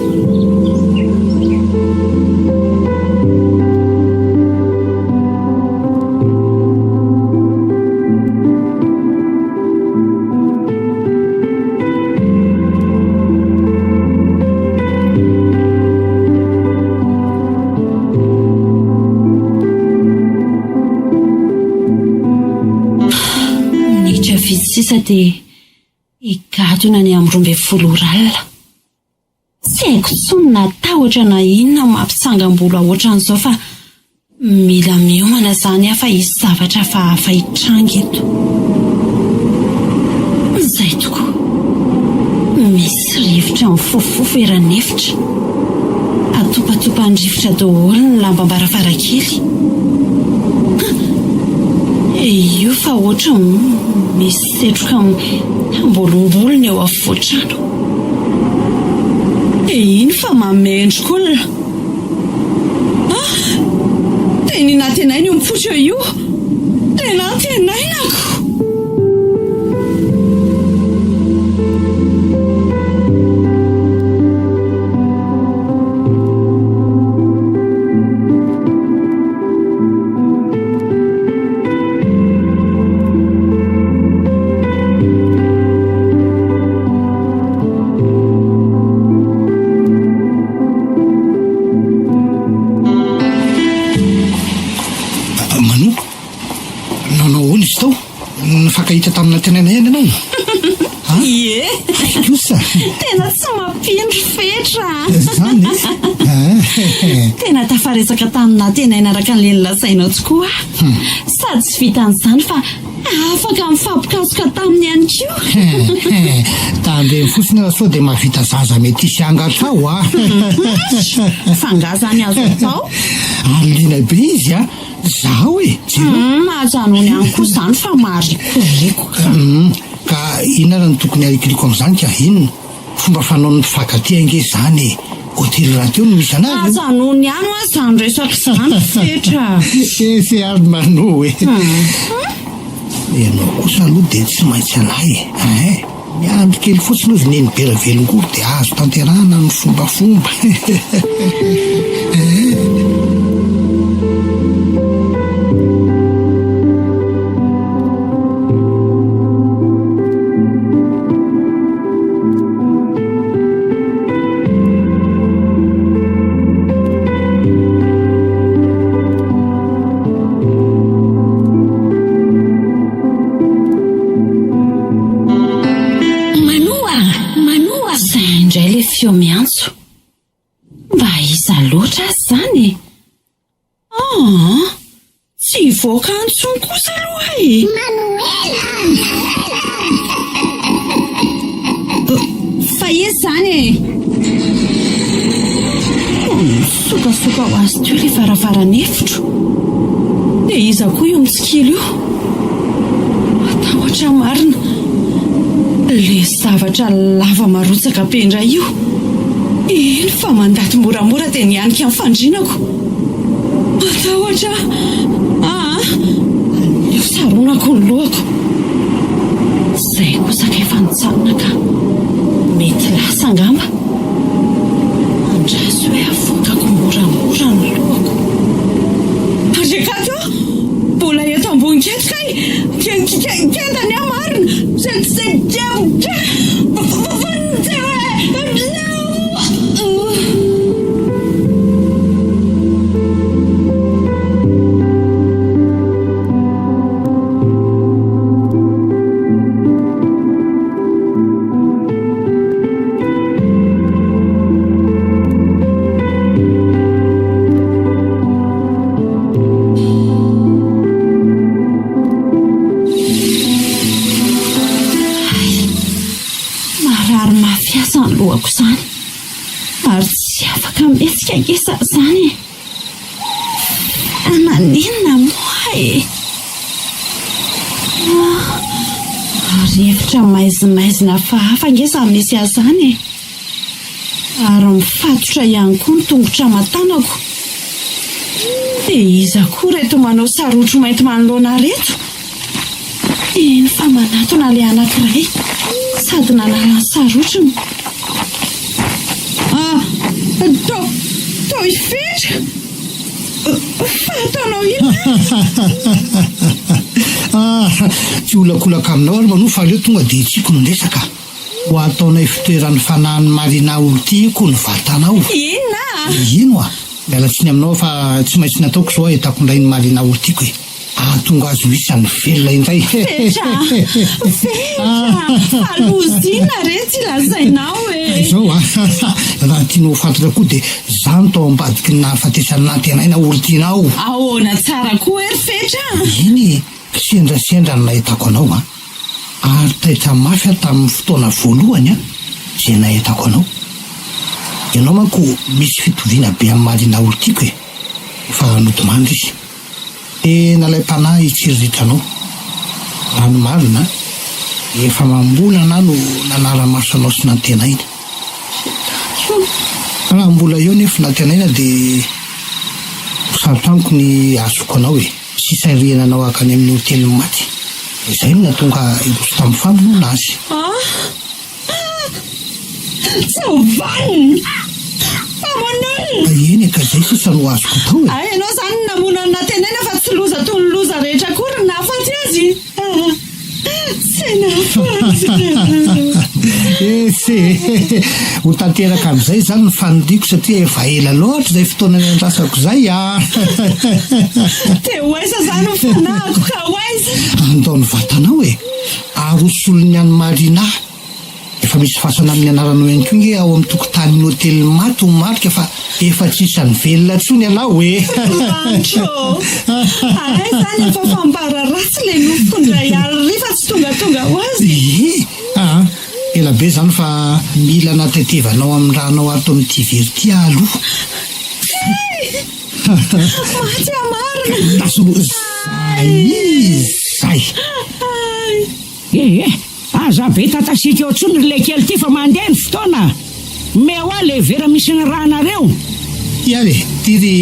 Minitra vitsy sisa dia higadona ny amin'ny 12 ora alina. Tsy haiko intsony na tahotra na inona mampitsangam-bolo ahy ohatran'izao fa mila miomana izany aho fa hisy zavatra hafahafa hitranga eto. Izay tokoa. Misy rivotra mifofofofo eran'ny efitra. Atopatopan'ny rivotra daholo ny lambam-baravarankely. Io fa ohatran'ny misy setroka ambolombolony eo afovoan-trano. Dia iny fa mamendrik'olona. Ah! Teny nantenaina io mipoitra io. Tena antenainako! Manu, nanao ahoana izy tao? Nifankahita tamin'i Nantenaina ihany ianao? Ie. Hay kosa. Tena tsy mampino ry Fetra a. Izany e. Tena tafaresaka tamin'i Nantenaina araka an'ilay nolazainao tokoa aho. Sady tsy vitan'izany fa afaka nifampikasoka taminy ihany koa. Tandremo fotsiny raha sao dia mahavita zaza metisy angatra ao a. Fa angaha izany azo atao? Ary liana be izy a. Zahao e, jereo. Humm, ajanony any koa izany fa marikoriko ka. Humm, ka inona ary no tokony harikoriko amin'izany ka? Inona? Fomba fanaon'ny mpifankatia ange izany e! Hotely rahateo no misy an'azy e! Ajanony any hoa izany resaka izany Fetra a! Ese ary Mano e! Ianao kosa aloha dia tsy maintsy anay e! Hein! Miandry kely fotsiny ozy neny be ravelongory dia azo tanterahana ny fombafomba eh. Manoa! Manoa! Izay indray ilay feo miantso. Mba iza loatra aza izany e? Aa! Tsy hivoaka any intsony kosa aloha aho e! Manoela! Fa iza izany e? Nisokasoka ho azy teo ilay varavaran'efitro. Dia iza koa io mitsikilo io? Matahotra aho marina. Ilay zavatra lava marotsaka be indray io. Eny fa mandady moramora dia nihanika ny fandrinako. Matahotra aho. Aa! Aleo saronako ny lohako. Izay kosa kay efa nijanona ka. Mety lasa angamba. Andraso hoe avoakako moramora ny lohako. Andriakato! Mbola eto ambony keto kay! Kendany aho marina! Hay, marary mafy ahy izany lohako izany, ary tsy afaka mihetsika ange za izany e! Fa maninona moa e? Ah, rivotra maizimaizina hafahafa ange izany misy ahy izany e! Ary mifatotra ihany koa ny tongotra aman-tanako. Dia iza koa ireto manao sarotro mainty manoloana ahy ireto? Eny fa manatona ilay anankiray sady nanala ny sarotriny. Ah, to, to i Fetra! Fa ataonao inona? Ah, tsy holakolaka aminao ary manoa fa aleo tonga dia hitsiko ny resaka. Ho ataonay fitoeran'ny fanahin'i Marina olon-tiako ny vatanao. Inona? Ino ah? Miala tsiny aminao fa tsy maintsy nataoko izao ahitako indray ny Marina olon-tiako e. Ahatonga azy ho isan'ny velona indray. Fetra! Fetra! Fa loza inona re ty lazainao e? e! Izao a! Raha tianao ho fantatra koa dia izaho no tao ambadiky ny nahafatesan'i Nantenaina olon-tianao. Ahoana tsara koa e ry Fetra a! Eny e! Kisendrasendra no nahitako anao a! Ary taitra mafy aho tamin'ny fotoana voalohany a! Izay nahitako anao. Ianao manko misy fitoviana be amin'i Marina olon-tiako e! Fa nodimandry izy. Dia nalaim-panahy hitsiriritra anao. Raha ny marina, efa amam-bolana aho no nanara-maso anao sy nantenaina. Raha mbola eo nefa nantenaina dia ho sarotra amiko ny hahazoako anao e! Sy hisarihana anao hankany amin'ny hotelin'ny maty. Izay no nahatonga hiroso tamin'ny famonoana azy. Tsy ho vanona! Mpamono olona! Eny e, ka izay sisa no azoko atao e! Hay ianao izany no namono an'i Nantenaina fa tsy loza toy ny loza rehetra akory ny nahafaty azy! Tsy nahafaty! Etsy e! Ho tanteraka amin'izay izany ny faniriako satria efa ela loatra izay fotoana niandrasako izay a! Dia ho aiza izany ny fanahiko ka ho aiza? Andao ny vatanao e! Ary ho solon'ny an'i Marina. Efa misy fasana amin'ny anaranao ihany koa nge ao amin'ny tokotanin'ny hotelin'ny maty ho marika fa efa tsy isan'ny velona intsony ianao e! Lanitra ô! Hay izany efa fambara ratsy ilay nofiko indray alina ry fa tsy tongatonga ho azy e! Ie! Aa! Ela be izany fa mila natetevanao amin'ny ranao ato amin'ity vera ity aho aloha. Tsia! Maty aho marina! Lasa zay! Zay! Ee, aza be tatasika eo intsony ry lekely ity fa mandeha ny fotoana! Omeo ahy le vera misy ny rà-nareo! Ty ary e, ty ry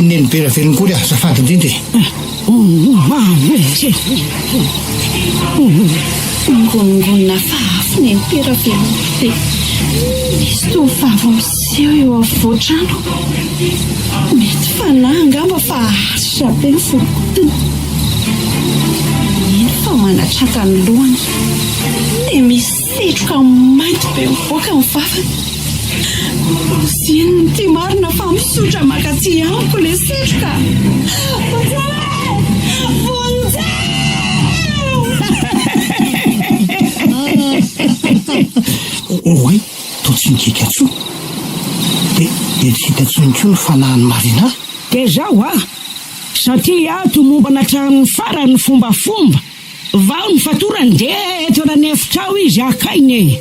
Nenibe Ravelongory a, azafady indrindra e! Mingonongonona fa afo Nenibe Ravelongory dia misy tovovavy miseho eo afovoan-trano. Mety fanahy angamba fa haharitra be ny volon-kodiny. Mino fa manatraka ny lohany. Dia misy setroka mainty be mivoaka ny vavany. Ozinona ity marina fa misotra mankaty amiko ilay setroka. Vonjeo e! Vonjeo! Oay! Toa tsy nikika intsony. Dia dia tsy hita intsony koa ny fanahin'i Marina. Dia zao a! Satria ato mombana hatramin'ny farany ny fombafomba, vao ny fatorany dia eto an'efitra ao izy hakaina e!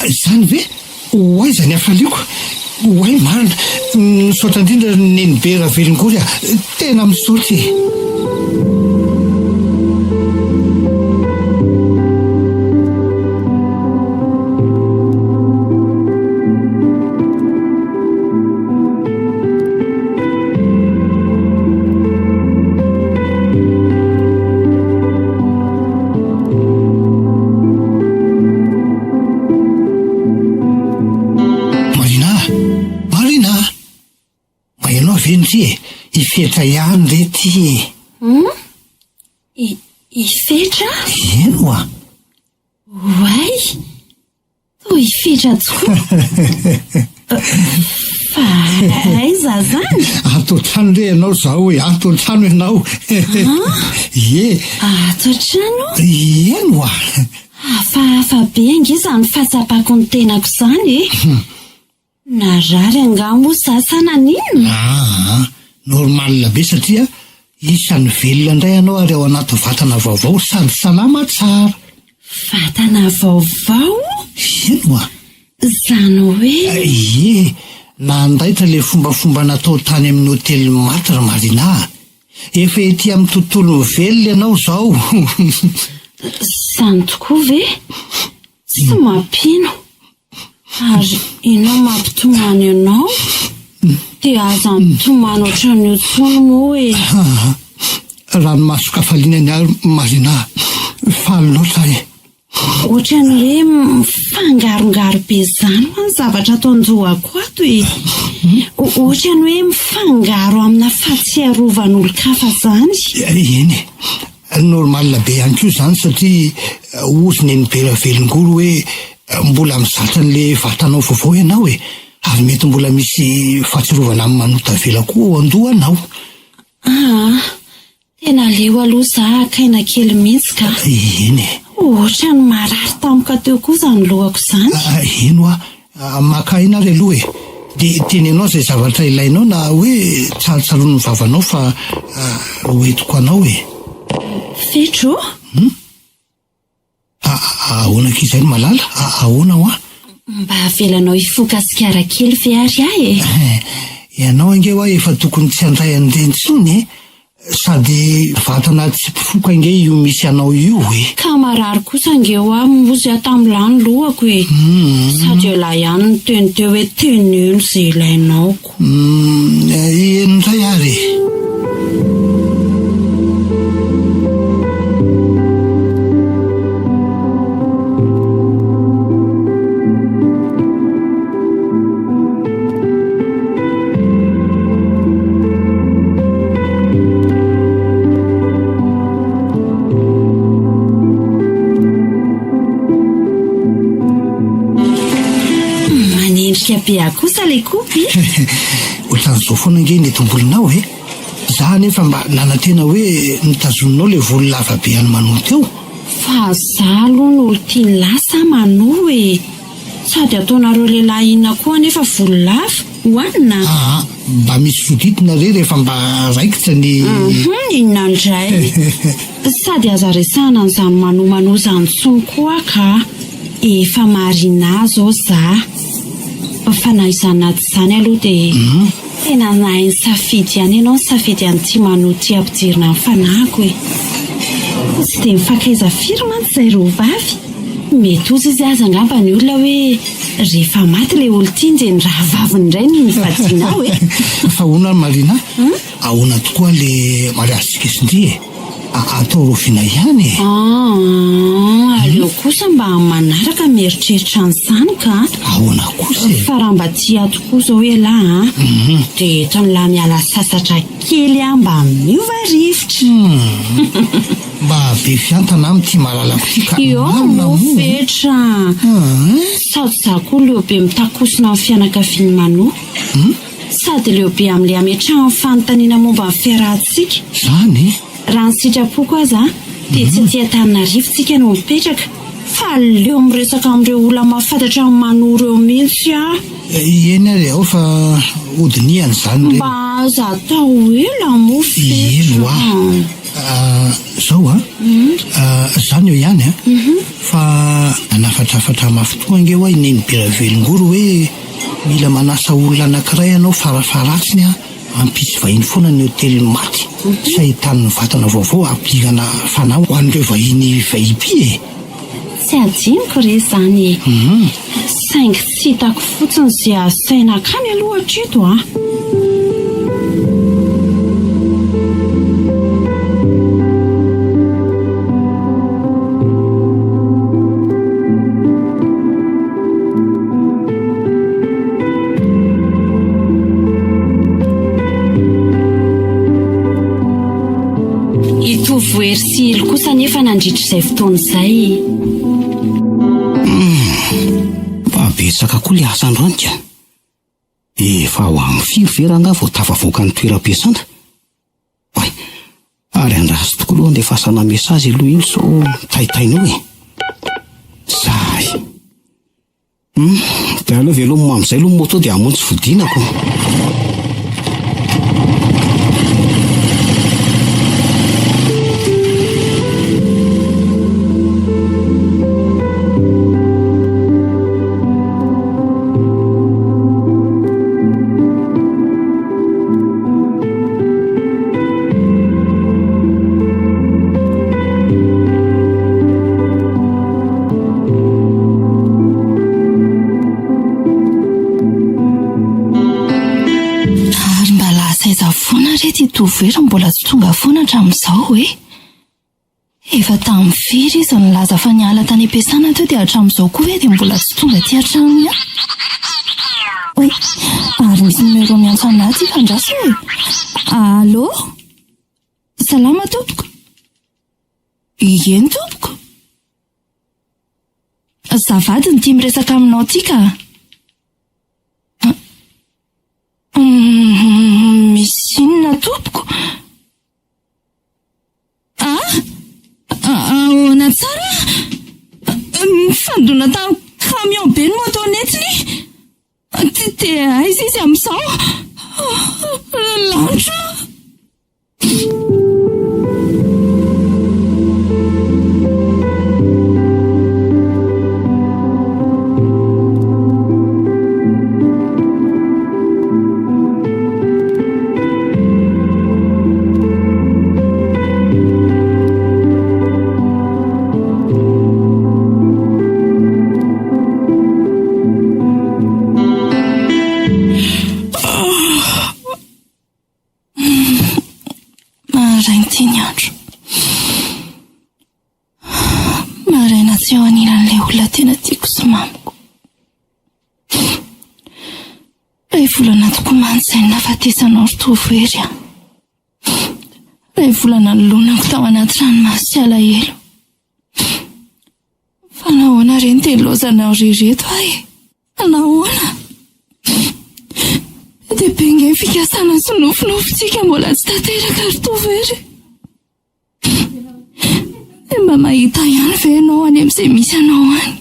Izany ve? Ho aiza ny hafaliako? Ho ay marina! Misaotra indrindra ry Nenibe Ravelongory a! Tena misaotra e! Marina a! Marina a! Maheno ahy ve ndry e? I Fetra ihany re ty e! Hum? I, i Fetra? Eny oa! Oay! Toa i Fetra tokoa! Fa aiza zany? Ato an-trano re ianao izao e! Ato an-trano ianao! Ie! Ato an-trano? Eny oa! Hafahafa be ange izany fahatsapako ny tenako izany e! Narary angaha moa za sa naninona? Aa, normal be satria isan'ny velona indray ianao ary ao anaty vatana vaovao sady salama tsara. Vatana vaovao? Eny oa. Izany hoe. Ie, nandaitra ilay fombafomba natao tany amin'ny hotelin'ny maty ry Marina a. Efa ety amin'ny tontolon'ny velona ianao izao. Izany tokoa ve? Tsy mampino. Ary ianao mampitomany anao? Dia aza mitomany ohatran'io intsony moa e! Aa, ranomason-kafaliana ny ahy ry Marina a! Faly loatra aho e! Ohatran'ny hoe mifangarongaro be izany hoa ny zavatra ato an-dohako ato e! Ohatran'ny hoe mifangaro amina fahatsiarovan'olon-kafa izany. Eny e! Normal be ihany koa izany satria hozy Nenibe Ravelongory hoe mbola mizatra an'le vatanao vaovao ianao e! Ary mety mbola misy fahatsiarovana amin'ny manota avela koa ao an-dohanao. Aa, tena aleo aloha za haka aina kely mihitsy ka. Eny e. Ohatran'ny marary tampoka teo koa izany lohako izany. Eny hoa, Maka aina ary aloha e! Dia teneno ahy izay zavatra ilainao na hoe tsarotsaroan'ny vavanao fa hoentiko anao e! Fetro ô! Hum? Ahoana akia izay ry Malala? Ahoana hoa? Mba avelanao hifoka sigara kely ve ary aho e? Ianao ange hoa efa tokony tsy handray an'ireny intsony e! Sady vatana tsy mpifoka ange io misy anao io e! Ka marary kosa ange hoa mozy aho tamin'ny ny lohako e! Sady elah ihany niteny teo hoe teneno izay ilainao ko. Eny indray ary e! Manendrika be ahy kosa ilay kopy. Ohatran'izao foana ange ny etim-bolonao e! Za anefa mba nanantena hoe notazoninao ilay volo lava be an'i Manoa teo. Fa za aloha no olon-tian'i lasa Manoa e! Sady ataonareo lehilahy inona koa anefa volo lava? Hohanina? Aa, mba misy fodidina re rehefa mba raikitra ny. Hum, inona indray? Sady aza resahana an'izany manomano izany intsony koa ka! Efa marina zao za. Fa na izany na tsy izany aloha dia tena nahay nisafidy ihany ianao nisafidy an'ity manoa ity hampidirina ny fanahiko e! Tsy dia mifankaiza firy mantsy izay roa vavy. Mety hozy izy aza angamba ny olona hoe rehefa maty ilay olon-tiany dia ny rahavaviny indray no nivadiana ao e! Fa hono ary Marina, ahoana tokoa le mariazintsika sy ndry e? Atao rahoviana ihany e? Aa, aleo kosa mba amin'ny manaraka mieritreritra an'izany ka! Ahoana kosa e? Fa raha mba tia tokoa izao ialahy an, dia entin'lah miala sasatra kely aho mba miova rivotra. Mba be fiantana aminy ity malalako ity ka Io marina moa moa. Fetra a! Sady za koa leo be mitakosona amin'ny fianakavian'i Manoa. Sady leo be amin'ilay ametrahany fanontaniana momba ny fiarahantsika. Zany? Raha ny sitrapoko aza dia tsy aty Antananarivo tsika no mipetraka fa leo miresaka amin'ireo olona mahafantatra an'i Manoa ireo mihitsy aho. Eny ary ao fa hodinihana izany ireny. Mba aza atao ela moa Fetra a! Eny hoa. Zao an, zany eo ihany an, fa nanafatrafatra mafy tokoa ange hoa i Neny Biravelongoro hoe mila manasa olona anankiray ianao farafaharatsiny an, hampisy vahiny foana ny hotelin'ny maty sy ahitany ny vatana vaovao hampihirana fanahy ho an'ireo vahiny VIP e! Tsy adinoko re izany e! Saingy tsy hitako fotsiny izay azo saina akany aloha hatreto a! I Tovohery sy Ilo kosa anefa nandritra izay fotoana izay. Humm! Mba betsaka koa le asa androany ka! Efa ho amin'ny firy ve rangahy vao tafavoaka ny toeram-piasana? Oay! Ary andraso tokoa aloha andefasana message aloha iny sao mitaintaina eo e! Zay! Humm, dia aleo velomina amin'izay aloha ny moto dia hamonjy fodiana ko. Ary mba lasa aiza foana re ity tovoera mbola tsy tonga foana hatramin'izao e? Efa tamin'ny firy izy no nilaza fa niala tany am-piasana teo dia hatramin'izao koa ve dia mbola tsy tonga aty an-trano ihany? Oay, ary misy numéro miantso anà aty fa andraso e! Allô? Salama tompoko? Eny tompoko. Za vadiny ity miresaka aminao ity ka. Misy inona tompoko? Ah! Ahoana tsara? Nifandona tamin'ny camion be ny moto nentiny. Dia aiza izy amin'izao? Lanitra a! Maraina ity ny andro. Maraina tsy eo anilan'ilay olona tena tiako sy mamiko. Iray volana tokoa mantsy izay nahafatesanao ry Tovohery a. Iray volana nilonako tao anaty ranomaso sy alahelo. Fa nahoana re no tena ilaozanao ry ireto aho e? Nahoana? Be dia be ange ny fikasana sy nofinofintsika mbola tsy tanteraka ry Tovohery. Dia mba mahita ihany ve ianao any amin'izay misy anao any?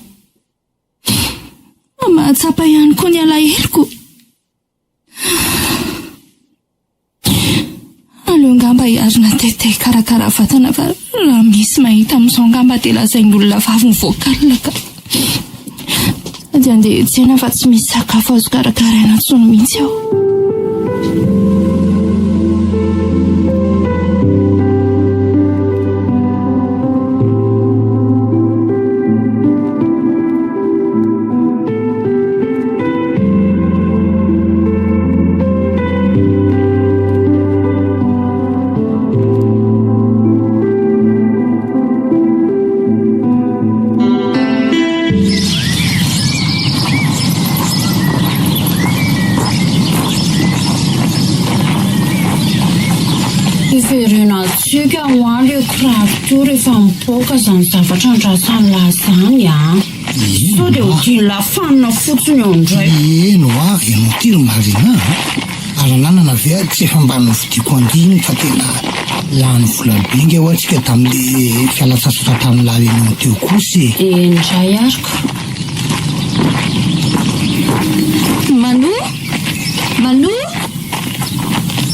Mba mahatsapa ihany koa ny alaheloko. Aleo angamba hiarina tete hikarakara vatana fa raha misy mahita amin'izao angamba dia lazain'ny olona vavy ny vocal ka. Sady handeha hiantsena fa tsy misy sakafo azo karakaraina intsony mihitsy aho. Iverenantsika hoa le kiraro teo rehefa mipoaka izany zavatra andrasan'lah izany a. Sao dia ho tian'lah fanina fotsiny eo indray. Eny hoa, ianao ity ry Marina a. Alanana ve ary tsy efa mba novidiako andiny fa tena lany vola be nge hoa tsika tamle fialantsasatra tany La Réunion teo kosa e. Eny indray ary ko. Manu! Manu!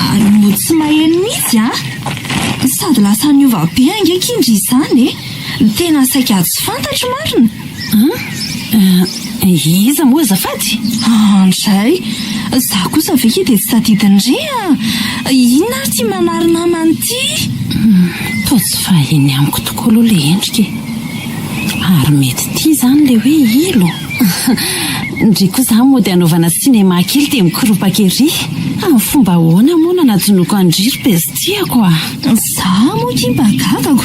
Ary mody tsy maheno mihitsy an! Sady lasa niova be ange kindry izany e! Tena saika tsy fantatro marina! An? Iza moa azafady? Andray! Za kosa ve ki dia tsy tadidin'i re a! Inona ary ity manary namana ity? Toa tsy vahiny amiko tokoa aloha ilay endrika e! Ary mety ity izany ilay hoe ilo? Ndry koa za mody hanaovana cinéma kely dia mikoropaka ery! Amin'ny fomba ahoana moa no nanajonoako an-dry ry bestiako a! Za moa ki mba gagako!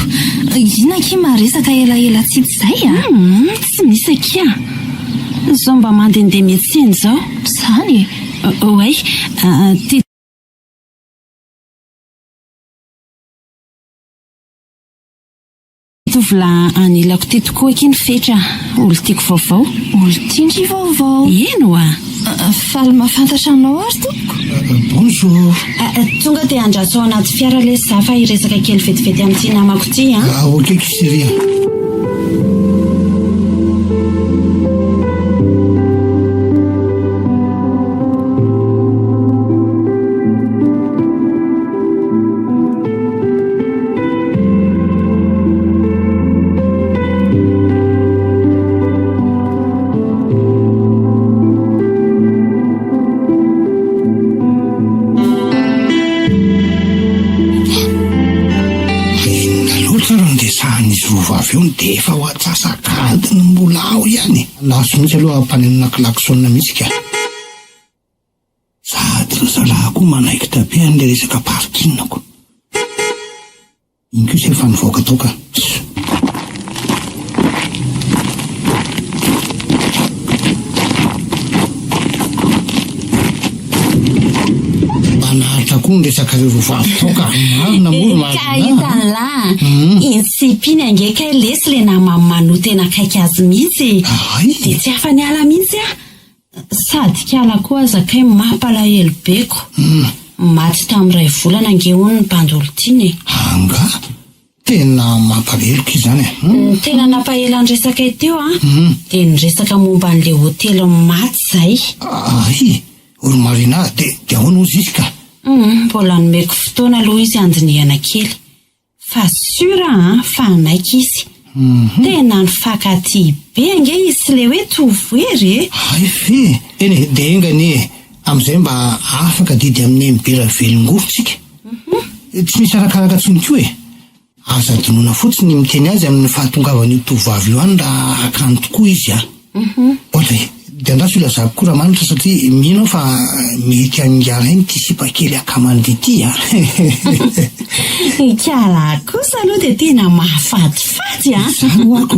Inona akia maharesaka elaela tsy hita izay a! Humm tsy misy akia! Zao mba mandehandeha miantsena izao. Izany e! Oay, ty. Tovolahy anilako ty tokoa akia ny Fetra, olon-tiako vaovao. Olon-tian-dry vaovao. Eny oa! Faly mahafantatra anao ary tompoko. Bonjour. Tonga dia andraso ao anaty fiara lesy za fa hiresaka kely vetivety amin'ity namako ity an. Ah ok chérie. Inona loatra raha niresahan'izy roa vavy eo no dia efa ho antsasak'adiny mbola ao ihany e? Lasa mihitsy aloha hampanenona klaxon mihitsy ka. Sady ry zalahy koa manaikitra be an'ilay resaka parking ko. Iny kosa efa nivoaka tao ka. Mba naharitra koa ny resakareo roa vavy tao ka. Marina moa ry Marina. Ka hitan'lah, iny sipa iny ange kay lesy le naman'i Manu tena akaiky azy mihitsy e. Dia tsy afa-niala mihitsy aho. Sady kala koa aza kay mampalahelo be ko! Maty tamin'ny iray volana ange hono ny bandy olon-tiana e! Angaha? Tena mampalahelo ki zany e! Ny tena nampahela ny resakay teo an, dia ny resaka momba an'ilay hotely maty izay. Ay! Ry Marina, dia dia ahoana hozy izy ka? Hum, mbola nomeko fotoana aloha izy handinihana kely. Fa sûr an fa hanaiky izy. Tena nifankatia be ange izy sy ilay hoe Tovohery e! Hay ve? Eny e, dia enga anie e! Amin'izay mba afaka adidy amin'i Nenibe Ravelongory tsika. Tsy misy arakaraka intsony koa e! Aza adinoina fotsiny ny miteny azy amin'ny fahatongavan'io tovovavy io any raha hakany tokoa izy an! Ohatra e! Dia andraso ilazako koa Ramanitra satria mino aho fa mety haningaina ity sipa kely akaman-dry ity an! Ikala kosa aloha dia tena mahafatifaty an! Izany ho'a ko!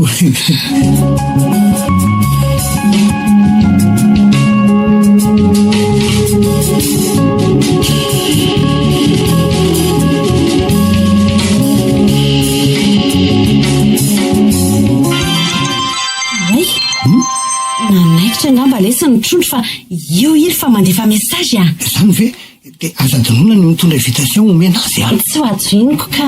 Oay! Nanaikitra angamba lesy ny trondro fa io iry fa mandefa message a! Izany ve? Dia aza adinoina ny mitondra invitation omena azy a! Tsy ho adinoko ka!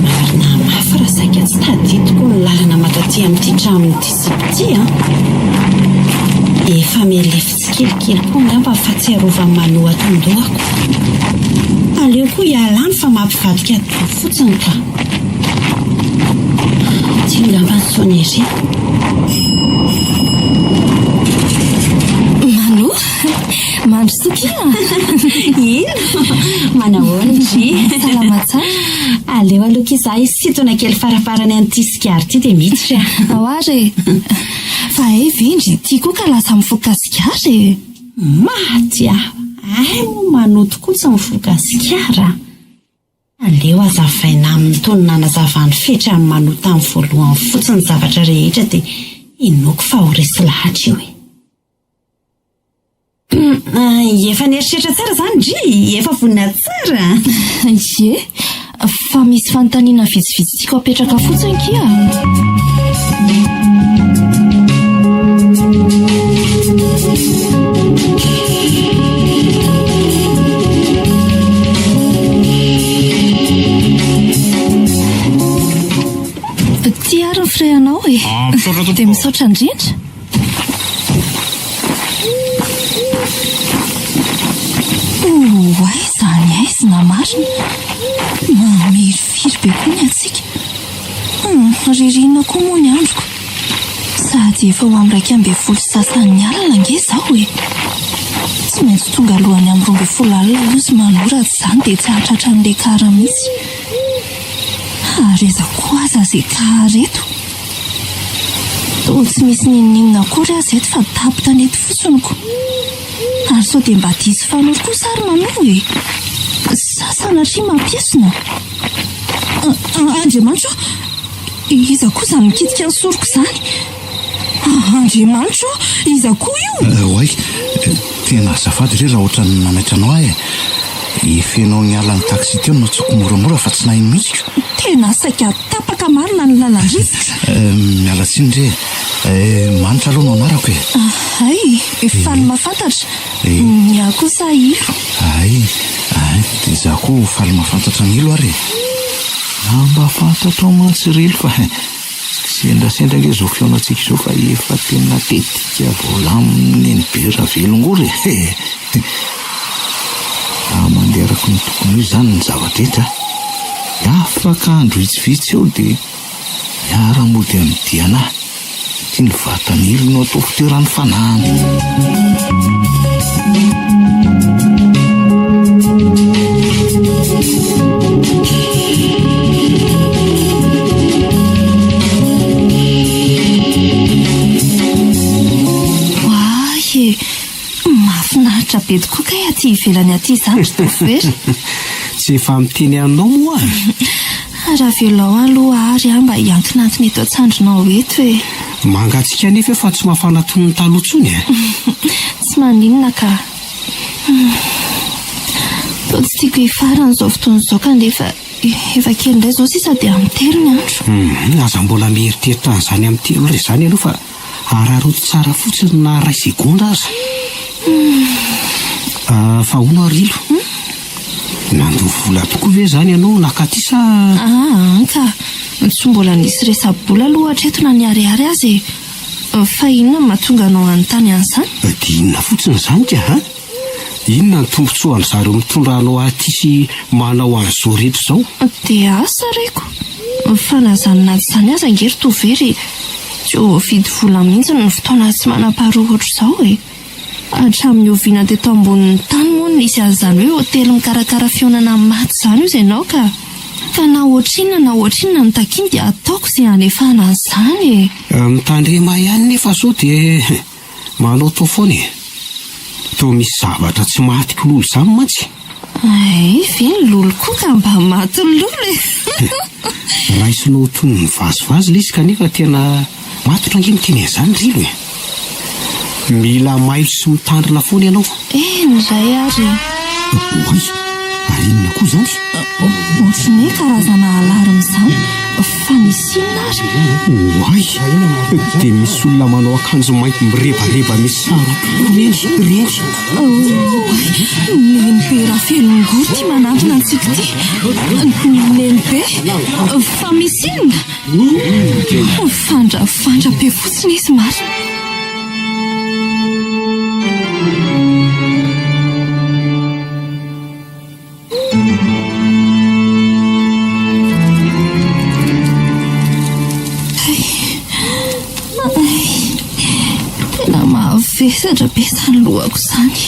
Marina mafy raha saika tsy tadidiko ny lalana mankaty amin'ity tranon'ity sipa ity an! Efa mihalefy tsikelikely koa angamba ny fahatsiarovan'i Mano ato an-dohako. Aleo koa hiala any fa mampivadika atidoha fotsiny ka. Ity angamba ny sonnerie. Mano? Mandrosoa kila! Ino? Manahoana ndry? Salama tsara. Aleo aloha ki za hisintona kely farafarany an'ity sigara ity dia miditra. Ao ary e! Fa hay ve ndry ity koa ka lasa mifoka sigara e? Maty aho! Hay moa manoto koa tsy mifoka sigara a! Aleo hazavaina aminy toy ny nanazavan'i Fetra an'i Mano tamin'ny voalohany fotsiny ny zavatra rehetra dia inoako fa ho resy lahatra io e! Efa nieritreritra tsara izany ndry? Efa vonona tsara? Ie, fa misy fanontaniana vitsivitsy tiako apetraka fotsiny kia. Ty ary ny frais anao e. Ah, misaotra tompoko. Dia misaotra indrindra. Oay izany aizina marina. Mamirifiry be koa ny antsika. Hum, ririnina koa moa ny androko. Sady efa ho amin'ny 11 sy sasany alina ange izao e. Tsy maintsy tonga alohan'ny amin'ny 12 alina hozy Mano raha tsy izany dia tsy hahatratra an'ilay car mihitsy. Ary aiza koa aza izay car eto? Toa tsy misy n'inon'inona akory aza eto fa tapo-tanety fotsiny ko. Ary sao dia mba diso fanoro kosa ary Mano e? Sa sanatria mampiesona? Andriamanitra ô! Iza koa izany mikitika ny soroko izany? Andriamanitra ô! Iza koa io? Oay! Tena azafady re raha ohatran'ny nanaitra anao aho e! Efa ianao niala ny taxi teo no nantsoiko moramora fa tsy naheno mihitsy ko! Tena saika tapaka marina ny lalan-drivotra! Miala tsiny re e! Manitra aloha no anarako e! Hay! Faly mahafantatra! Ny ahy kosa Ilo. Hay! Hay! Dia izaho koa faly mahafantatra an'Ilo ary e! Raha mba fantatrao mantsy ry Ilo fa kisendrasendra ange izao fihaonantsika izao fa efa tena tetika voalamin'i Nenibe Ravelongory e! Raha mandeha araka ny tokony ho izy izany ny zava-drehetra, dia afaka andro vitsivitsy eo dia miara-mody amin'i Diana. Ity ny vatan'ilo no atao fitoeran'ny fanahiny. Oay e! Mahafinaritra be tokoa kay aty ivelany aty izany ry Tovohery. Tsy efa miteny anao moa aho. Raha avelao aloha ary aho mba hiankinankina eto an-tsandrinao eto e. Mangatsiaka anefa eo fa tsy mafana toy ny taloha intsony e. Tsy maninona ka. Toa tsy tiako hifarana izao fotoana izao kanefa efa kely indray izao sisa dia amin'ny telo ny andro. Hum, aza mbola mieritreritra an'izany amin'ny telo ora izany ianao fa araraoty tsara fotsiny na iray segondra aza. Ah, fa hono ary Ilo? Nandoa vola tokoa ve izany ianao nakaty sa? Aa ka, tsy mbola nisy resa-bola aloha hatreto na niharihary aza e. Fa inona no mahatonga anao hanontany an'izany? Dia inona fotsiny izany ka a? Inona ny tombontsoan-dry zareo mitondra anao aty sy manao an'izao rehetra izao? Dia asa reko. Fa na izany na tsy izany aza ange ry Tovery tsy ho voavidy vola mihitsy ny fotoana tsy manam-paharoa ohatr'izao e. Hatramin'ny oviana teto ambonin'ny tany moa no nisy an'izany hoe hotely mikarakara fihaonana amin'ny maty izany hozy ianao ka. Ka na ohatrinona na ohatrinona no takiany dia ataoko izay hanefana an'izany e. Mitandrema ihany nefa sao dia manao toa foana e. Toa misy zavatra tsy matiko lolo izany mantsy. Hay ve ny lolo koa ka mba maty lolo e! Raisinao ho toy ny mivazivazy ilay izy kanefa tena matotra ange miteny an'izany ry Ilo e! Mila mailo sy mitandrina foana ianao. Eny izay ary e! Oay! Ary inona koa izany? Ohatry ny hoe karazana alarme izany, fa nisy inona ary? Oay! Dia misy olona manao akanjo mainty mirebareba misy sary reny, reny. Oay! Nenibe Rafelongory ity manantona antsika ity. Nenibe, fa misy inona? Mifandrafandra be fotsiny izy marina. Tena mavesatra be izany lohako izany.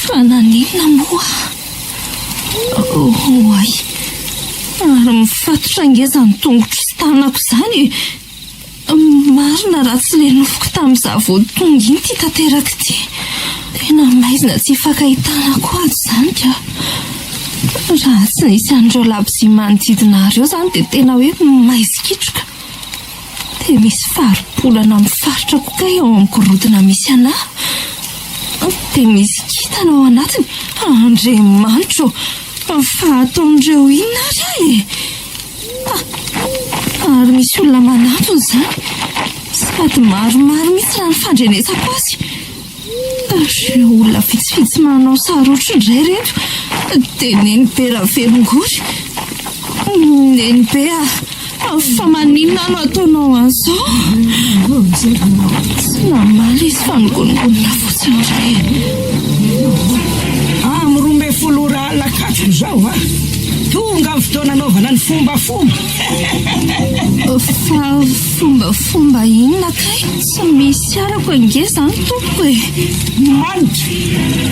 Fa naninona moa? Oay! Ary mifatotra ange izany tongotro sy tanako izany e! Marina raha tsy ilay nofiko tamin'izaho vao tonga iny ity tanteraka ity. Tena maizina tsy ifankahitana koa ato izany ka. Raha tsy nisy an'ireo labozia manodidina ahy ireo izany dia tena hoe maizin-kitroka. Dia misy faribolana mifaritra koa kay ao amin'ny gorodona misy anà. Dia misy kintana ao anatiny. Andriamanitra ô! Fa ataon'ireo inona ary aho e? Ary misy olona manantona izany. Sady maromaro mihitsy raha ny fandrenesako azy. Ireo olona vitsivitsy manao sary ohatry indray ireto. Dia Nenibe Ravelongory. Nenibe a! Fa maninona aho no ataonao an'izao? Tsy namaly izy fa nigonongonona fotsiny indray. Amin'ny 12 ora alina katroka izao a! Tonga ny fotoana anaovana ny fombafomba. Fa fombafomba inona kay? Tsy misy arako ange izany tompoko e! Manitra!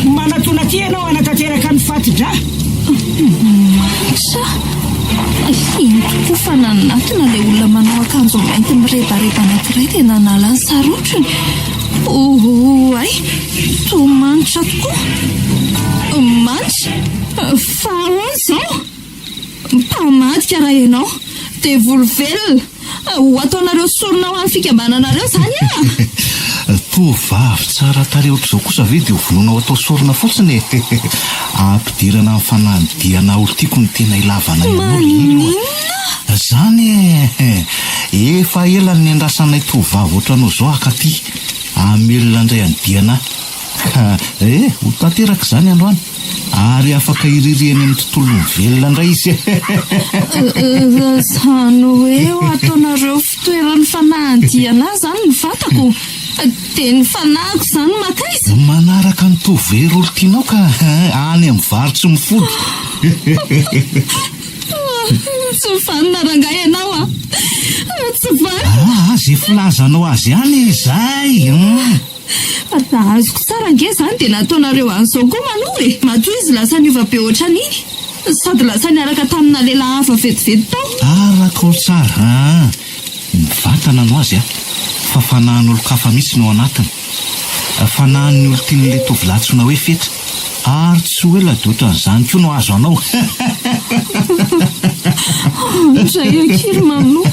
Manatona aty ianao hanatanteraka ny fati-drà. Manitra? Iny tokoa fa nanatona ilay olona manao akanjo mainty mirebareba anankiray dia nanala ny sarotriny. Oay! Toa manitra tokoa. Manitra? Fa ahoana izao? Mpamadika raha ianao. Devoly velona. Ho ataonareo sorona ho an'ny fikambananareo izany aho? Tovovavy tsara tarehy ohatr'izao kosa ve dia ho vonoina ho atao sorona fotsiny e? Ampidirana amin'ny fanahin'ny dianà olon-tiako no tena ilavana ianao ry Ilo a! Izany e! Efa ela no niandrasanay tovovavy ohatranao izao haka aty hamelona indray an'i Diana. Ka eh! Ho tanteraka izany androany. Ary afaka hiriry eny amin'ny tontolon'ny velona indray izy eh! Izany hoe ho ataonareo fitoeran'ny fanahin'i Diana izany ny vatako? Dia ny fanahiko izany mankaiza? Manaraka ny tovovero olon-tianao ka any amin'ny vary tsy mifody. Tsy vanona rangahy ianao a! Tsy vanona! Aa, izay filazanao azy ihany e, izay! Raha azoko tsara ange izany dia nataonareo an'izao koa Manoa e! Matoa izy lasa niova be ohatran'iny, sady lasa niaraka tamina lehilahy hafa vetivety tao. Araka ao tsara an! Ny vatana no azy an! Fa fanahin'olon-kafa mihitsy no ao anatiny. Fanahin'ny olon-tian'ilay tovolahy antsoina hoe Fetra. Ary tsy ho ela dia ohatran'izany koa no hahazo anao. Andray akia ry Manoa.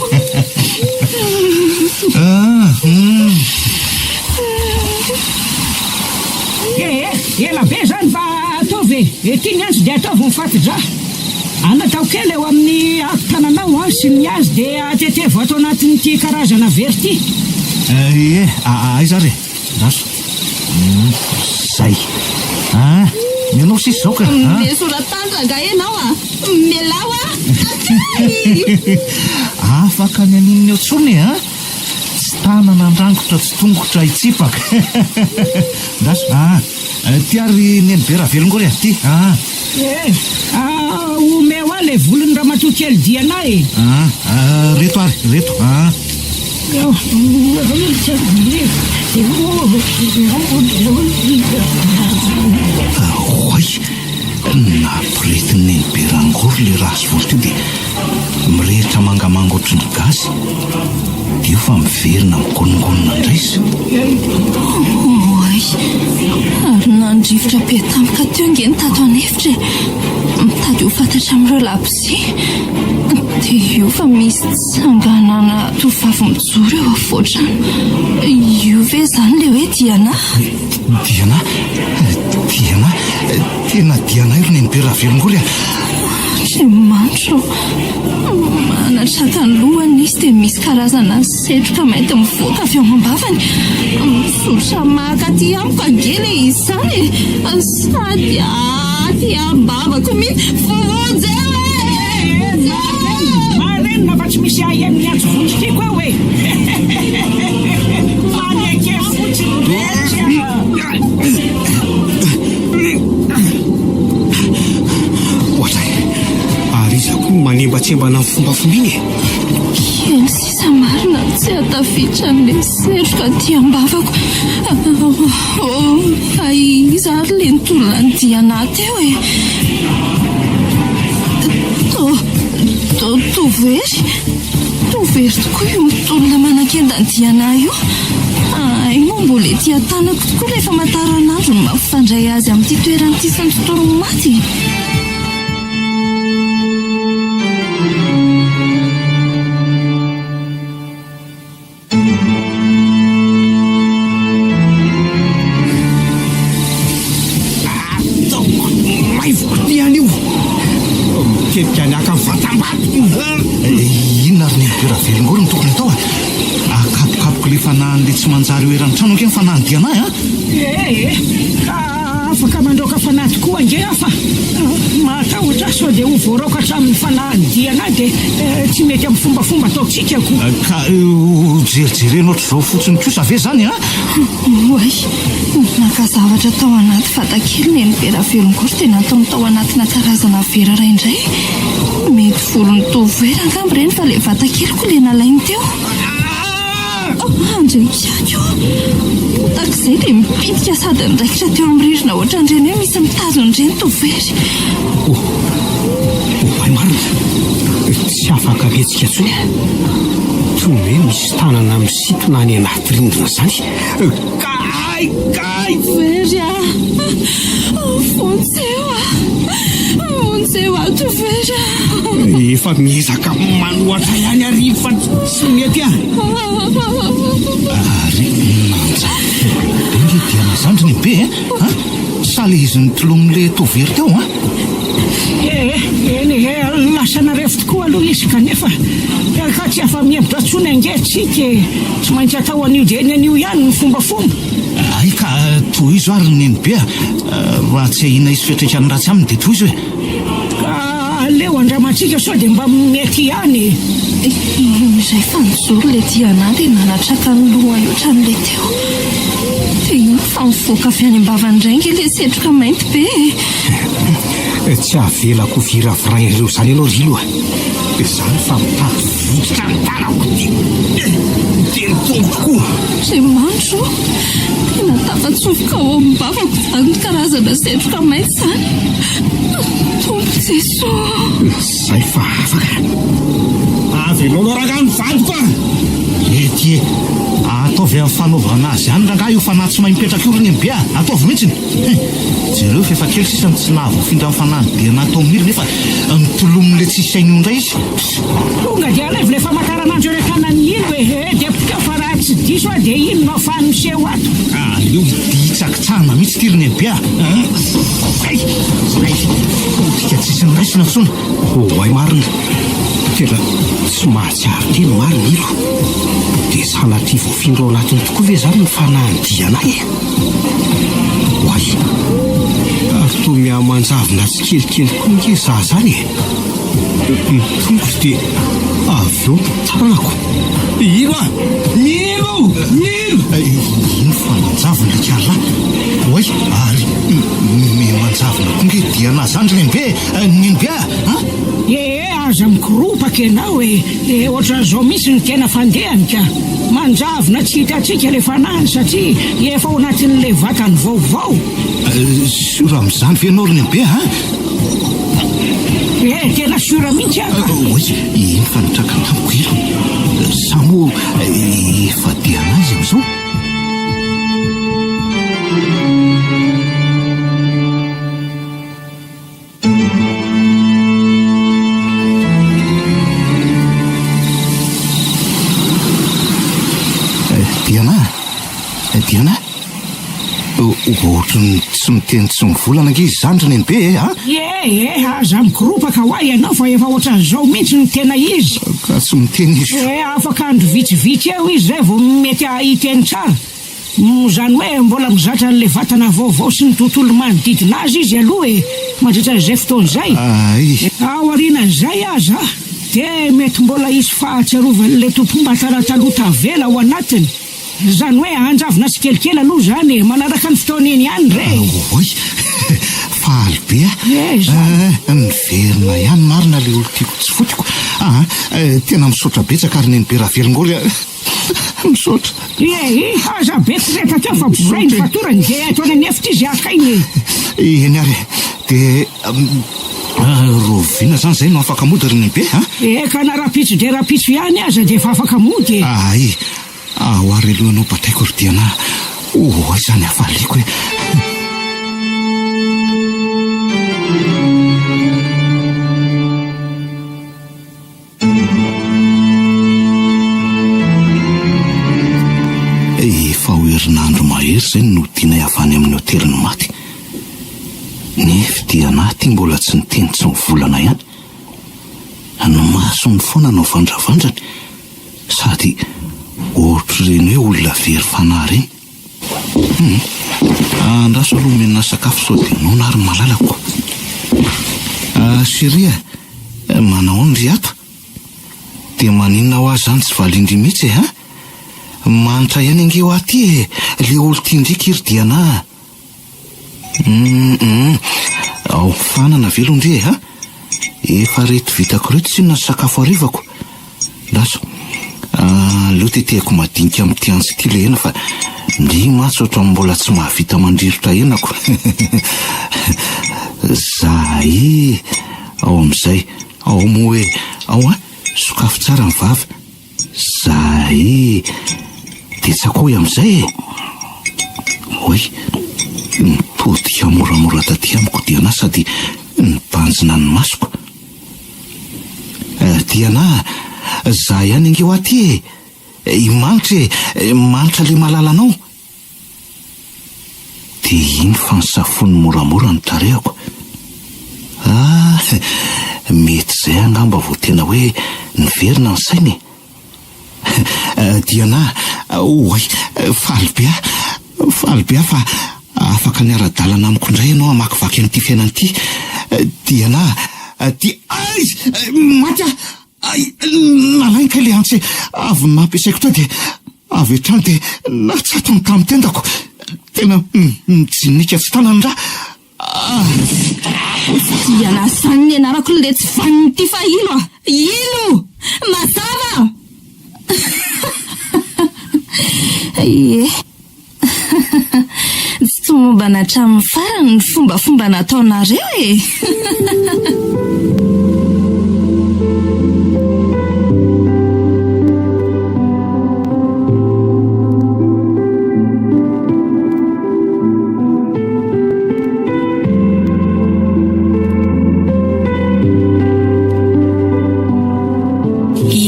Eh eh, ela be zany fa ataovy e! Ety ny antsy dia ataovy ny fati-drà. Anatao kely eo amin'ny hato-tananao an sy ny azy dia atetevo ato anatin'ity karazana vera ity. Ie, aiza ary e? Andraso. Zay. Ah, ny anao sisa izao ka. Mesoratany rangahy ianao a! Mialà hoa! Akay! Afaka ny haninona eo tsony e an! Tsy tanana handrangotra tsy tongotra hitsipaka. Andraso. Ah. Ty ary neny be Ravelongory a! Ty ah! Eh! Ah! Omeo ahy ilay volon'ny ramatoa kely Diana e! Ah! Reto ary, reto ah! Oay! Nampiretin'i neny be Rangory ilay raha sy volo teo dia mirehitra mangamanga ohatry ny gasy. Dia io fa miverina migonongonona indray izy. Oay! Ary nandrivotra be tampoka teo ange ny tato an'efitra e! Mitady ho fantatra amin'ireo labozia. Dia io fa misy tsanganana tovovavy mijoro eo afovoan-trano. Io ve izany ilay hoe Diana? Diana? Diana? Tena Diana io ry Nenibe Ravelongory a! Andriamanitra ô! Manatraka ny lohany izy dia misy karazana setroka mainty mivoaka avy ao am-bavany. Mizotra maka aty amiko ange ilay izy izany e! Sady aty am-bavako mihitsy. Vonjeo e! Marenina fa tsy misy ahiahy miantso vonjy tiako aho e! Maneke fotsiny rehetra! Ohatray, ary iza koa no manembatsembana ny fombafomba iny e? Kely sisa marina tsy hahatafiditra an'ilay setroka aty am-bavako. Fa iza ary ilay nitolona an'i Diana teo e? Toa, toa, toa very. Toa very tokoa io mitolona manakenda an'i Diana io. Hay moa mbola ety an-tanako tokoa ilay famantaranandro no mampifandray azy amin'ity toerana ity sy ny tontolon'ny maty e. Ataoko maivoko ity anio. Mitetika ny haka ny vatam-batoko. Inona ary ny Ravelongory no tokony atao e? Akapokapoka ilay fanahin'ilay tsy manjary eo eran'ny trano ange ny fanahin'i Diana a! Ee, ka afaka mandraoka fanahy tokoa ange aho fa matahotra aho sao dia ho voaraoka hatramin'ny fanahin'i Diana dia tsy mety amin'ny fombafomba ataontsika ko. Ka ho jerijerena ohatr'izao fotsiny kosa ve izany a? Oay, naka zavatra tao anaty vatakely neny be Ravelongory dia nataony tao anatina karazana vera iray indray. Mety volon'ny tovovera angamba ireny fa ilay vatakeliko ilay nalainy teo. Andriakiaky ô! Potaky izay dia mipitika sady niraikitra teo amin'ny rindrina ohatran'ireny hoe misy mitazona ireny tovovery. Oh! Oay marina! Tsy afaka mihetsika intsony aho. Toy ny hoe misy tanana misintona any anaty rindrina izany. Kay! Kay! Very ah! Vonjeo ah! Vonjeo aho Tovery ah! Efa miezaka manohatra ihany ary fa tsy mety ah! Ary nanjary faible be nge Diana zandriny be eh! An! Sa le izy nitolomin'le Tovery teo an! Eh, eny e, lasa narefo tokoa aloha izy kanefa ka tsy afa-mihemotra intsony ange tsika e! Tsy maintsy atao anio dia eny anio ihany ny fombafomba. Hay ka tohizo ary ny nenibe a! Raha tsy ahiana hisy fiantraikany ratsy aminy dia tohizo e! Ka aleo andramantsika sao dia mba mety ihany e! Izay fa nijoro ilay Diana dia nanatraka ny lohany ohatran'ilay teo. Dia iny fa mivoaka avy any am-bavany indray ange ilay setroka mainty be e! Tsy avelako ho viravirain'ireo izany ianao ry Ilo a! Izany fa mitady votsotra ny tanako dia dia ny tongotro koa. Andriamanitra ô! Tena tafatsofoka ao am-bavako izany karazana setroka mainty izany. Tompo Jesoa ô! Izay fa afaka. Avelao aloha rangahy ny vadiko a! Ety e! Ataovy amin'ny fanaovana azy ihany rangahy io fanahy tsy mahay mipetraka io ry Nenibe a! Ataovy mihitsiny! Hein! Jereo fa efa kely sisa no tsy nahavoafindra ny fanahin'i Diana tao amin'iry nefa nitolomin'ilay tsisy saina io indray izy. Tonga dia alaivo ilay famataranandro eny an-tanan'i Ilo e! Dia poteho fa raha. Tsy diso aho dia ino no ahafahany miseho ato? Aleo hitsakitsahana mihitsy ity ry Nenibe a! Zay! Zay! Potika tsisy noraisina intsony. Oay marina! Tena tsy mahatsiaro tena marina ilo. Dia sanatria voafindra ao anatiny tokoa ve izany ny fanahin'i Diana e? Oay! Ary toa mihamanjavona tsikelikely koa ange izaho izany e! Ny tongotro dia avy eo ny tanako. Ilo a! Milo! Milo! Ino fa manjavona ry kala? Oay! Ary miha-manjavona koa nge Diana zany ry Nenibe e! Nenibe a! A! Ee, aza mikoropaka ianao e! E, ohatran'izao mihitsy ny tena fandehany ka! Manjavona tsy hitantsika ilay fanahiny satria efa ao anatin'ilay vatany vaovao. Sûr amin'izany ve ianao ry Nenibe a? Eh, tena sûr mihitsy aho ka. Oay, iny fa nitraka tamiko ilo. Sa moa efa dia an'aiza amin'izao? Diana, Diana, ohatran'ny tsy miteny tsy mivolana ange izy izany ry Nenibe e, a? Ie, e, aza mikoropaka hoa ianao fa efa ohatran'izao mihitsy no tena izy. Ka tsy miteny izy. E, afaka andro vitsivitsy eo izy izay vao mety hiteny tsara. Izany hoe mbola mizatra an'ilay vatana vaovao sy ny tontolo manodidina azy izy aloha e, mandritra an'izay fotoana izay. Ay. Aorianan'izay aza dia mety mbola hisy fahatsiarovan'ilay tompom-batana taloha tavela ao anatiny. Izany hoe hanjavona tsikelikely aloha izany e, manaraka ny fotoana eny ihany re e. Oay! Faly be aho. Ie, izany. Eh, niverina ihany marina ilay olon-tiako tsy fotiko. Aa, tena misaotra betsaka ry Nenibe Ravelongory a. Misaotra. Ie, aza be koretaka eo fa boray ny fatorany dia eto any an'efitra izy haka aina e. Eny ary e. Dia rahoviana izany izay no afaka mody ry Nenibe a? Eka na rahampitso dia rahampitso ihany aza dia efa afaka mody e. Ay, ao ary aloha ianao bataiko ry Diana a. Oay izany hafaliako e. Efa ho herinandro mahery izay no nodianay avy any amin'ny hotelin'ny maty. Nefa ity anah ity mbola tsy niteny tsy nivolana ihany. Ny masony foana no vandravandrany sady ohatr'ireny hoe olona very fanahy ireny. Hum. Andraso aloha omena sakafo sao dia noana ary malalako. Ah chérie a, manahoana ry ato? Dia maninona hoa zany tsy valian-dry mihitsy e ha? Manitra ihany ange hoa ty e, le olon-tian-dry ry Diana a. Hum hum, ao fanana ve aloha ndry e ha? Efa reto vitako reto tsinona ny sakafo harivako. Lasa. Aleo tetehako madinika amin'ity antsy ity ilay hena fa ndry mantsy ohatran'ny mbola tsy mahavita mandrirotra henako. Zahay ao amin'izay. Ao moa hoe ao an, sokafy tsara ny vava. Zahay dia tsakoy amin'izay e. Oay, nitodika moramora taty amiko Diana sady nibanjina ny masoko. Diana, za ihany ange hoa ty e! I Manitra e! Manitra le malalanao! Dia iny fa nisafoany moramora ny tarehako. Ah, mety izay angamba vao tena hoe niverina ny saina e! Diana, oay, faly be aho, faly be aho fa afaka niara-dalana amiko indray ianao hamakivaky an'ity fiainana ity. Diana, Di, ay! Maty aho! Ay! Nalainy kay ilay antsy avy nampiasaiko teo dia avy hatrany dia natsatony tamin'ny tendako. Tena mijinika tsy tana ny rà. Diana zany ny anarako letsy vaniny ity fa ilo a! Ilo! Mazava! Ie. Tsy tomombana hatramin'ny farany ny fombafomba nataonareo e!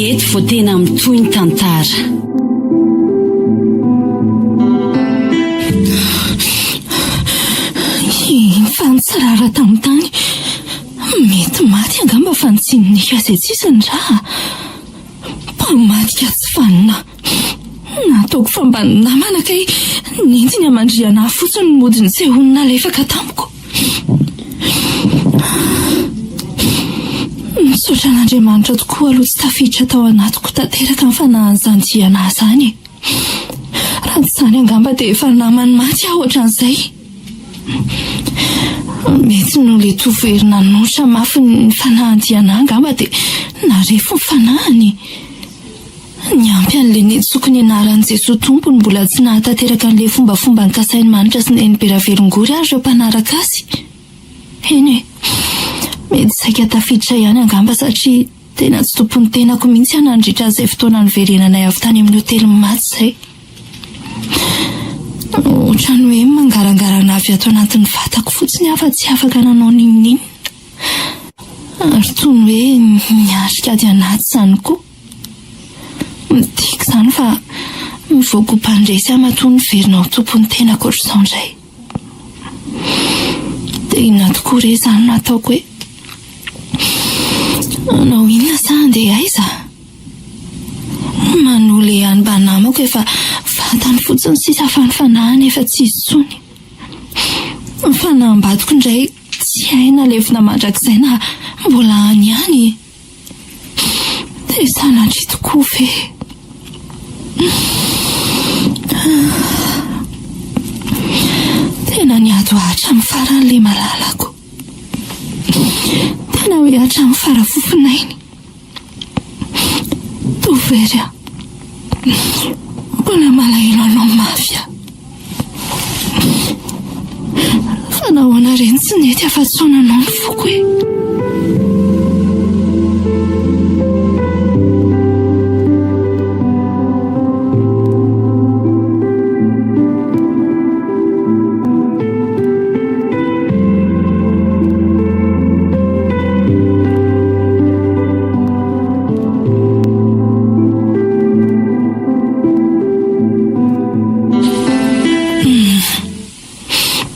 Eto vao tena mitohy ny tantara. Fa nitsirara tamin'ny tany. Mety maty angamba fa nitsininika izay tsisy ny rà. Mpamadika tsy vanona. Nataoko fa mba namana kay nentiny hamandrihana ahy fotsiny ny mody nisehoany nalefaka tamiko. Misaotra an'Andriamanitra tokoa aloha tsy tafiditra tao anatiko tanteraka ny fanahin'izany diana izany e. Raha tsy izany angamba dia efa naman'ny maty aho ohatran'izay. Mety noho ilay tovohery nanotra mafy ny fanahin'i Diana angamba dia narefo ny fanahiny. Niampy an'ilay nitsoko ny anaran'i Jesoa Tompo ny mbola tsy nahatanteraka an'ilay fombafomba nokasain'i Manitra sy Nenibe Ravelongory ary ireo mpanaraka azy. Eny e, mety saika tafiditra ihany angamba satria tena tsy tompon'ny tenako mihitsy aho nandritra izay fotoana niverenanay avy tany amin'ny hotelin'ny maty izay. Ohatran'ny hoe mangarangarana avy ato anatin'ny vatako fotsiny aho fa tsy afaka nanao n'inon'inona. Ary toy ny hoe miatrika ady anaty izany koa. Midika izany fa mivoaka ho mpandresy aho matoa niverina ho tompon'ny tenako ohatr'izao indray. Dia inona tokoa re izany no ataoko e? Hanao inona sa handeha aiza? Manohy ilay ihany mba namako efa fantany fotsiny sisa fa ny fanahiny efa tsy izy intsony. Ny fanahim-badiko indray tsy hay na levona mandrakizay na mbola any ihany e. Dia sanatria tokoa ve? Tena niady ho ahy hatramin'ny farany ilay malalako. Tena hoe hatramin'ny fara-fofonainy. Tovery aho. Mbola malahelo anao mafy aho. Fa nahoana re no tsy nety afa-tsy ho nanao ny foko e?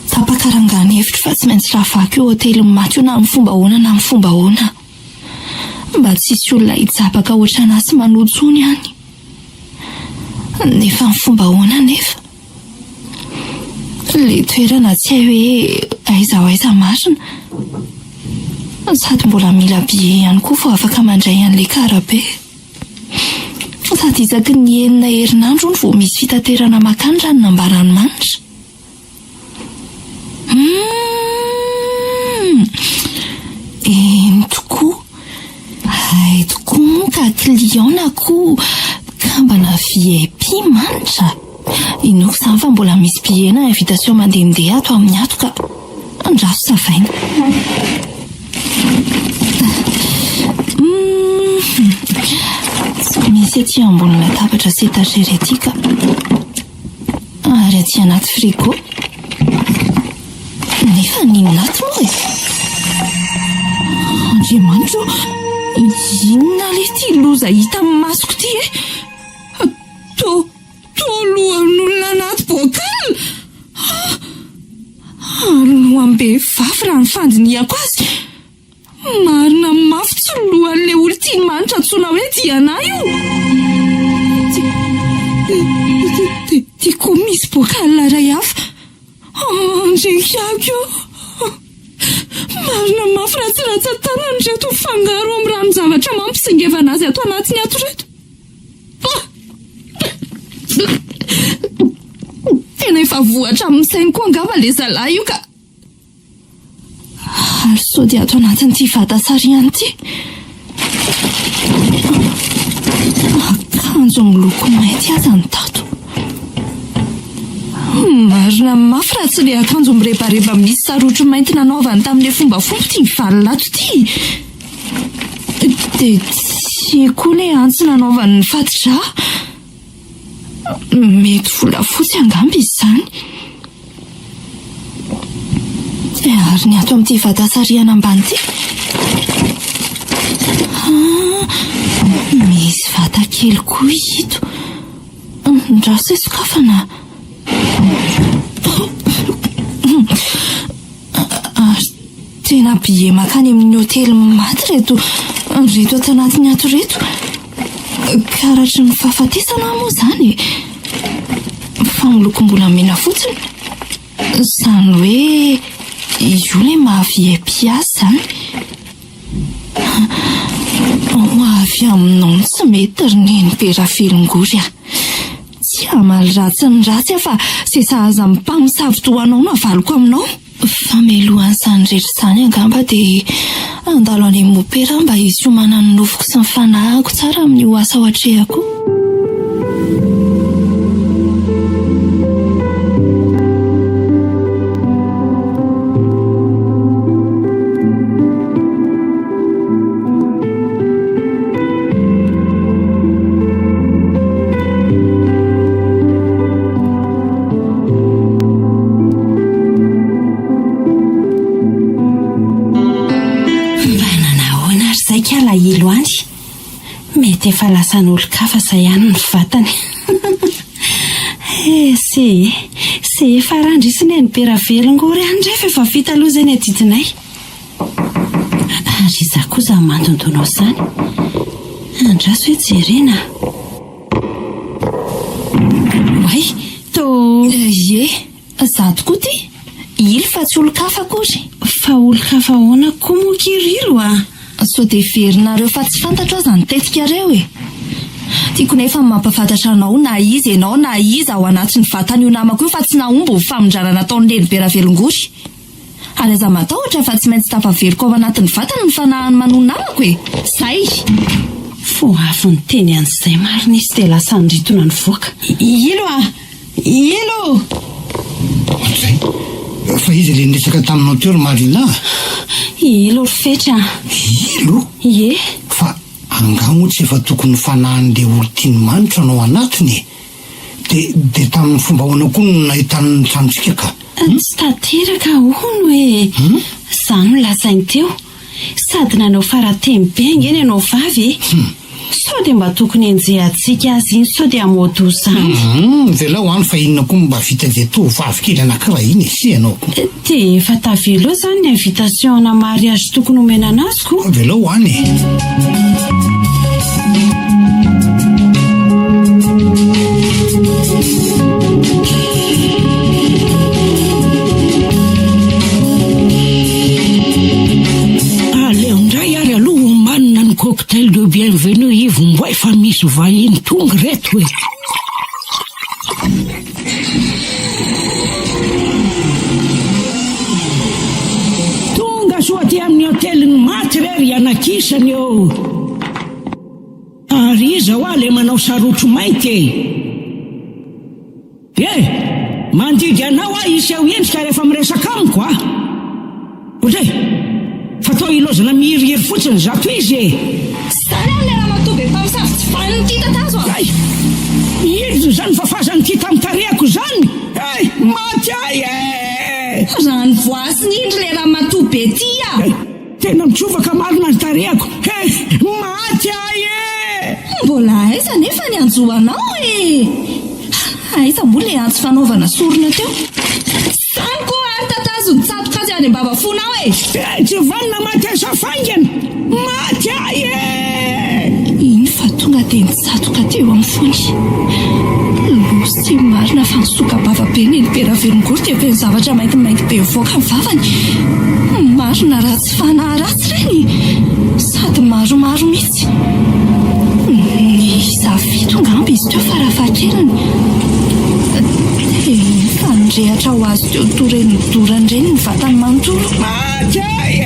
Tapaka rangahy ny hevitro fa tsy maintsy ravako io hotelin'ny maty io na amin'ny fomba ahoana na amin'ny fomba ahoana. Mba tsy hisy olona hijabaka ohatran'ahy sy manoa intsony any. Nefa amin'ny fomba ahoana anefa? Ilay toerana tsy hay hoe aiza ho aiza marina. Sady mbola mila billet ihany koa vao afaka mandray an'ilay car be. Sady isaky ny enina herinandro hono vao misy fitaterana makany raha ny nambaran'i Manitra. Humm! Eny tokoa. Hay tokoa moa ka client na koa mpikambana VIP Manitra. Inoako izany fa mbola misy billet na invitation mandehandeha ato aminy ato ka. Andraso savaina. Humm! Tsy misy ety ambony latabatra sy étagère ety ka. Ary aty anaty frigo. Nefa n'inona ato moa e? Andriamanitra ô, inona le ity loza hita amin'ny masoko ity e? Toa, toa lohan'olona anaty bocal! Ah! Ary loham-behivavy raha ny fandinihako azy. Marina mafy tsy lohan'ilay olon-tian'i Manitra antsoina hoe Diana io! Ty koa misy bocal iray hafa. Andriako ô! Marina mafy raha tsy rantsan-tanana ireto mifangaro amin'ny ranon-javatra mampisingevana azy ato anatiny ato ireto. Tena efa voa hatramin'ny sainy koa angamba ilay zalahy io ka. Ary sao dia ato anatin'ity vata sarihana ity? Akanjo miloko mainty aza ny tato. Marina mafy raha tsy ilay akanjo mirebareba misy sarotro mainty nanaovany tamin'ilay fombafomba ity mivalona ato ity. Dia tsy koa ilay antsy nanaovany ny fatidrà. Mety volafotsy angamba izy izany. Ary ny ato amin'ity vata sarihana ambany ity? Ah, misy vata kely koa ito. Andraso hoe sokafana. Tena billet mankany amin'ny hotely maty ireto ireto ato anatiny ato ireto. Karatry ny fahafatesana moa izany e. Fa milokom-bolamena fotsiny. Izany hoe io ilay maha VIP azy izany. Ho avy aminao no tsy mety ry Nenibe Ravelongory a! Tsy hamaly ratsy ny ratsy aho fa izay sahaza amin'ny mpamosavy toa anao no havaliko aminao. Famelohan'izany rehetra izany angamba dia handalo any amin'i Mopera aho mba hisiomanan'ny nofoko sy ny fanahiko tsara amin'io asa ho atrehako io. Mba nanahoana ary zay ka alahelo any? Mety efa lasan'olon-kafa zay any ny vatany. Eh, se e, se e fa randrisy nenibe Ravelongory any re fa efa vita aloha zay ny adidinay. Ary iza koa izany mandondona ao izany? Andraso hoe jerena. Oay, tô. Ie, za tokoa ty. Ilo fa tsy olon-kafa akory. Fa olon-kafa ahoana koa moa ki ry Ilo a? Sao dia heverinareo fa tsy fantatro aza ny tetikareo e? Tiako nefa ny mampahafantatra anao na iza ianao na iza ao anatin'ny vatan'io namako io fa tsy nahomby ny famindrana nataon'i Nenibe Ravelongory. Ary aza matahotra fa tsy maintsy tafaveriko ao anatin'ny vatany ny fanahin'i Manoa namako e! Zay! Vao avy niteny an'izay marina izy dia lasa niritona nivoaka. Ilo a! Ilo! Ohatrizay. Fa iza ilay niresaka taminao teo ry Marina a? Ilo ry Fetra a! Ilo? Ie. Fa angaha moa tsy efa tokony fanahin'ilay olon-tian'i Manitra no ao anatiny e? Dia dia tamin'ny fomba ahoana koa no nahitany ny tranontsika ka? Tsy tanteraka hono e! Izany no lazainy teo. Sady nanao faratemy be ange ny anao vavy e! Sao dia mba tokony henjehantsika azy iny sao dia hamoa-doza any. Hum, velao any fa inona koa no mba vitan'izay tovovavy kely anankiray iny e, sy ianao koa. Dia efa tavela eo izany ny invitation ana mariage tokony homena anazy ko. Velao any e. Aleo indray ary aloha omanina ny cocktail de bienvenue Yves Mboay fa misy vahiny tonga ireto e. Tonga soa aty amin'ny hotelin'ny maty re ry anakisany ô. Ary iza hoa le manao sarotro mainty e? Eh! Mandidy anao aho hiseho endrika rehefa miresaka amiko a! Ohatray! Fa toa ilaozana mihirihiry fotsiny izato izy e! Zany ary le ramatoa be mpamosavy tsy vanona ity tatazo a! Hay! Inona izany fafazan'ity tamin'ny tarehako izany? Hay! Maty ahy e! Raha ny voasiny indry le ramatoa be ty a! Tena mitrovaka marina ny tarehako he! Maty ahy e! Mbola aiza anefa ny hanjo anao e! Aiza moa ilay antso fanaovana sorona teo? Zany koa ary tatazo ny tsatoka azy any am-bava fonao e! Eh, tsy vanona maty asa faingana! Maty ahy e! Iny fa tonga dia nitsatoka teo amin'ny fony. Loha sy marina fa nisoka-bava be Nenibe Ravelongory dia feno zavatra maintimainty be mivoaka ny vavany. Marina raha tsy fanahy ratsy ireny! Sady maromaro mihitsy. Niisa fito angamba izy teo farafahakeliny. Dia efa nirehatra ho azy teo toa ireny nodorany ireny ny vatany manontolo. Maty ahy e!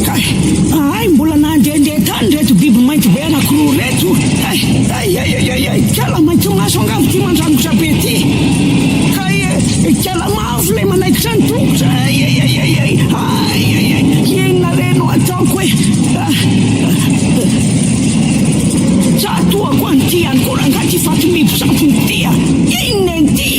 Kay! Hay mbola nandehandeha tany ireto biby mainty be anankiroa ireto! Hay! Hay hay hay hay! Kala mainty maso angamba ity mandrangotra be ity! Kay e! Kala mavo ilay manaikitra ny tongotra! Hay hay hay hay hay! Hay hay hay! Inona re no ataoko e? Tsatohako an'ity ihany koa rangahy ity faty mihibo-tsampona ity a! Inona ity?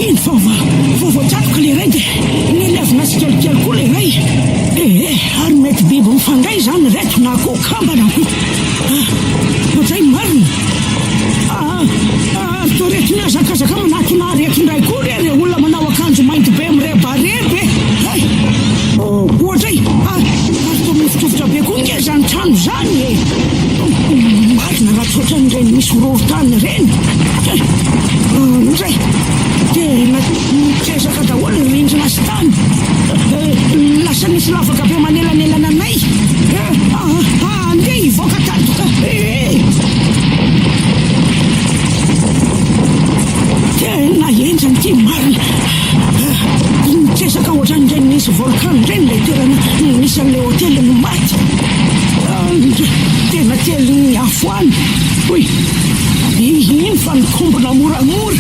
Iny fa vao voatsatoka ilay iray dia nilevina tsikelikely koa ilay iray. Ee, ary mety biby mifandray izany ireto na koa kambana koa. Ohatray marina. Ary toa ireto mihazakazaka manatona areto indray koa re ireo olona manao. nisy horohorontany ireny. Ndray! Tena nitresaka daholo ny rindrina sy tany. Lasa nisy lavaka be manelanelana anay. Andeha hivoaka tato e! Tena henjana ity marina. Nitresaka ohatran'ireny nisy volcan ireny ilay toerana nisy an'ilay hotely no maty. Tena telin'ny afo any. Hoy iny fa nikombona moramora.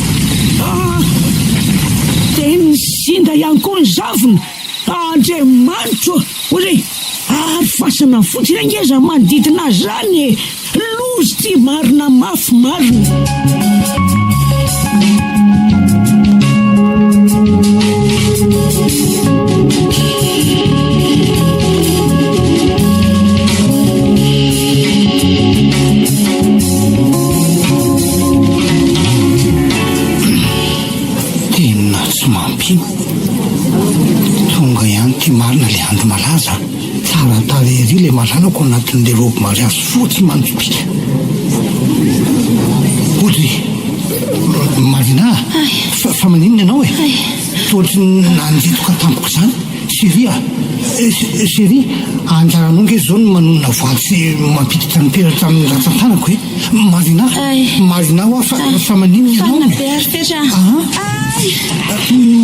Dia nisinda ihany koa ny zavona. Andriamanitro ô! Hoy re, ary fasana fotsiny ange izany manodidina azy izany e! Loza ity marina mafy marina. Tena tsy mampino. Tonga ihany ity marina ilay andro malaza. Tsara tarehy ery ilay malalako anatin'ilay robe mariage fotsy manjopiaka. Audrey, Marina a! Fa, fa maninona ianao e? Toa ohatry ny nandetoka tampoka izany. Chérie a! Chérie, anjaranao ange izao ny manonona voaly sy mampiditra ny peratra amin'ny rantsan-tanako e! Marina, marina hoa fa, fa maninona ianao Fanina be ary Fetra a!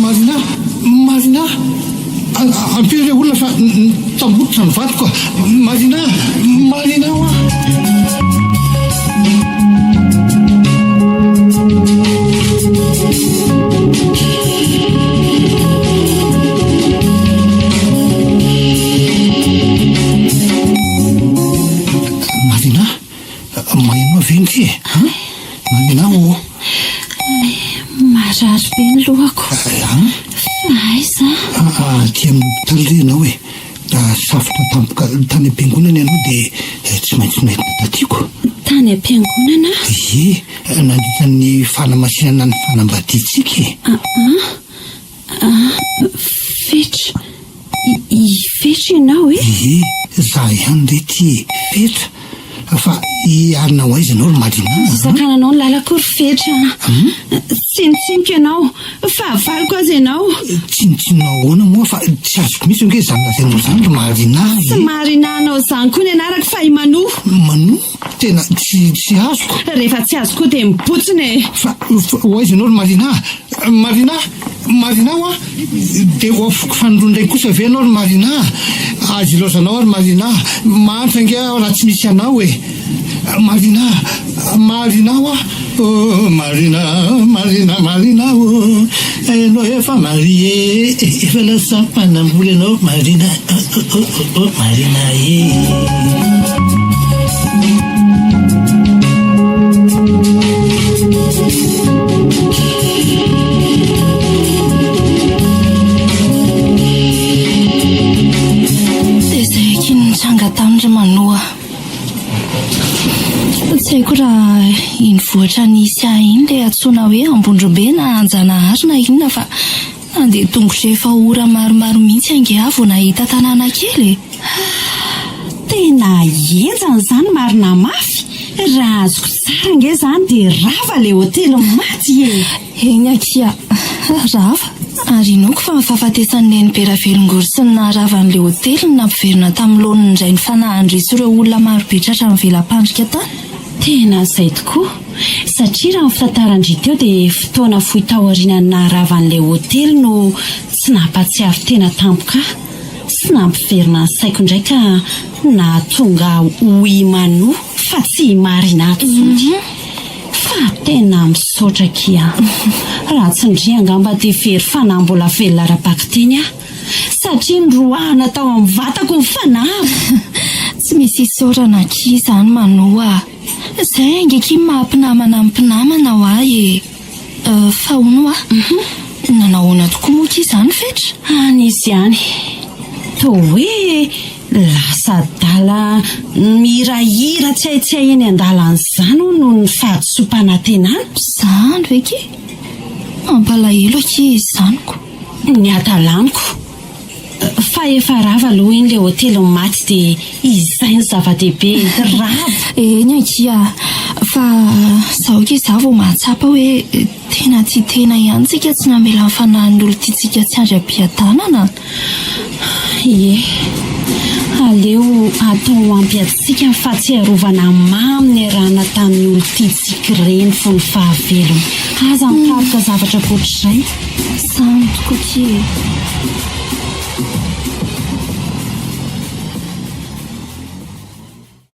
Marina, Marina, ampio ireo olona fa nitambototra ny vadiko a! Marina, Marina hoa! Marina, maheno ahy ve ndry e? An? Marina ô! Marary be ny lohako. An? Fa aiza? Aty amin'ny hopitaly re ianao e. Safotra tampoka tany am-piangonana ianao dia tsy maintsy nentina taty ko. Tany am-piangonana? Ie, nandritra ny fanamasinana ny fanambadiantsika e. Aa, Fetra, i Fetra ianao e? Ie, za ihany re ty e, Fetra. Fa hiarina ho aiza ianao ry Marina a? Tsy sakananao ny lalako ry Fetra a. Tsinontsinoko ianao, fahavaloko aza ianao. Tsinontsinona ahoana moa fa tsy azoko mihitsy ange izany lazainao izany ry Marina e. Tsy Marina anao izany koa ny anarako fa i Manoa. Manoa? Tena tsy tsy azoko. Rehefa tsy azo koa dia mibotsina e. Fa ho aiza ianao ry Marina a? Marina! Marina hoa! Dia ho afoko fanindroany indray kosa ve ianao ry Marina a? Aza ilaozanao aho ry Marina a! Mahantra ange aho raha tsy misy anao e! Marina! Marina hoa! Oh Marina, Marina, Marina oh! Ianao efa marié e! Efa lasa mpanambola ianao Marina oh oh oh oh Marina e! Dia izay aky ny nitranga taminy ry Manoa. Tsy haiko raha iny vohitra nisy ahy iny ilay antsoina hoe Ambondrombe na Anjanahary na inona fa nandeha tongotra efa ora maromaro mihitsy ange aho vao nahita tanàna kely e! Tena henjana izany marina mafy! Raha azoko tsara ange izany dia rava ilay hotely maty e! Eny akia, rava. Ary inoako fa ny fahafatesan'i Nenibe Ravelongory sy ny naharava an'ilay hotely no nampiverina tamin'ny laoniny indray ny fanahin-dry sy ireo olona marobe tratran'ny vela-pandrika tany. Tena izay tokoa, satria raha ny fitantaran-dry teo dia fotoana fohy taorianan'ny naharava an'ilay hotely no tsy nampahatsiaro tena tampoka ahy sy nampiverina ny saiko indray ka nahatonga ahy ho i Manoa fa tsy i Marina intsony. Fa tena misaotra akia. Raha tsy ndry angamba dia very fanahy mbola velona ara-bakiteny aho. Satria noroahana tao amin'ny vatako ny fanahiko. Tsy misy isaorana akia izany Manoa a. Izay ange akia ny maha mpinamana ny mpinamana ho ahy e. Fa hono hoa, nanao ahoana tokoa moa akia izany Fetra? Any izy any. Toa hoe Lasa adala mihirahira tsy hay tsy hay eny an-dalana izany hono noho ny fahadisoam-panantenana. Izany ve ki? Mampalahelo akia izany ko. Ny hadalaniko. Fa efa rava aloha iny ilay hotely maty dia izay no zava-dehibe e, rava. Eny akia. Fa izao akia izaho vao mahatsapa hoe tena tia tena ihany tsika tsy namela ny fanahin'ny olon-tiantsika tsy handry am-piadanana. Ie. Aleo atao ho ampy antsika ny fahatsiarovana mamy niarahana tamin'ny olon-tiantsika ireny fony fahavelony. Aza mikaroka zavatra ankoatr'izay. Izany tokoa akia e.